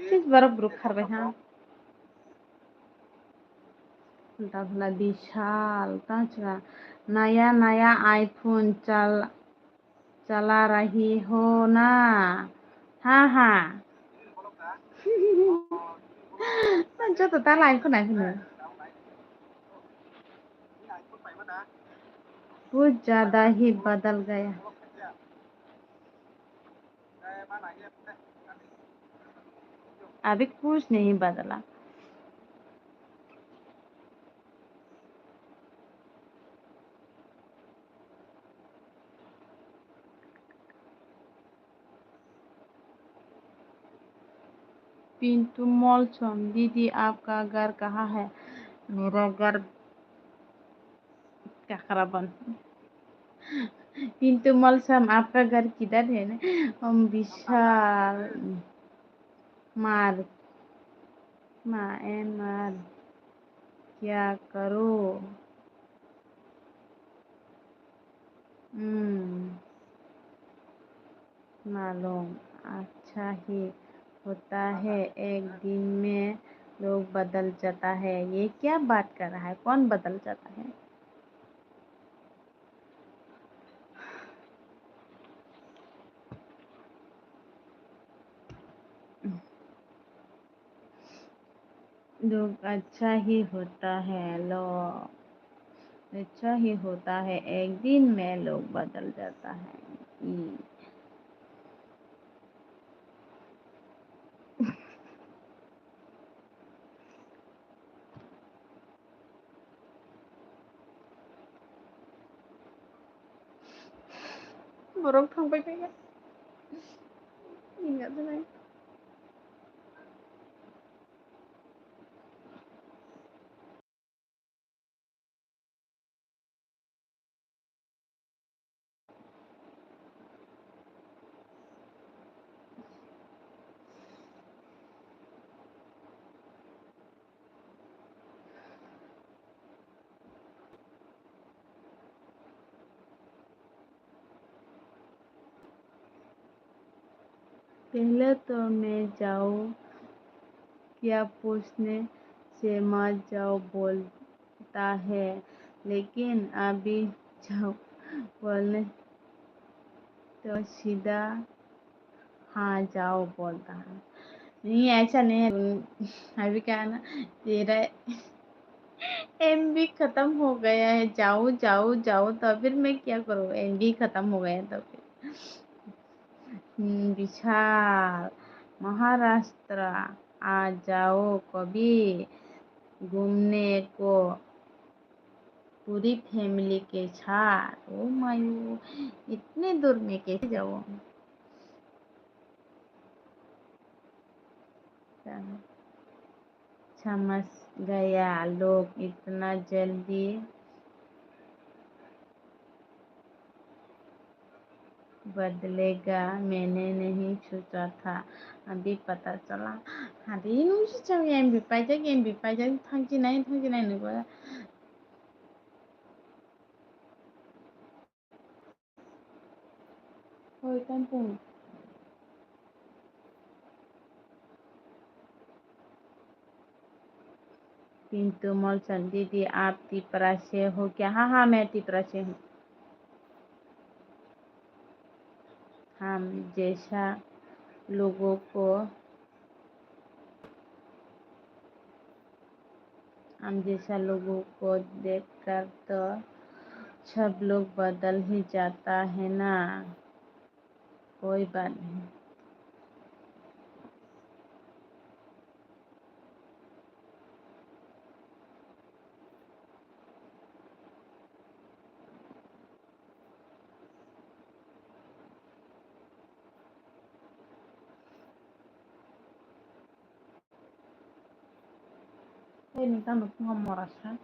Sis borok borok kharbai ha. Ulta phula Bishal, ta chwla. Naya naya iPhone chal, chala rahi ho na. Ha ha. Joto ta lai khuna khuna. Bahut zyada hi badal gaya. Abhi kuch nahi badala. Pintu Molsom, didi, aapka ghar kahan hai? Mera ghar Kakraban. Pintu Molsom, aapka ghar kidhar hai na? Om Bishal, mar, ma, e mar, kya karo? Hmm. मालूम, अच्छा ही होता है, एक दिन में लोग बदल जाता है। ये क्या बात कर रहा है? कौन बदल जाता है? लोग अच्छा ही होता है, लोग अच्छा ही होता है, एक दिन में लोग बदल जाता है। ई। Borok thangbai khe. Inga thangbai. पहले तो मैं जाओ क्या पूछने से मत जाओ बोलता है, लेकिन अभी जाओ बोलने तो सीधा हाँ जाओ बोलता है। नहीं, ऐसा नहीं है। अभी क्या है ना, तेरा एमबी खत्म हो गया है, जाओ, जाओ, जाओ, तो फिर मैं क्या करूँ? एमबी खत्म हो गया तो फिर। हम्म, विशाल, महाराष्ट्र आ जाओ कभी घूमने को, पूरी फैमिली के साथ। ओ मायो, इतने दूर में कैसे जाओ? समझ गया, लोग इतना जल्दी बदलेगा, मैंने नहीं सोचा था, अभी पता चला। Hari nung si chang M B paijak, M B paijak, thangchinai, thangchinai nungba. Hoi, tang tong. Pintu Molson, दीदी, आप तिपरा से हो क्या? हाँ, हाँ, मैं तिपरा से हूँ। हम जैसा लोगों को हम जैसा लोगों को देखकर तो सब लोग बदल ही जाता है ना, कोई बात नहीं। Tei nwng tamo phungo mora sa.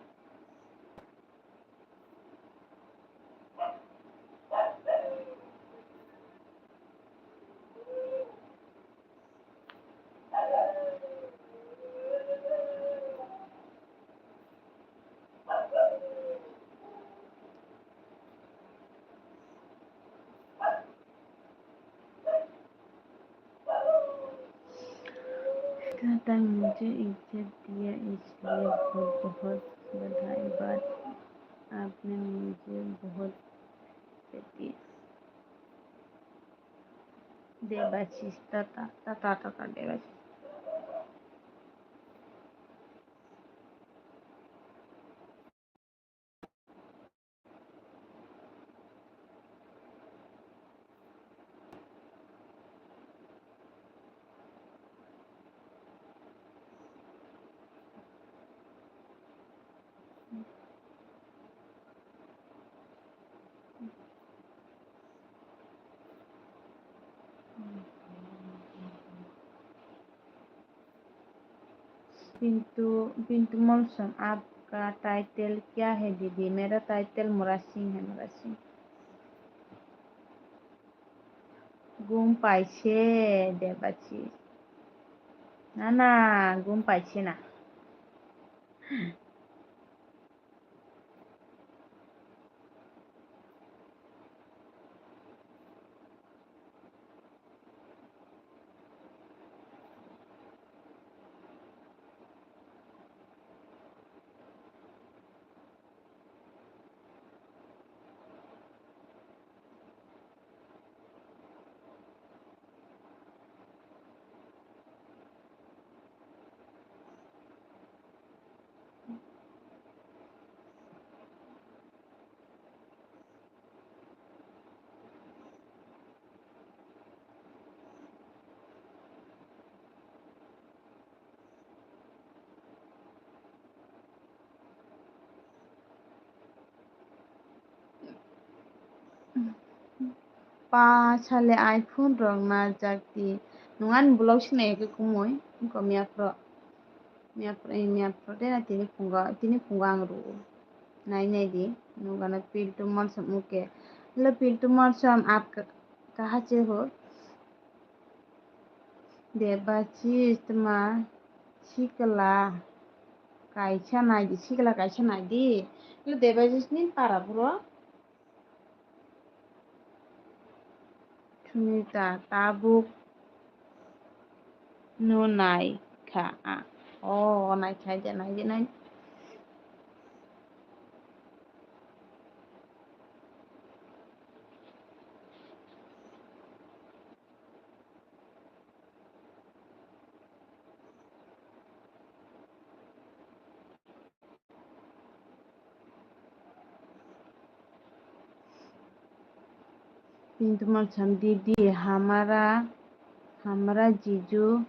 तंग मुझे इज्जत दिया इसलिए बहुत बहुत बधाई, but आपने मुझे बहुत इज्जत दी। Debashis, tata, tata, tata, Debashis. Pintu, पिंटू मौसम, आपका टाइटल क्या है दीदी? मेरा टाइटल मुरा सिंह है, मुरा Singh. Gum paise, Debashis. Na, na, gum paise na. Pa sale iPhone rok na jakti. Nung ani vlog sina eke kumui. Ko miya pro. Miya pro, eh, miya pro de na tini phunga, tini phunga ang ru. Nai nai di. Nung gana Piltu Malsam uke. Hello Piltu Malsam, aap ka-, kaha se ho? Debashis tma sikla kaisa nai di, sikla kaisa nai di. Lo Debashis ni para bro. Sunita tabuk no nai kha a. O nai kha je nai je nai. Pintu Malsam, "Didi, hamara, hamara jiju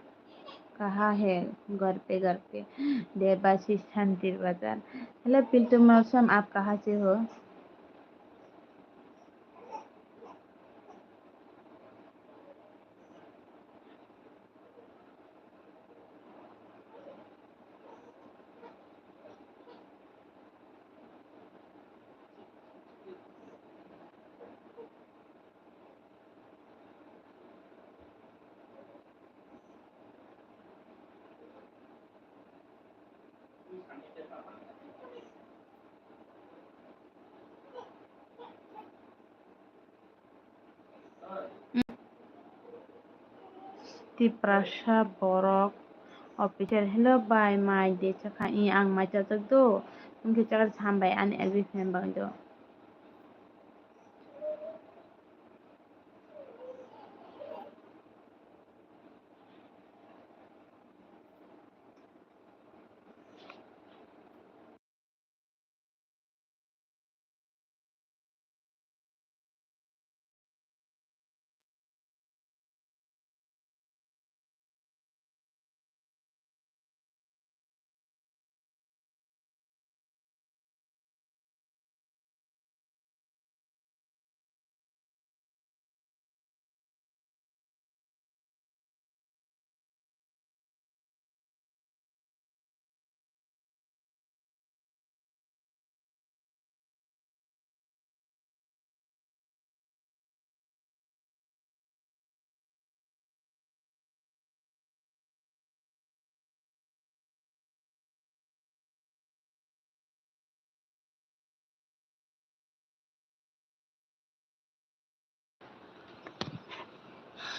kaha hai, ghar pe, ghar pe." Debashis Shantir Bazar. Hello, Pintu Malsam, aap kaha se ho? Tiprasa borok official. Hello bai, mai de chakha? I, ang mai chajak do. Wngkhe chakha hambai ani L B fan bagwi do.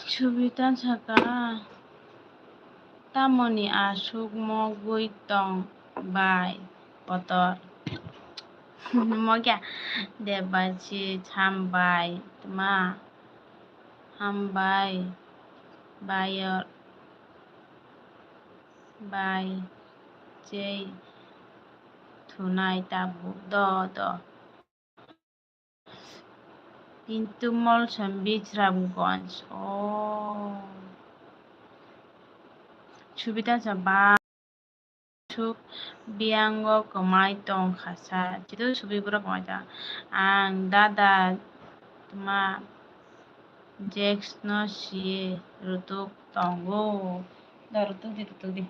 Subitan saka. Tamoni aswk mogwi tong bai kotor? Mogya Debasi, hambai tma, hambai bayor bai chei thunai tabuk do do. Pintu Molsom, Bijramganj. Oh. Subita sa ba suk biyango kwmai tong kha sa. Chido subi borok kwmai tong. Ang dada tma Jex no siye rutuk tongo. Da rutuk di, rutuk di.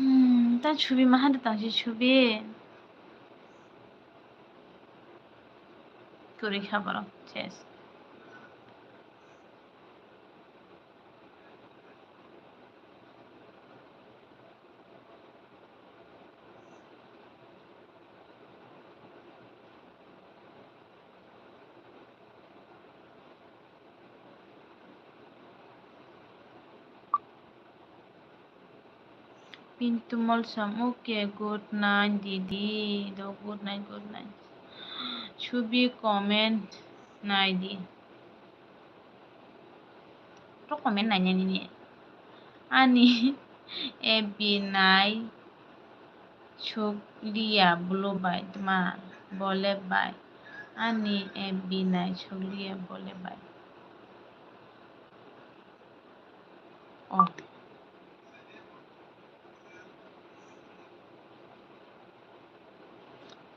Hmm, ta chubi mahan ta tangsi chubi. Kuri kha borok, ses. Pintu Molsom, okay, good night, didi. Do, good night, good night. Chubi comment nai di. Tok comment nai nai nini. Ani F B nai sukliya bolo bai tma bole bai. Ani F B nai sukliya bole bai. Oh.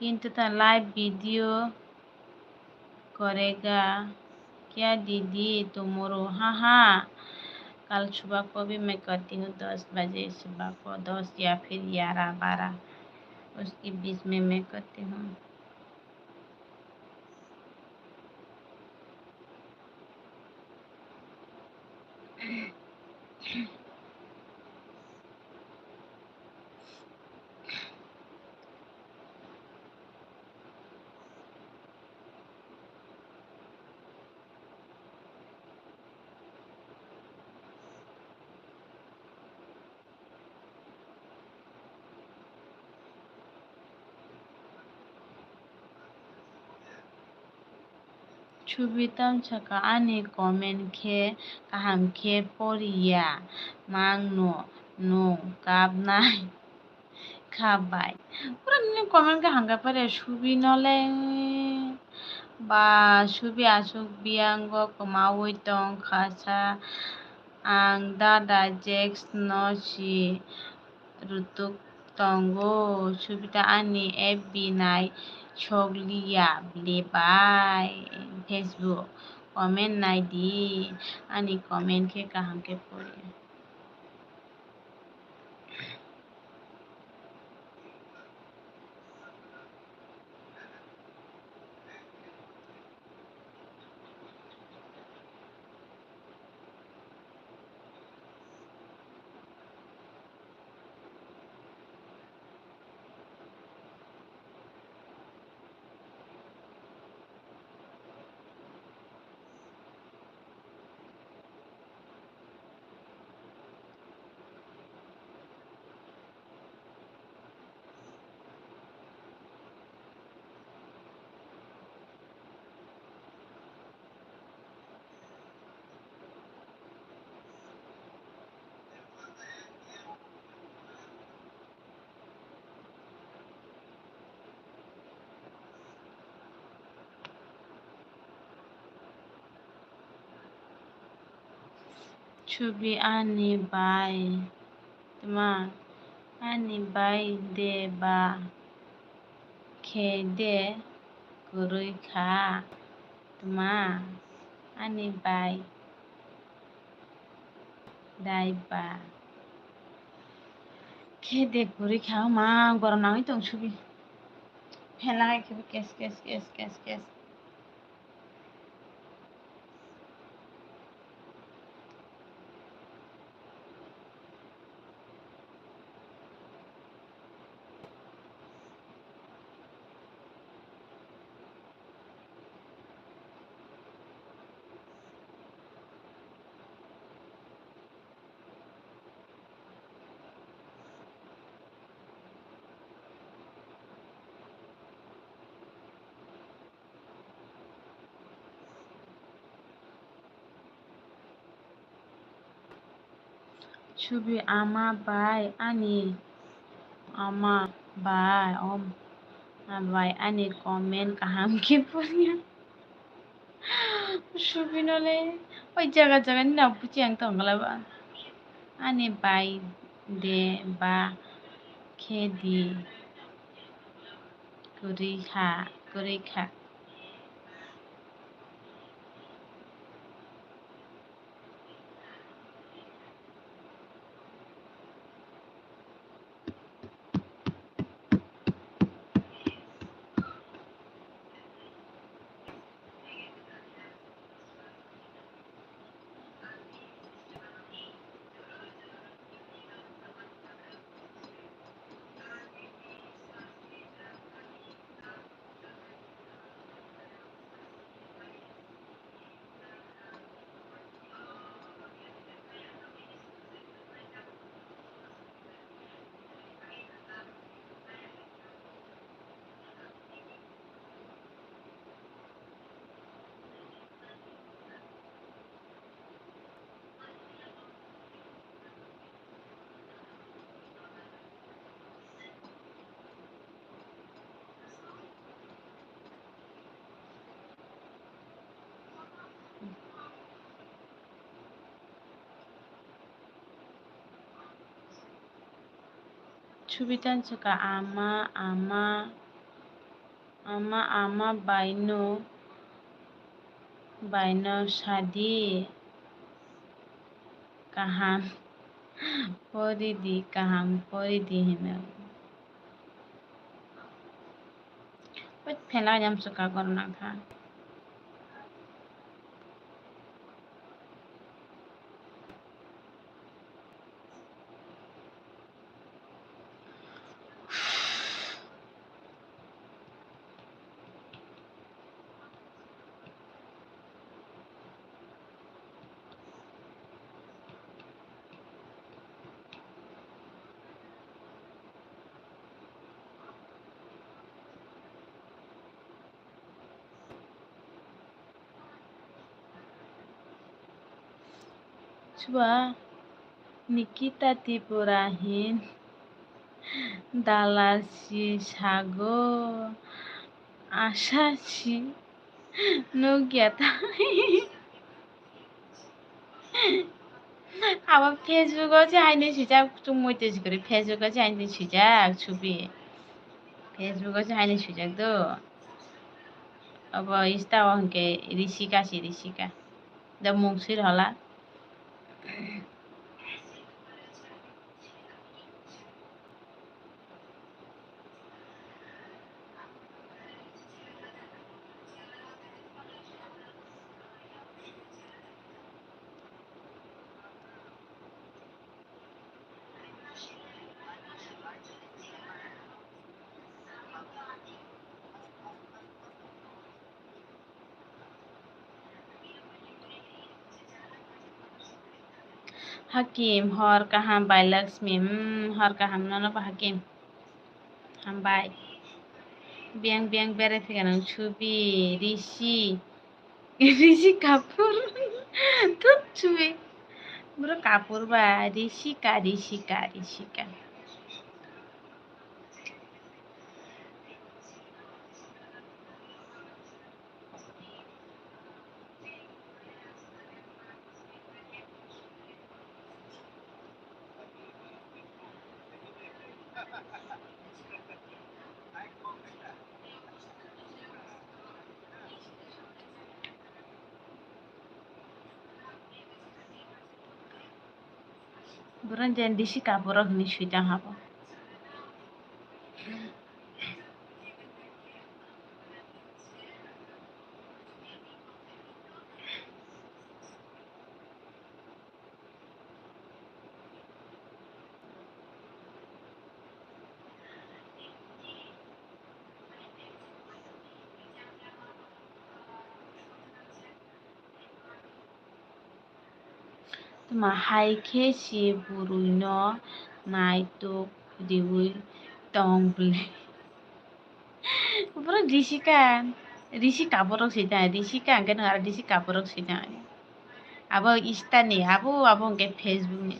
Kintu ta live video korega kya didi tomorrow? Ha ha. Kal subah ko bhi main karti hu, das baje subah ko, das ya phir yara bara, uske beech mein main karti hu. Chubi tam saka ani comment khe kaham khe poriya mangno nwng kapnai kha bai. Pura nini comment khe hangka pare subi nole. Ba subi aswk biyango kwmawi tong kha sa. Ang dada Jex no si rutuk tongo. Subita ani F B nai sokliya bile bai. Facebook comment nai di, ani comment khe kaham khe pori. Chubi ani bai tma, ani bai de ba khe de kwrwi kha tma, ani bai dai ba khe de kwrwi kha ma gorok nangwi tong Chubi. Phen lagai khe bo kes kes kes kes kes. Chubi ama bai ani ama bai om bai ani comment kaham khe porya. Chubi nole oi jaga jaga ni na buchi ang tong glai ba ani bai de ba khe di kwrwi kha kwrwi kha. Chubi tan chwka ama ama ama ama bai no bai no sadi kaham pori di kaham pori di hino. Pet phela jam chwka gorna kha. Chuba Nikita Tripura hin dalal si sago asa si nukya ta. Abo Facebook o se haino swijak chwng muitu se kwrwi Facebook o se haino swijak chubi. Facebook o se haino swijak do. Obo Insta o hwnkhe Rishika se Rishika. Da mung swi hola. Hakim, hor kaham bai Laxmi, hmm, hor kaham nono bo Hakim. Hambai. Biyang biyang berai phikha nang chubi, Rishi. Rishi Kapoor. Thut chubi. Bro Kapoor ba, Rishika, Rishika, Rishika. Borok je disi kaborok hinwi swijak habo. Tma hai khe se bwrwino naitok riui tong bwlai. Borok risi ka, risi kaborok se ta, risi ka hwnkhe nwng aro risi kaborok se ta. Abo Insta ni, abo, abo hwnkhe Facebook ni.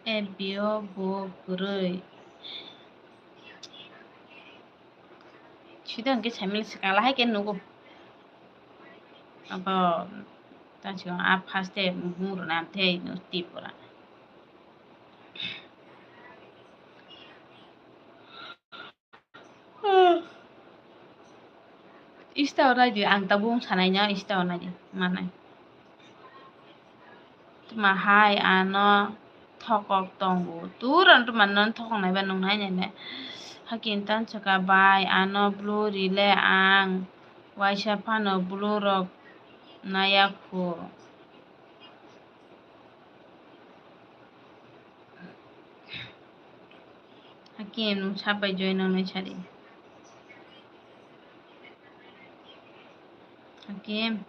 F B o bo kwrwi. Sida hwnkhe saimani swkang lahai khe nugo. Abo tang sikang a first day mung rwna tei no Tripura. Insta o naidi, ang tabuk wng sanai no Insta o naidi manai. Tma hai ano thokok tongo. Tura tma non thokok naiba nung nai nai nai. Hakin tan saka bai ano blue rile ang. Waisa phano blue rok naya kho. Hakim, nwng sapai join wngnai sadi. Hakim.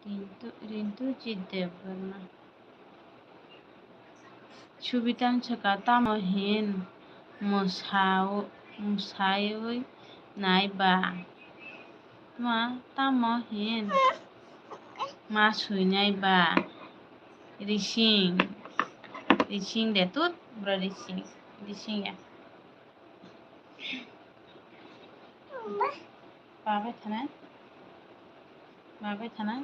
Rintu, Rintuji Debbarma. Subitan saka tamo hin mwsao-, mwsaiwi nai ba? Ma tamo hin ma swinai ba? Rising. Rising de tut, bro, rising. Rising ya. Ba bai thanai. Ba bai thanai.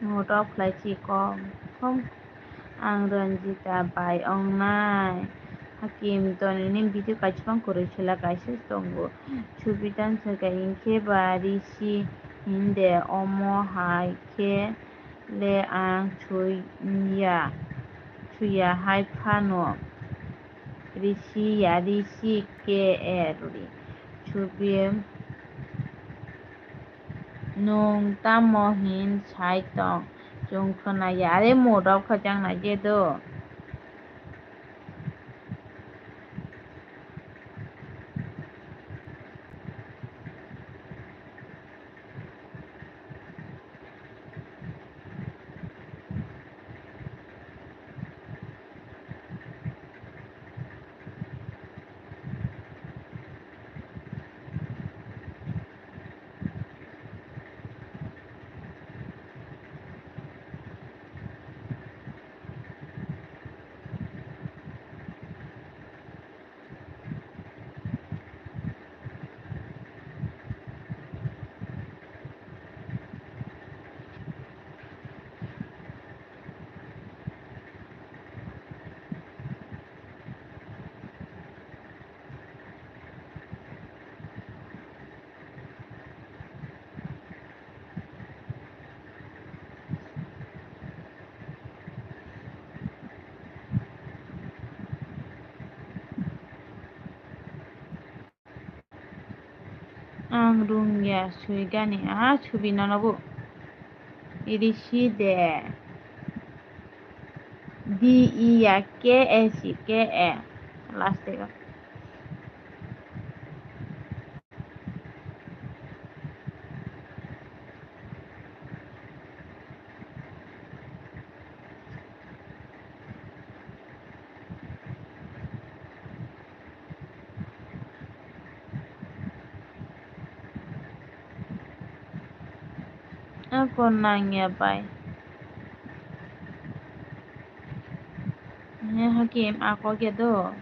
Moto khlai si kom. Kom. Ang Ranjita bai wngnai. Hakim, to nini video kaisa phang kwrwi sela kaisa tongo. Subitan saka hinkhe ba risi hinde omo hai khe le ang sui ya, sui ya hai phano. Risi ya, risi ke e ruri. Subi. Nwng tamo hin sai tong? Chwng khwnaya. Are, morok khe chang nai je do. Ang rung ya sui gani, aha, subi nono bo. Iri si de. D E ya, K A si, K A. Last day. Ako nangya bai. He Hakim, ako khe do.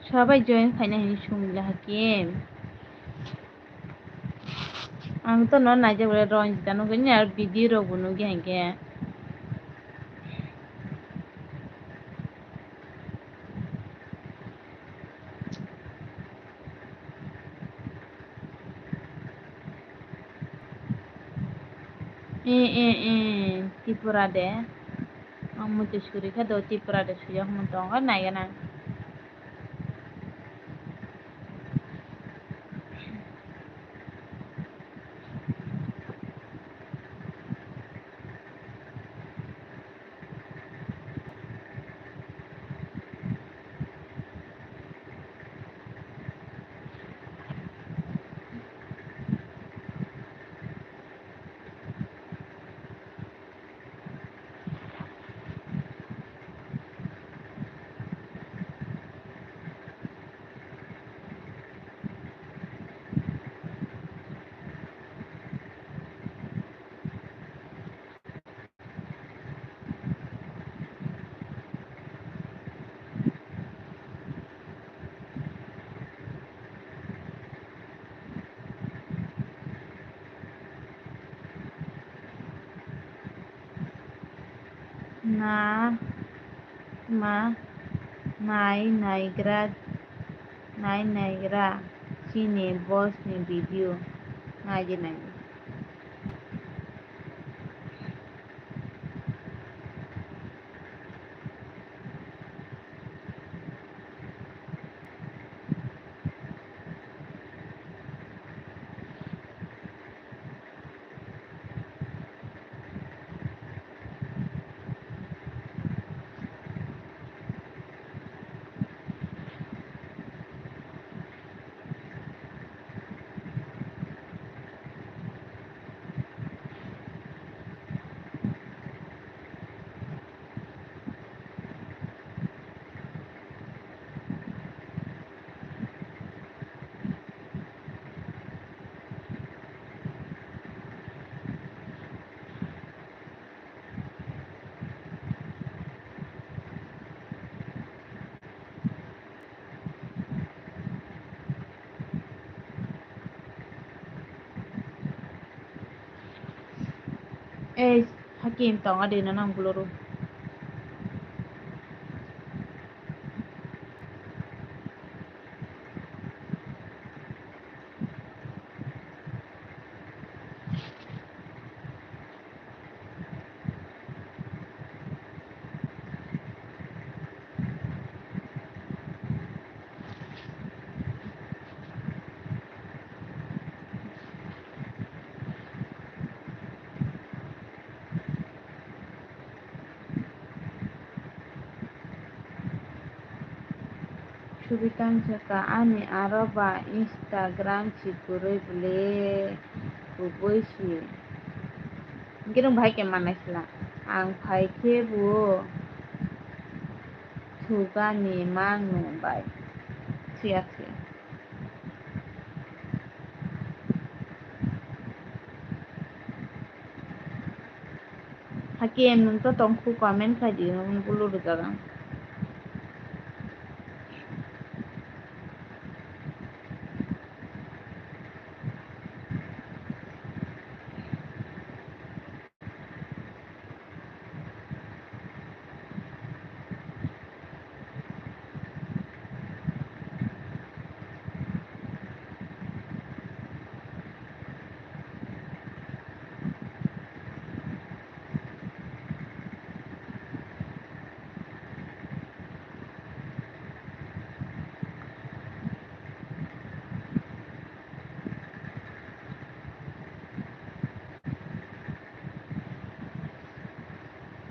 Sabai join khaina hini sungla Hakim. Ang to no naijak bole Ranjita nugwi ni aro video rok bo nugwi hinkhe. Eh, eh, eh, Tripura de. Ang muitu suri khe do Tripura de sujak hwn tong khe nai gana. Na ma nai naigra, nai naigra chini boss ni video nai di nai di. Ei, hakim tong adi na nang buluru. Subitang saka ani aro ba Instagram si kwrwi ble kubui si. Girung bai ke manai sila. Ang phai khe bo thugani mangno bai. Siya siya. Hakim nwng to tongkhu comment khai di, nwng bulu rwjak ang.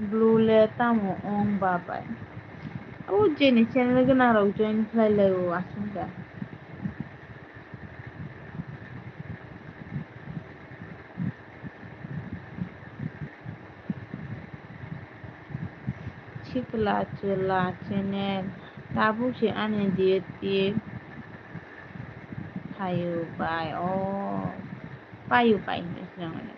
Blue le tamo wng babai. O jeni channel gwnang rok join khlai lai o aswk da. Sikla chwla channel tabuk se ani D T phaio bai o paio bai hinwi swnam.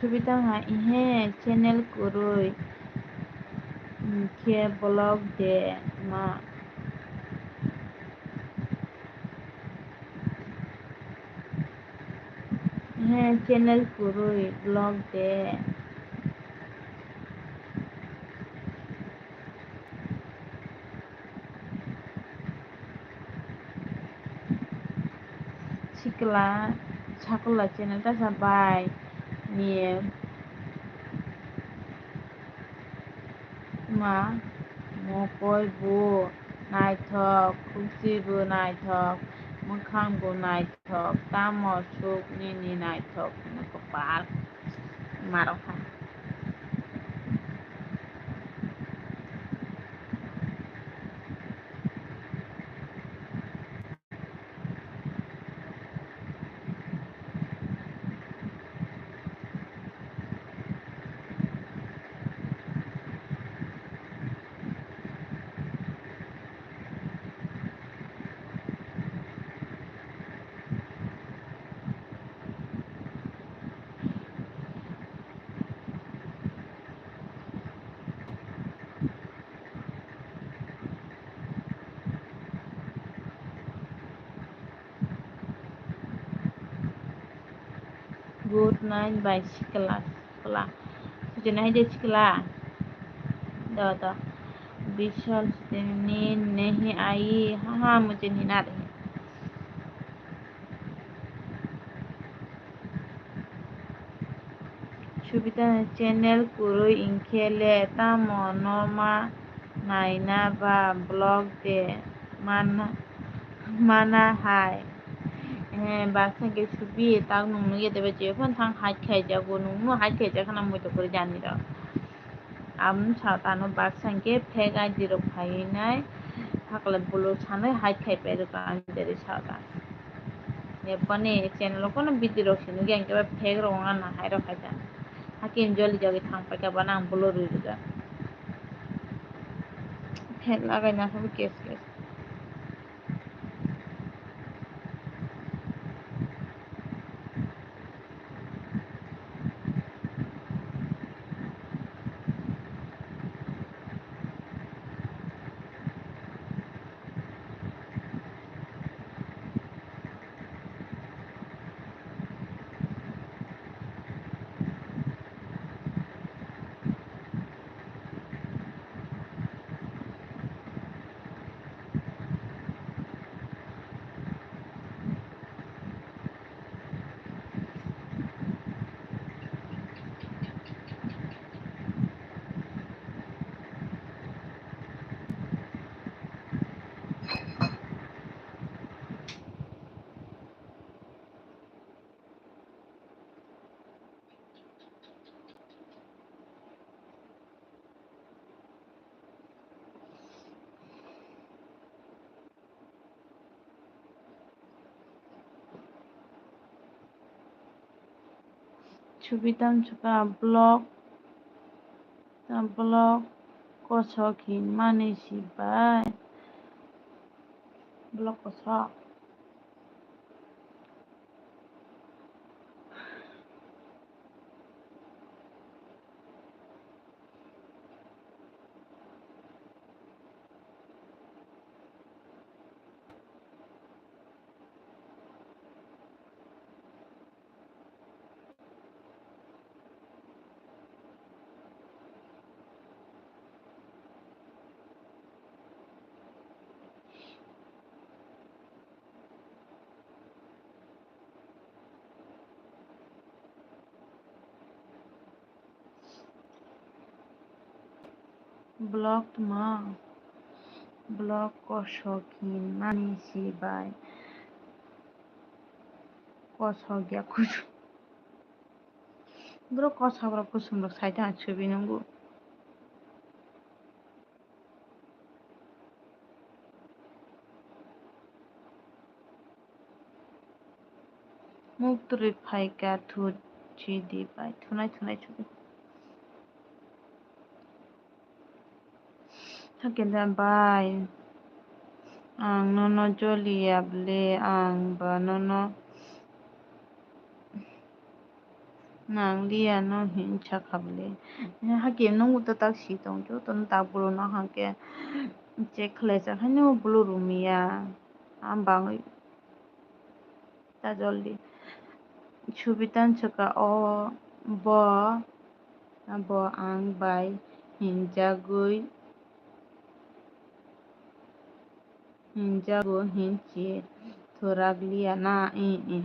Subitang ha ihe channel kwrwi khe vlog de ma. Ihe channel kwrwi vlog de. Sikla, sakla channel ta sa bai ni ma mokoi bo naithok, khukchi bo naithok, mwkhang bo naithok, tamo suk nini naithok hwnwi kwpal marokha. Good night bai sikla, sikla. Sujana hai de sikla. Do, do. Bishal sujani nahi aayi. Ha, ha, mujhe nahi aa rahi. Subita channel kwrwi wngkhe le tamo norma naina ba vlog de mana, mana hai. Eh, baksa khe subi tak nung nugya tebe je phone thang hide khai jago, nung no hide khai jak khana muitu kwrwi jani rok. Ang sa tano baksa hinkhe fake I D rok phaiwi nai, hakla bolo sanwi hide khai pai rwkha ang jeri sa ta. Yapani channel o kono video rok simi khe ang khe fake rok wngna nahai rok hai ta. Hakim joli joli thang paikha bana ang bolo rwi rwkha. Fake lagai na khe kes kes. Subi tamsukha block, block kosok hinmani sibai block kosok. Block tma, block kosok hinmani sibai kosok ya kuchuk. Borok kosok rok kusum rok sai ta subi nungo. Muktwrwi phaikha thu chidi bai thunai thunai chudi. Hakhe da bai ang nono joliya bwle ang ba nono. Nang liya no hin sakha bwle. Hakhe nung ta tak si tong joto no tak bolo no hakhe check khlai jak haino bolo room ya. Ang bangwi ta joldi. Subi tamsukha o bo, bo ang bai hinjagwi. Hinjago hinchi thurak liya na, i, i.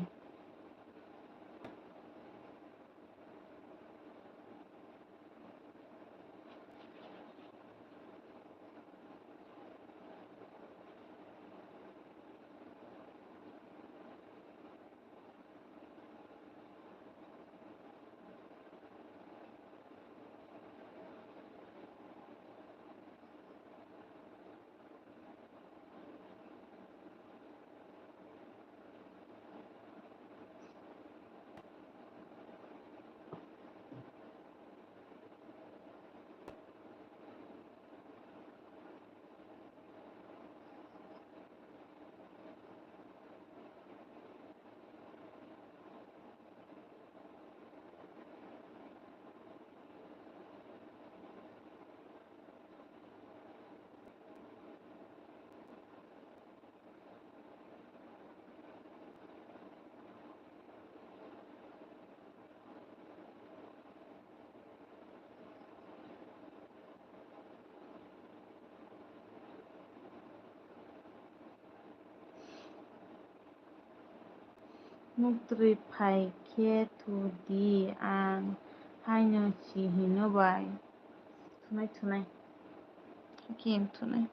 Muktwrwi phai khe thu di, ang haino si hino bai. Thunai, thunai. Haikhe thunai.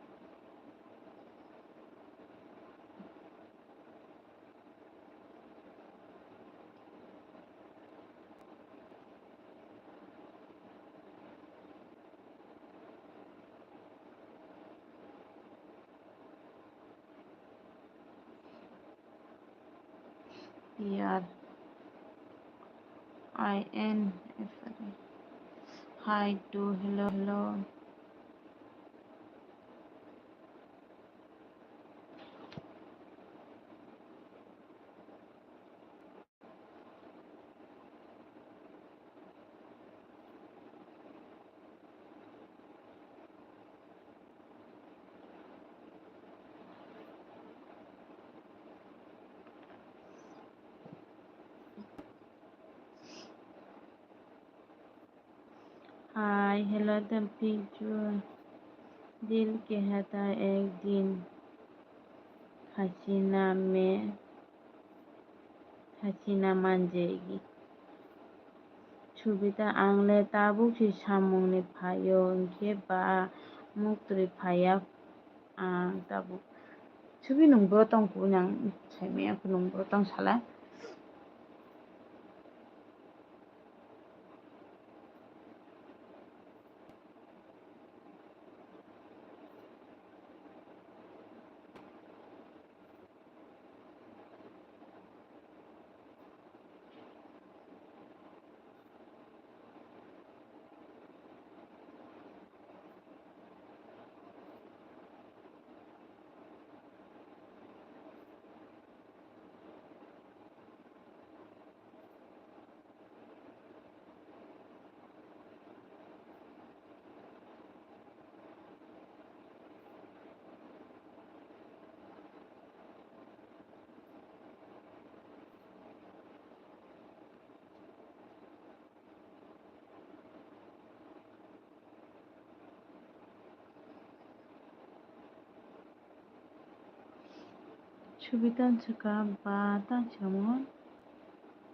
P R I N F R A. Hi to, hello, hello. Hi, hello, the picture. दिल कहता एक दिन हसीना में हसीना मान जाएगी। Subita, ang le tabuk se samung ni phaio, hwnkhe ba muktwi phaiya ang tabuk. Subi nwng boro tong kubui nang saimanya khe nwng boro tong sala. Subi tang saka ba tang samo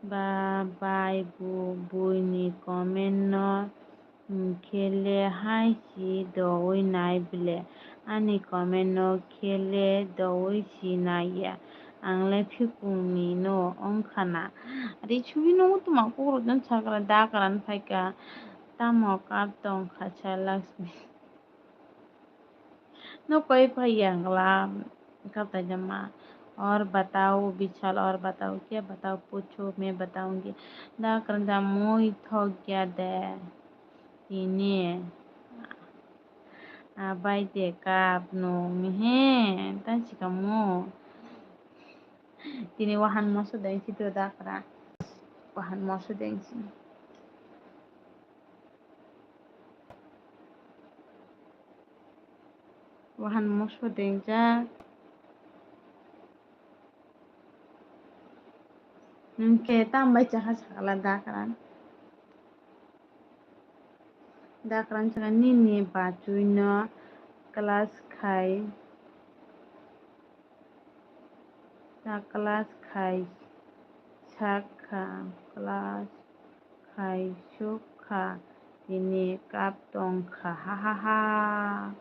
ba bai bo buini comment no hwnkhe le hai si doui nai bile ani comment no khe le doui si nai ya ang le phikung ni no wngkha na. Ari subi no tuma kok rok jang sakra da karan phaika tamo kap tong kha sa Laxmi. No koi phai yang la kap tai jama. और बताओ विशाल, और बताओ क्या बताओ पूछो मैं बताऊंगी. Da karan da mui thok ya de. Tini. Abai de kap nung he. Ta sikamo. Tini wahan moso deng si to da karan. Wahan moso deng si. Wahan moso dengjak. Nwng khe tam bai chakha sakala da karan. Da karan chakha nini bachwi no class khai. Ta class khai sak kha, class khai suk kha, tini kap tong kha, ha ha ha.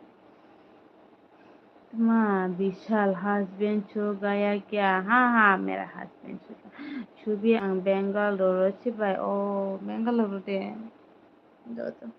Tma, Bishal husband chhu gaya kya? Ha ha, mera husband chhu gaya. Subi ang Bangalore ro si bai, o Bangalore de. Do do.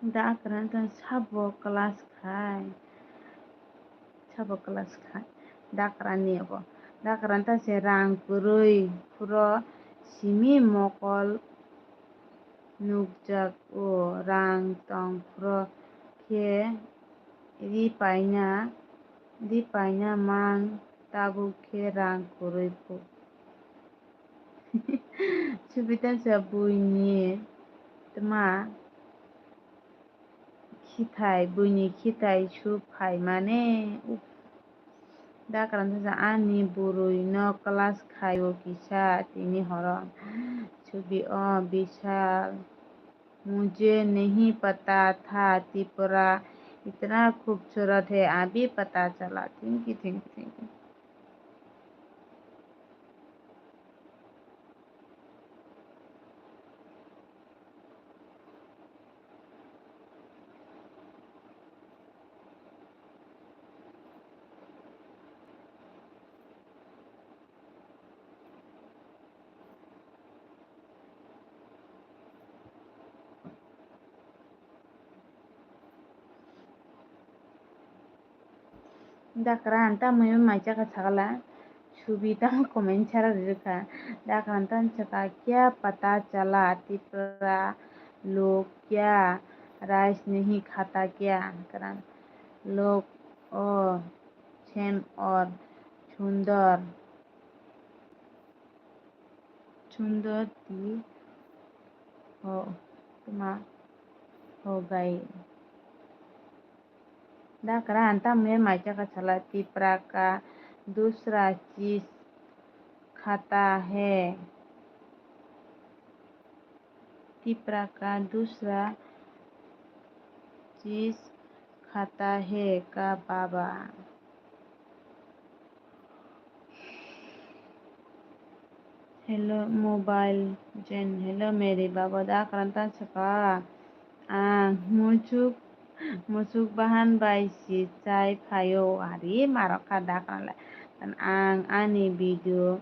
Da kwran ta sabo class khai. Sabo class khai. Da kwran ni abo. Da kwran ta se rang kwrwi phuro simi mokol nukjak o. Rang tong phuro khe ri paina, ri paina mang tabuk khe rang kwrwi phu. Subita sa buini tma khithai, buini khithai su phaimani. Uf. Da kwran sa ani bwrwi no class khai o kisa tini horo. Subi o Bishal. मुझे नहीं पता था त्रिपुरा इतना खूबसूरत है, अभी पता चला। Thank you, thank you, thank you. Dakran, tamo mai chakha sakala, subi tamo comment sara ririkha. Dakran tan saka, "Kya pata chala, Tipra log kya, rice nahi khata kya?" Kran, "Log o, same or, sundor." Sundor ti ho, tuma ho gai. Dakran, tamo mai chakha sakala, "Tipra ka dusra cheez khata hai." Tipra ka dusra cheez khata hai ka baba. Hello, mobile jen. Hello, Mary baba, da kwran ta saka. Ang musuk, musuk bahan bai si chai phaio, ari marok kha da kwran le. Ang ani video,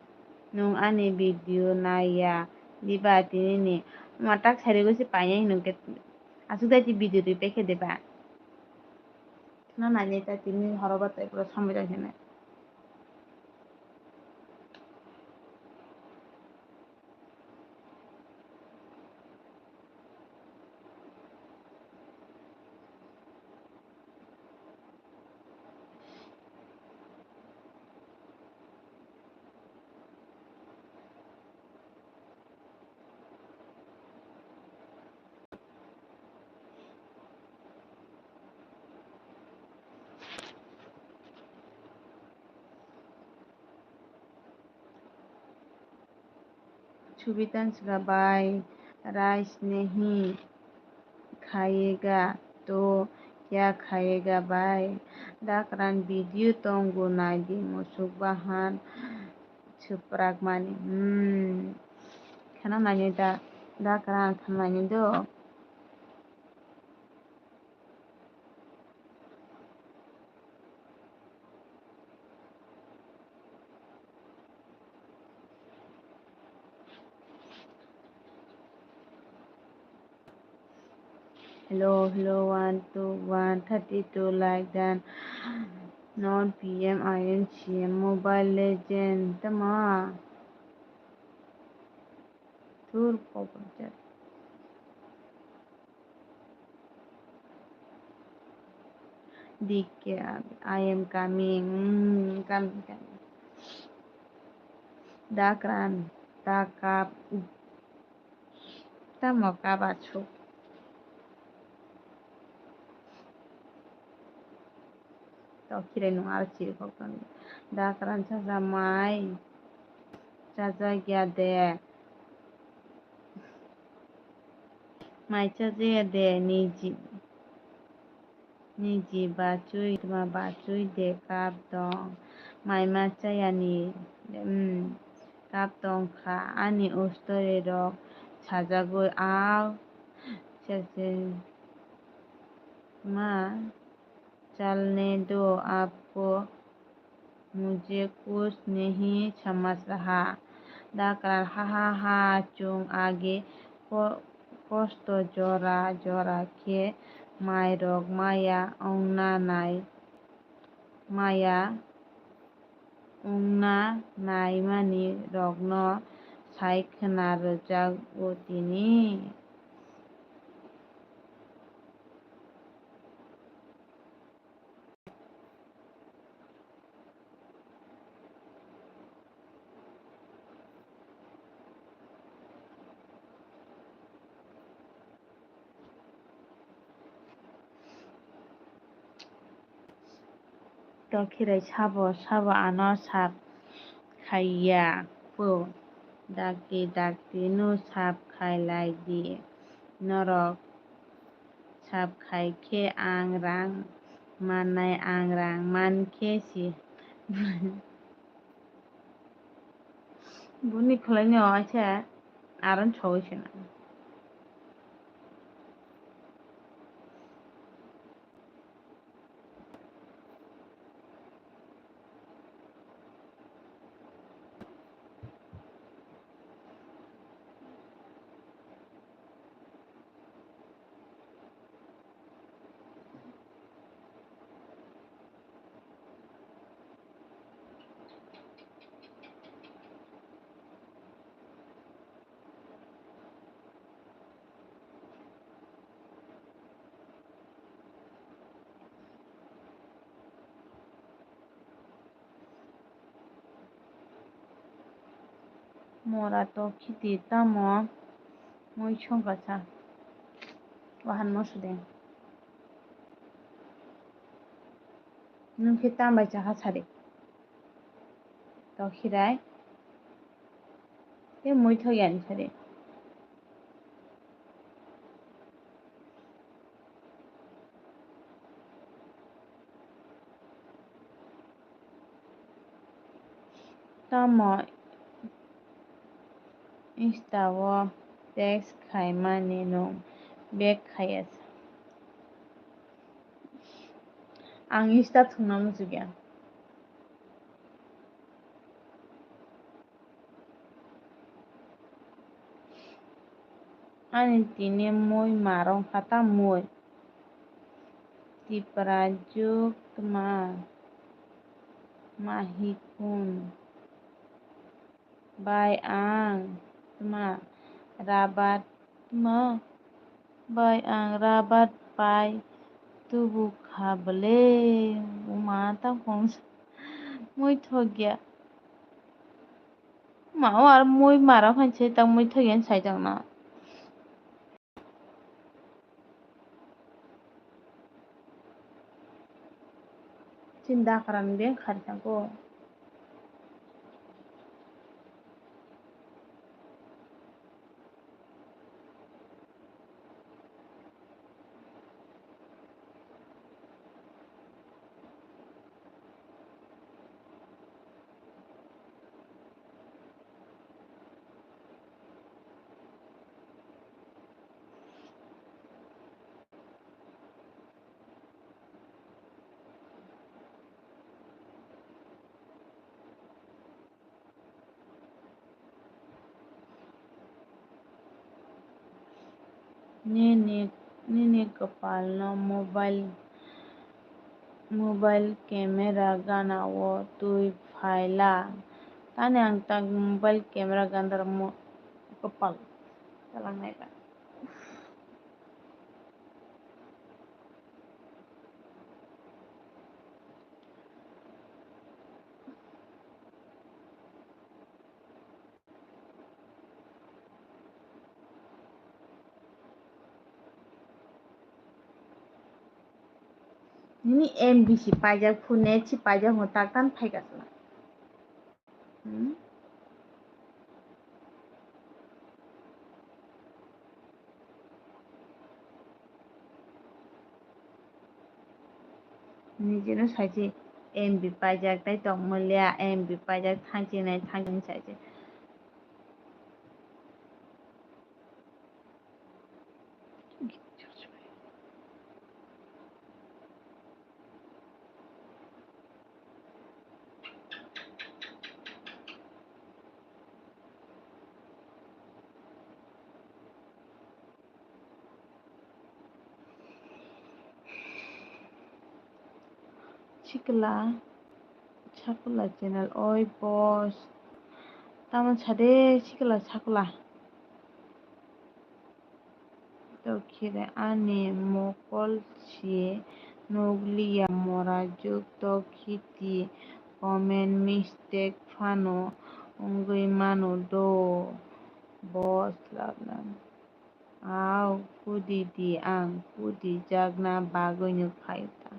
nung ani video naiya diba tini ni? Matak sari go si paiyai nung ke. Asuk dai ti video twi pekhe deba. Khna nainai ta tini horo ba tai pura sambai ta khene. Subitan sika bai, rice nahi khayega to kya khayega bai? Dakran video tongo naidi musuk bahan. Suprak mani. Hmm. Khana nani da, da kran khana nani do. Hello, hello, one, two, one, thirty-two like dan. Non P M I N C M Mobile Legend tama. Tur kobor jat. D K, I am coming. Mm, coming, coming. Dakran, takap. Tamo kaba chuk. To khirai nung aro chiri kok tong. Dakran chacha mai. Chacha gya de. Mai chacha ya de niji. Niji bachwi, tma bachwi de kap tong. Mai ma chaya ni, um, kap tong kha. Ani ustori rok sajagwi ao. Sese ma chalne do apko. Mujhe kuch nahi samajh raha. Dakran, ha ha ha, chwng age ko-, kosto jora jora khe mairok maya wngna nai, maya wngna naimani rokno sai khna rwjago tini. Tokhirai sabo sabo ano sap khaiya pho. Dakti dakti no sap khailai di norok. Sap khai khe ang rang mannai, ang rang man khe si. Boni khwlaini o aisa aron sogwi sina. Mora tokhiti tamo mui songkha sa. Wahan mosodeng. Nwng khe tam bai chakha sadi. Tokhirai. Tei mui thok yani sadi. Tamo Insta o text khaimani nwng back khaiya sa. Ang Insta thwngna muchukya. Ani tini mui marong kha ta mui. Tipra juk tma mahikun bai ang tma rabat tma bai ang rabat pai tubu kha bwle uma ta kong mui thokya. Ma o ar mui mara khan se ta mui thok yan sai tong na. Chinda karan beng khari thango. Nini, nini kwpalno mobile, mobile camera gana o twi phaila. Tani ang tak mobile camera gandar mo kwpal talangnai ba. Nini M B si paijak phone net si paijak mo tak tan phaika sala. Hmm? Nijino saisi M B paijak tai tongmoliya, M B paijak thangchinai thangchinai saisi. Sikla, sakula channel, oi boss. Tamo sade sikla sakula. Tokhire ani mokol si nukliya mora juk tokhiti comment mistake phano wngwi mano do boss labna. Au kudi di ang kudi jakna bagwino phaio ta.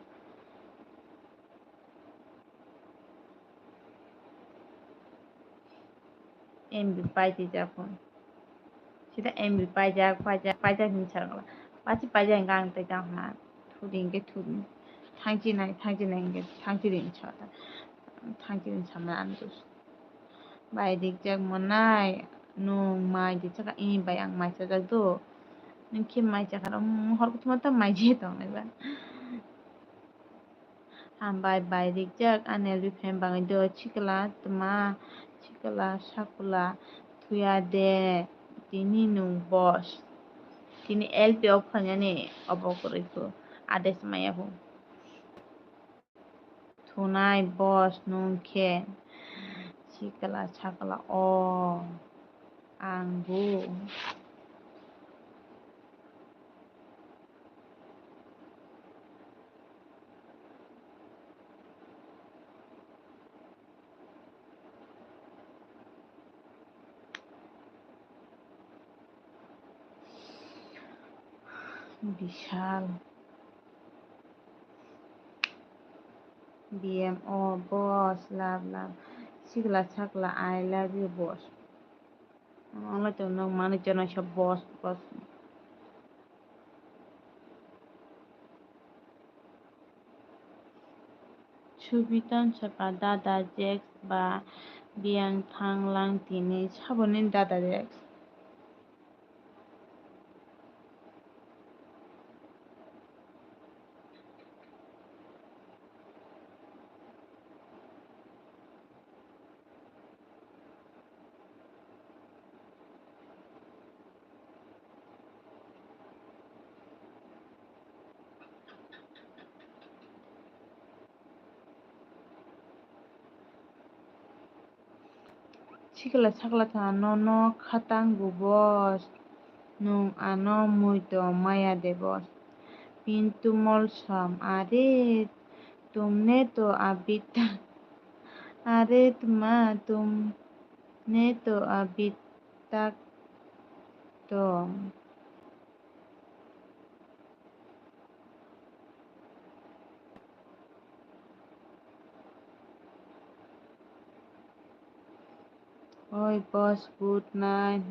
M B paijak phone. Sida M B paijak, paijak, paijak hinwi sakla. Pachi paijak hingka ang tei tang hwnna. Thudi hingke thudi. Thangchi nai, thangchi nai hingke thangchi rini sakla. Thangchi rini samna ang tus. Bai rijak monai. Nung mai rijak, i bai ang mai chajak do. Nung khe mai chakha ro, hor kuthuma ta mai je tong nai ba. Hambai bai rijak ani L B fan bagwi do chikla tma chikla sakula thuya de tini nung boss tini L P o phainani obo kwrwi kho ades maya bo thunai boss nung khe chikla sakla o ang bo. Bishal. B M O, boss, love, love. Sikla sakla, I love you, boss. Ang lai tong nang mani chana sa boss, boss. Subitan saka dada Jack ba biyang thang lang tini saboni dada Jack. Sikla sakla tha nono khatang gubos, nwng ano muito maya debos. Pintu molsom, are tumne to abhi tak, are tma tumne to abhi tak to. Oi boss, good night.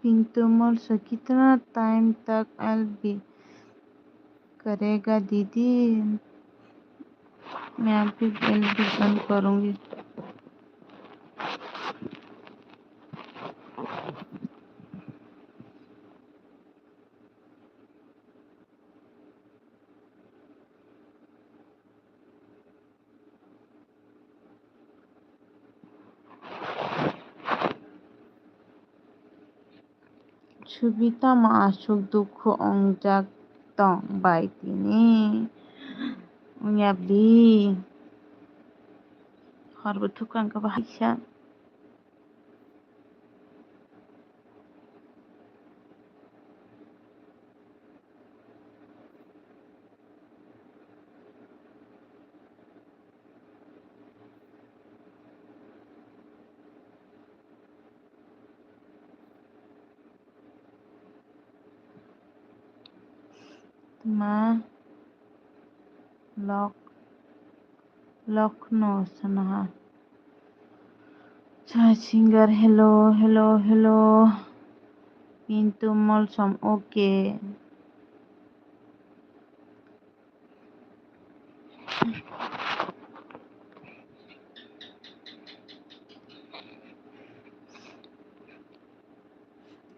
Pintu mol se kitna time tak I'll be करेगा दीदी, मैं आपकी एलबी बंद करूंगी। Subi tamo aswk dukhu wngjak tong bai tini? Wngya bwlwi? Hor bwthwk ang khe bo haisa. Tma lok lokno sanaha. Chai singer, hello, hello, hello. Pintu molsom, okay.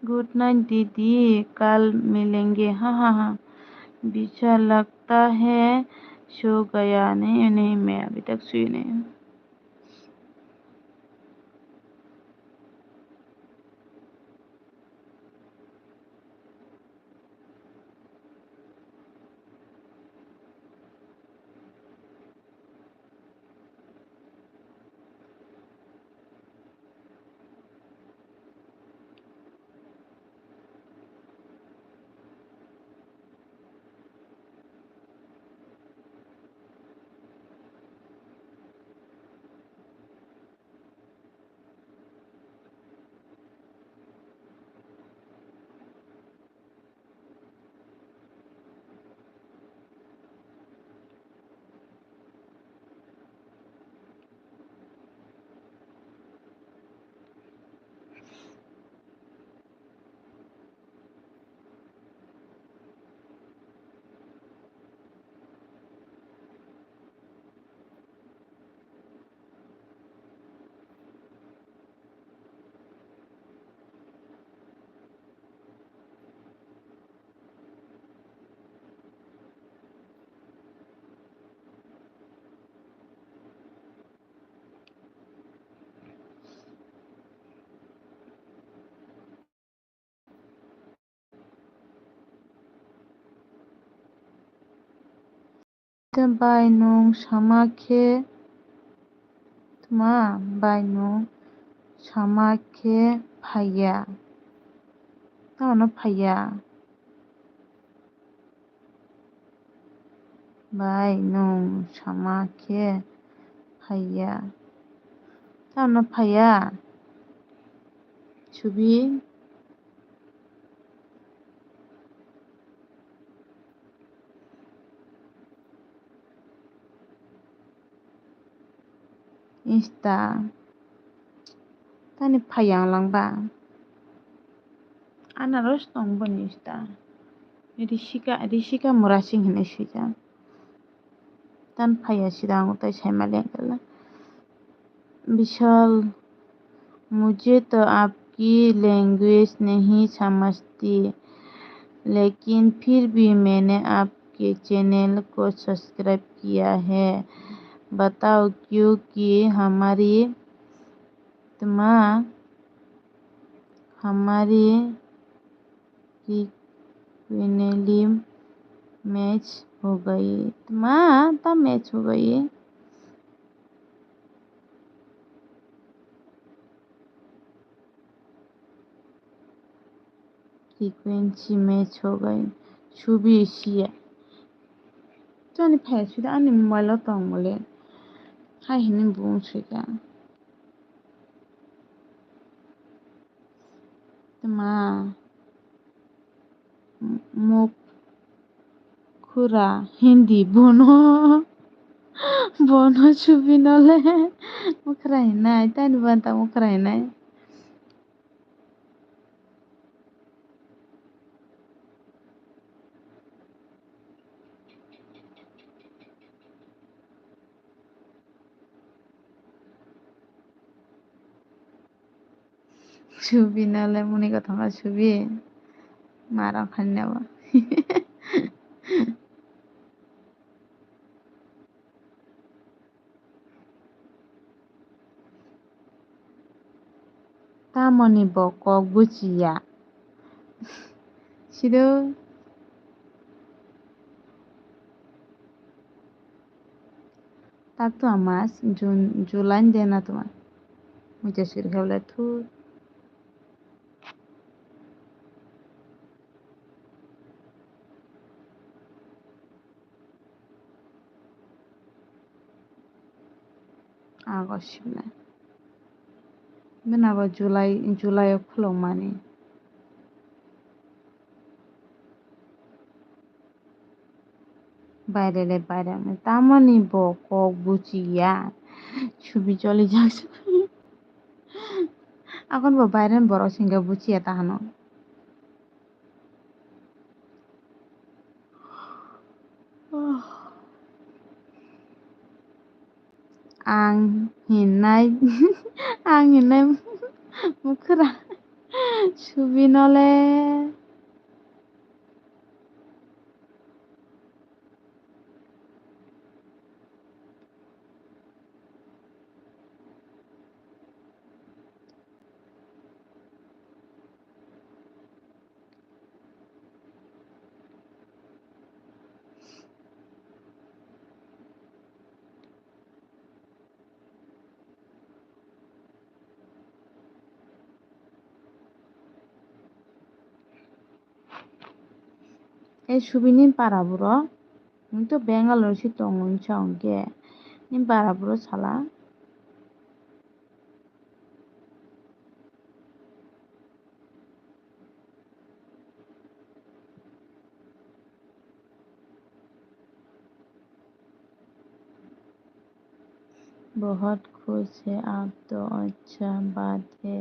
Good night दीदी, कल मिलेंगे, ha ha ha. बिछा लगता है, सो गया, नहीं, नहीं, मैं अभी तक सोई नहीं हूँ। Bai nwng sama khe tma, bai nwng sama khe phaiya. Tamo no phaiya. Bai nwng sama khe phaiya. Tamo no phaiya. Subi. Insta. Tani phai yang lang ba. Anaros tong boni Insta. Rishika, Rishika Murasing hinwi swijak. Tan phaiya sida ang tai sai maliya kala. Bishal, मुझे तो आपकी लैंग्वेज नहीं समझती, लेकिन फिर भी मैंने आपके चैनल को सब्सक्राइब किया है। बताओ क्यों कि हमारी, तमा, हमारी फ्रीक्वेंटली मैच हो गई। तमा, ता मैच हो गई। Frequency match ho gai. Subi siya. Chani phai sida ani mobile o tong mole. Hai hini bung sida. Tma. Muk khura Hindi bono. Bono subi nole. Mukhra hinai. Tani banta mukhra hinai. Subi nale muni kothoma subi. Marang khanina ba. Tamoni bo kok buchiya. Sido. Tak tu amas June, July de na tuma. Mucha sir khabla thu. Ago sibla. Bini abo July, July o khulokmani. Bairele bairang tamoni bo kok buchiya. Subi cholijak. Akon bo bairani borok singkhe buchiya tahano. Ang hinai, ang hinai mukhra subi nole. Tei subini para buro, nwng to Bangalore si tongo hinsa hwnkhe, nini para buro sala. बहुत खुश है आप तो। अच्छा बात है।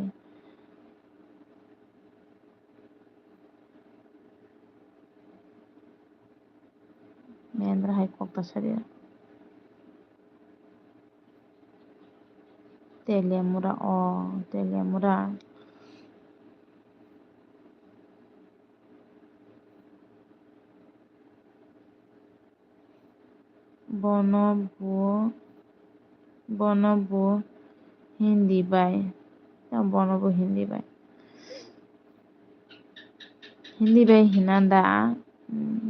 Mendra hai kok ta sadi. Telemura o, telemura. Bono bo, bono bo Hindi bai. Bono bo Hindi bai. Hindi bai hinanda. Hmm.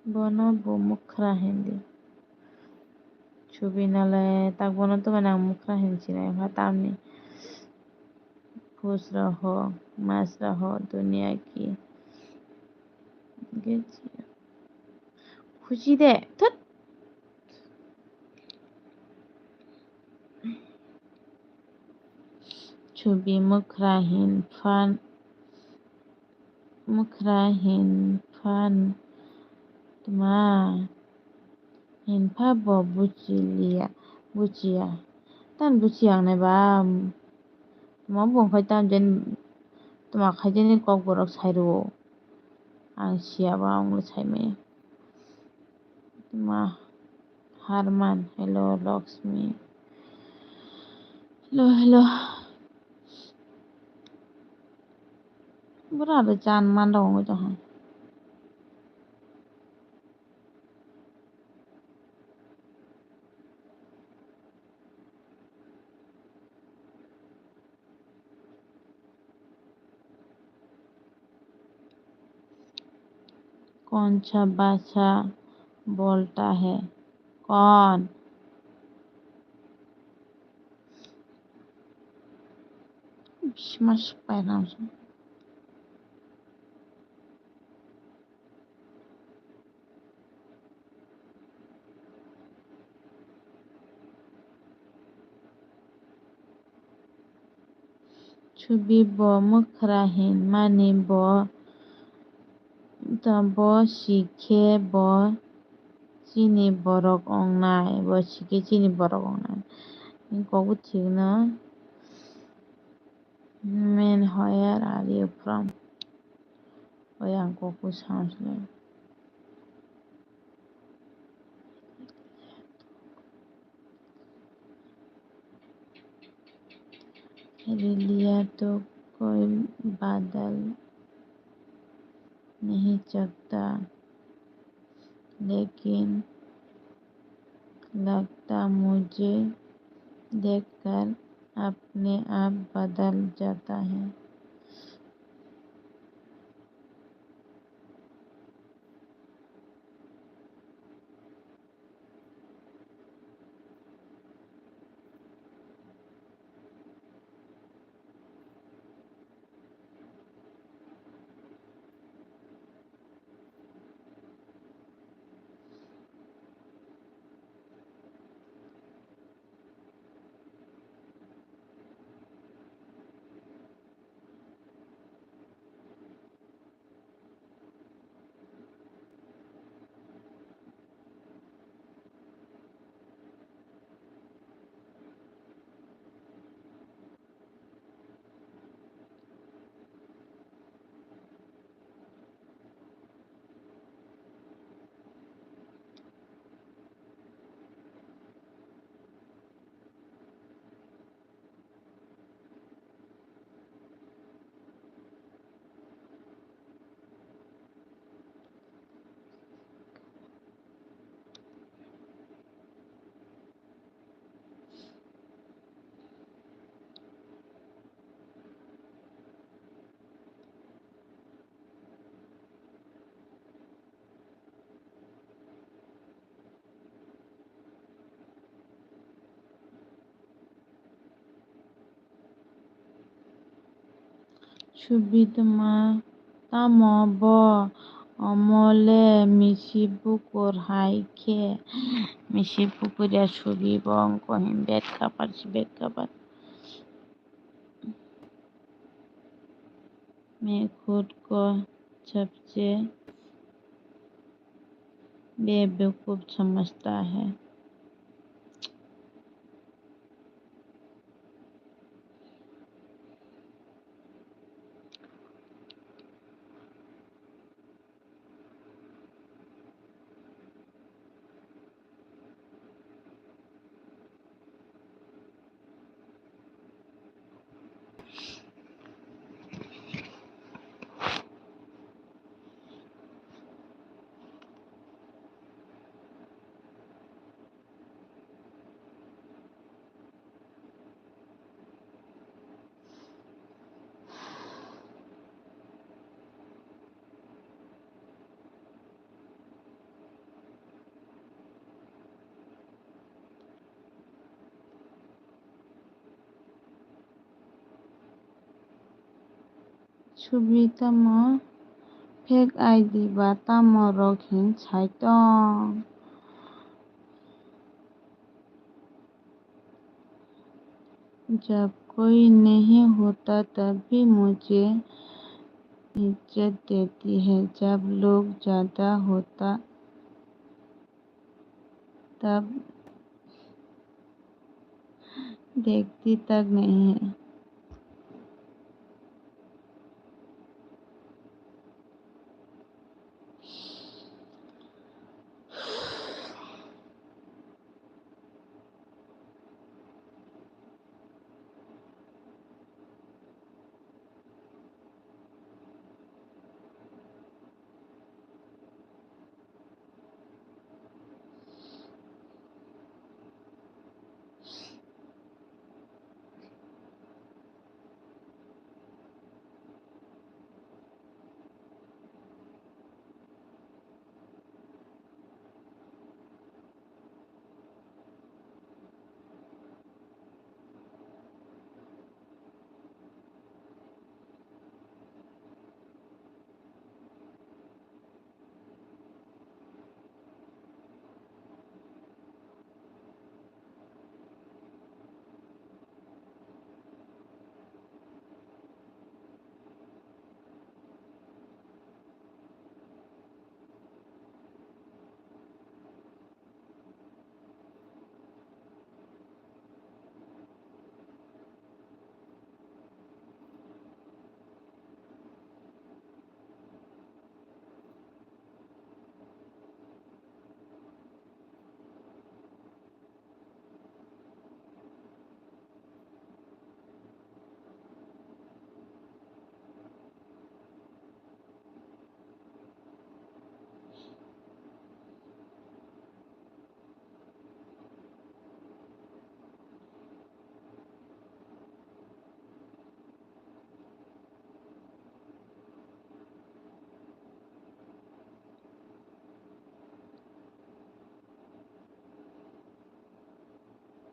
Bono bo mwkhra hindi. Chubinale tak bono to ang mwkhra hin sinai kha tamni. Khush raho, mas raho, duniya ki. Khushi de. Thut. Chubi mwkhra hin phan, mwkhra hin phan tma hin pha bo buchi liya, buchiya. Tan buchi ang nai ba. Tma bung khai tam jen, tma khai jeni kok borok sai rwo. Ang siya ba ang le sai maya. Ma Harman, hello, Lakshmi. Hello, hello. Bura aro chan man rok wngwi tongkha. कौन सा भाषा बोलता है? कौन? Bisma sukpai rang. Chubi bo mwkhra hinmani bo, bo sikhe bo chini borok wngnai, bo sikhe chini borok wngnai. Kok bo thik no. Man, where are you from? Oi ang kok bo sound le. लिया तो कोई बदल नहीं सकता, लेकिन लगता मुझे देखकर अपने आप बदल जाता है। Subitoma tamo bo? Omo le misi bukur hai khe. Misi bukur ya subi bo wngkha hwn bed cover si bed cover. मैं खुद को सबसे बेवकूफ समझता है। Subhi tamo fake I D ba tamo rok hin sai tong. जब कोई नहीं होता तब भी मुझे इज्जत देती है, जब लोग ज्यादा होता तब देखती तक नहीं है।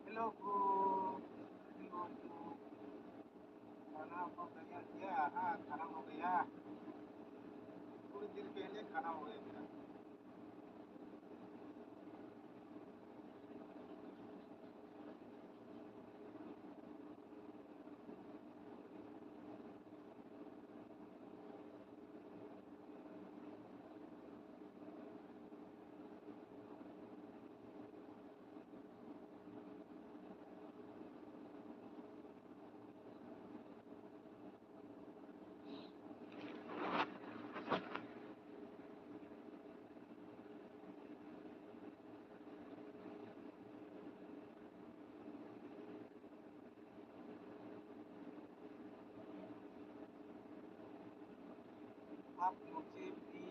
Hello, bro. Hello, bro. खाना हो गया क्या? हाँ, खाना हो गया। थोड़ी देर पहले खाना हो गया मेरा। आप मुझे भी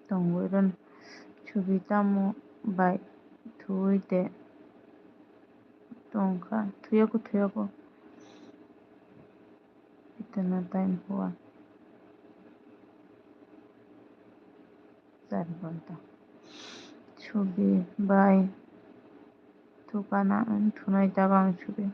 tongwi rwn. Chubi tamo bai thuwi de tongkha, thuyako, thuyako. Itana time hua. Char ghonta. Chubi bai thukana ang thunai jaga ang chubi.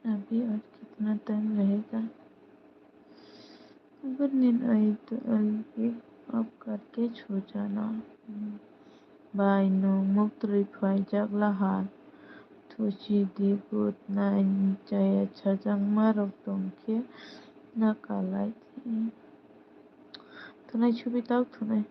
अभी और कितना टाइम रहेगा? अगर नींद आई तो अभी ऑफ करके सो जाना। Bai nwng muktwi phai jak lahar. Thuchi di good night chaya chajakma rok tong khe na kalai. Thunai chubi tak thunai.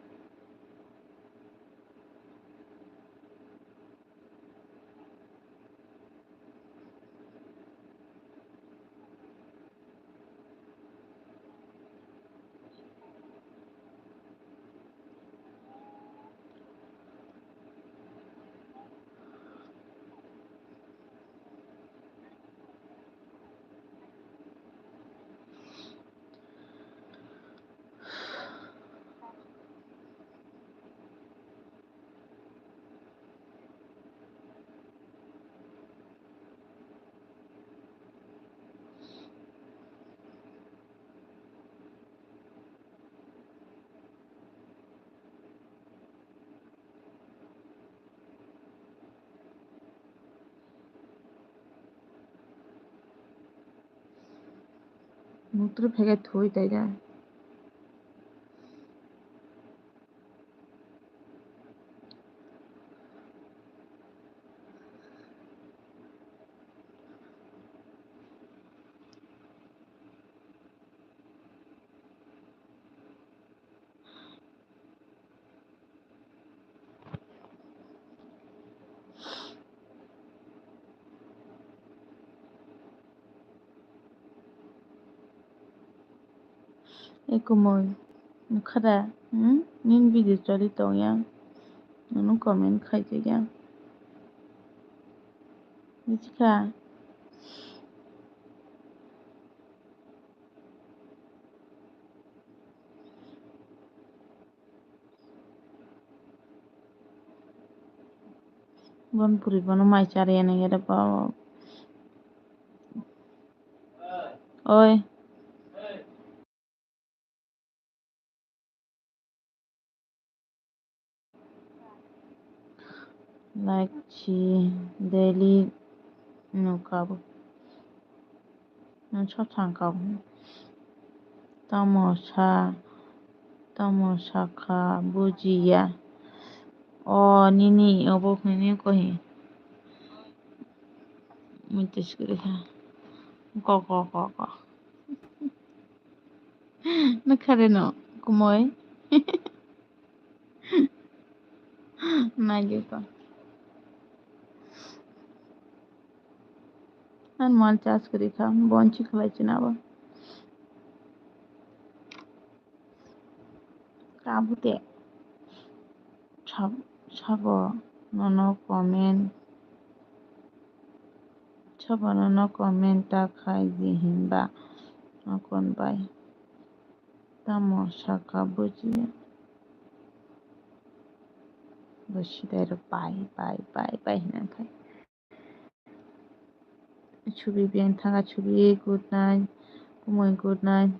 Mutru phege thui tai da. Ekomoi, nukha da, hmm? Nini video choli tongya, nono comment khaijagya, buchikha? Bon puri bono mai chariya nang yada ba. Oi. Like si daily nukabo. Nang sa thang kabo. Tamo sa, tamo sakha bujiya. O nini obo hwnwi kohi. Muitu sikiri kha. Ko, ko, ko, ko. Nukha de no, kumoi. Nai de to. An mal chas kuri kha, bonchi khlai china ba. Kabute. Sab-, sabo nono comment. Sobono no comment ta khai di hinba, nokon bai tamo saka bujiya. Bo sidai rok bai bai bai bai hinang khai. Chubi beng thanga chubi, good night. Kumui, good night.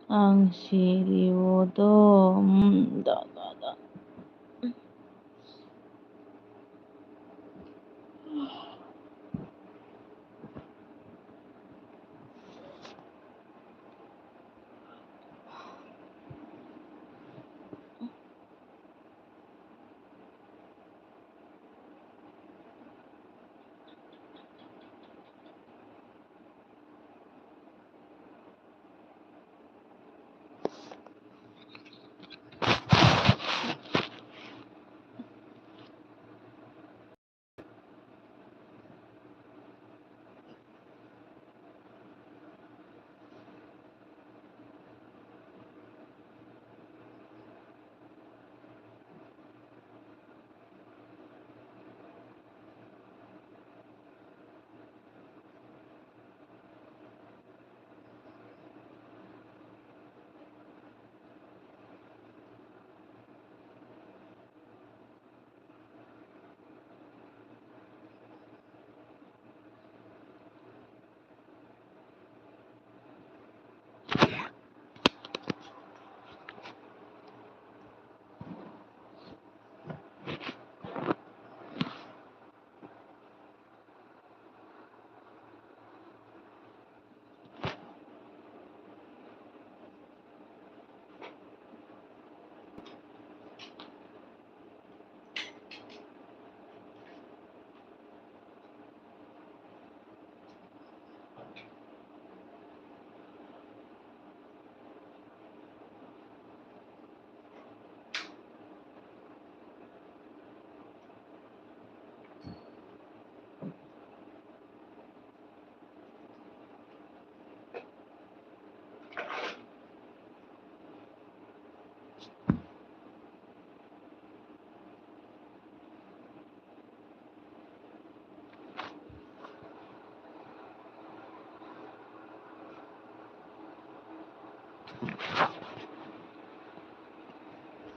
Ang siri o do, mm, da.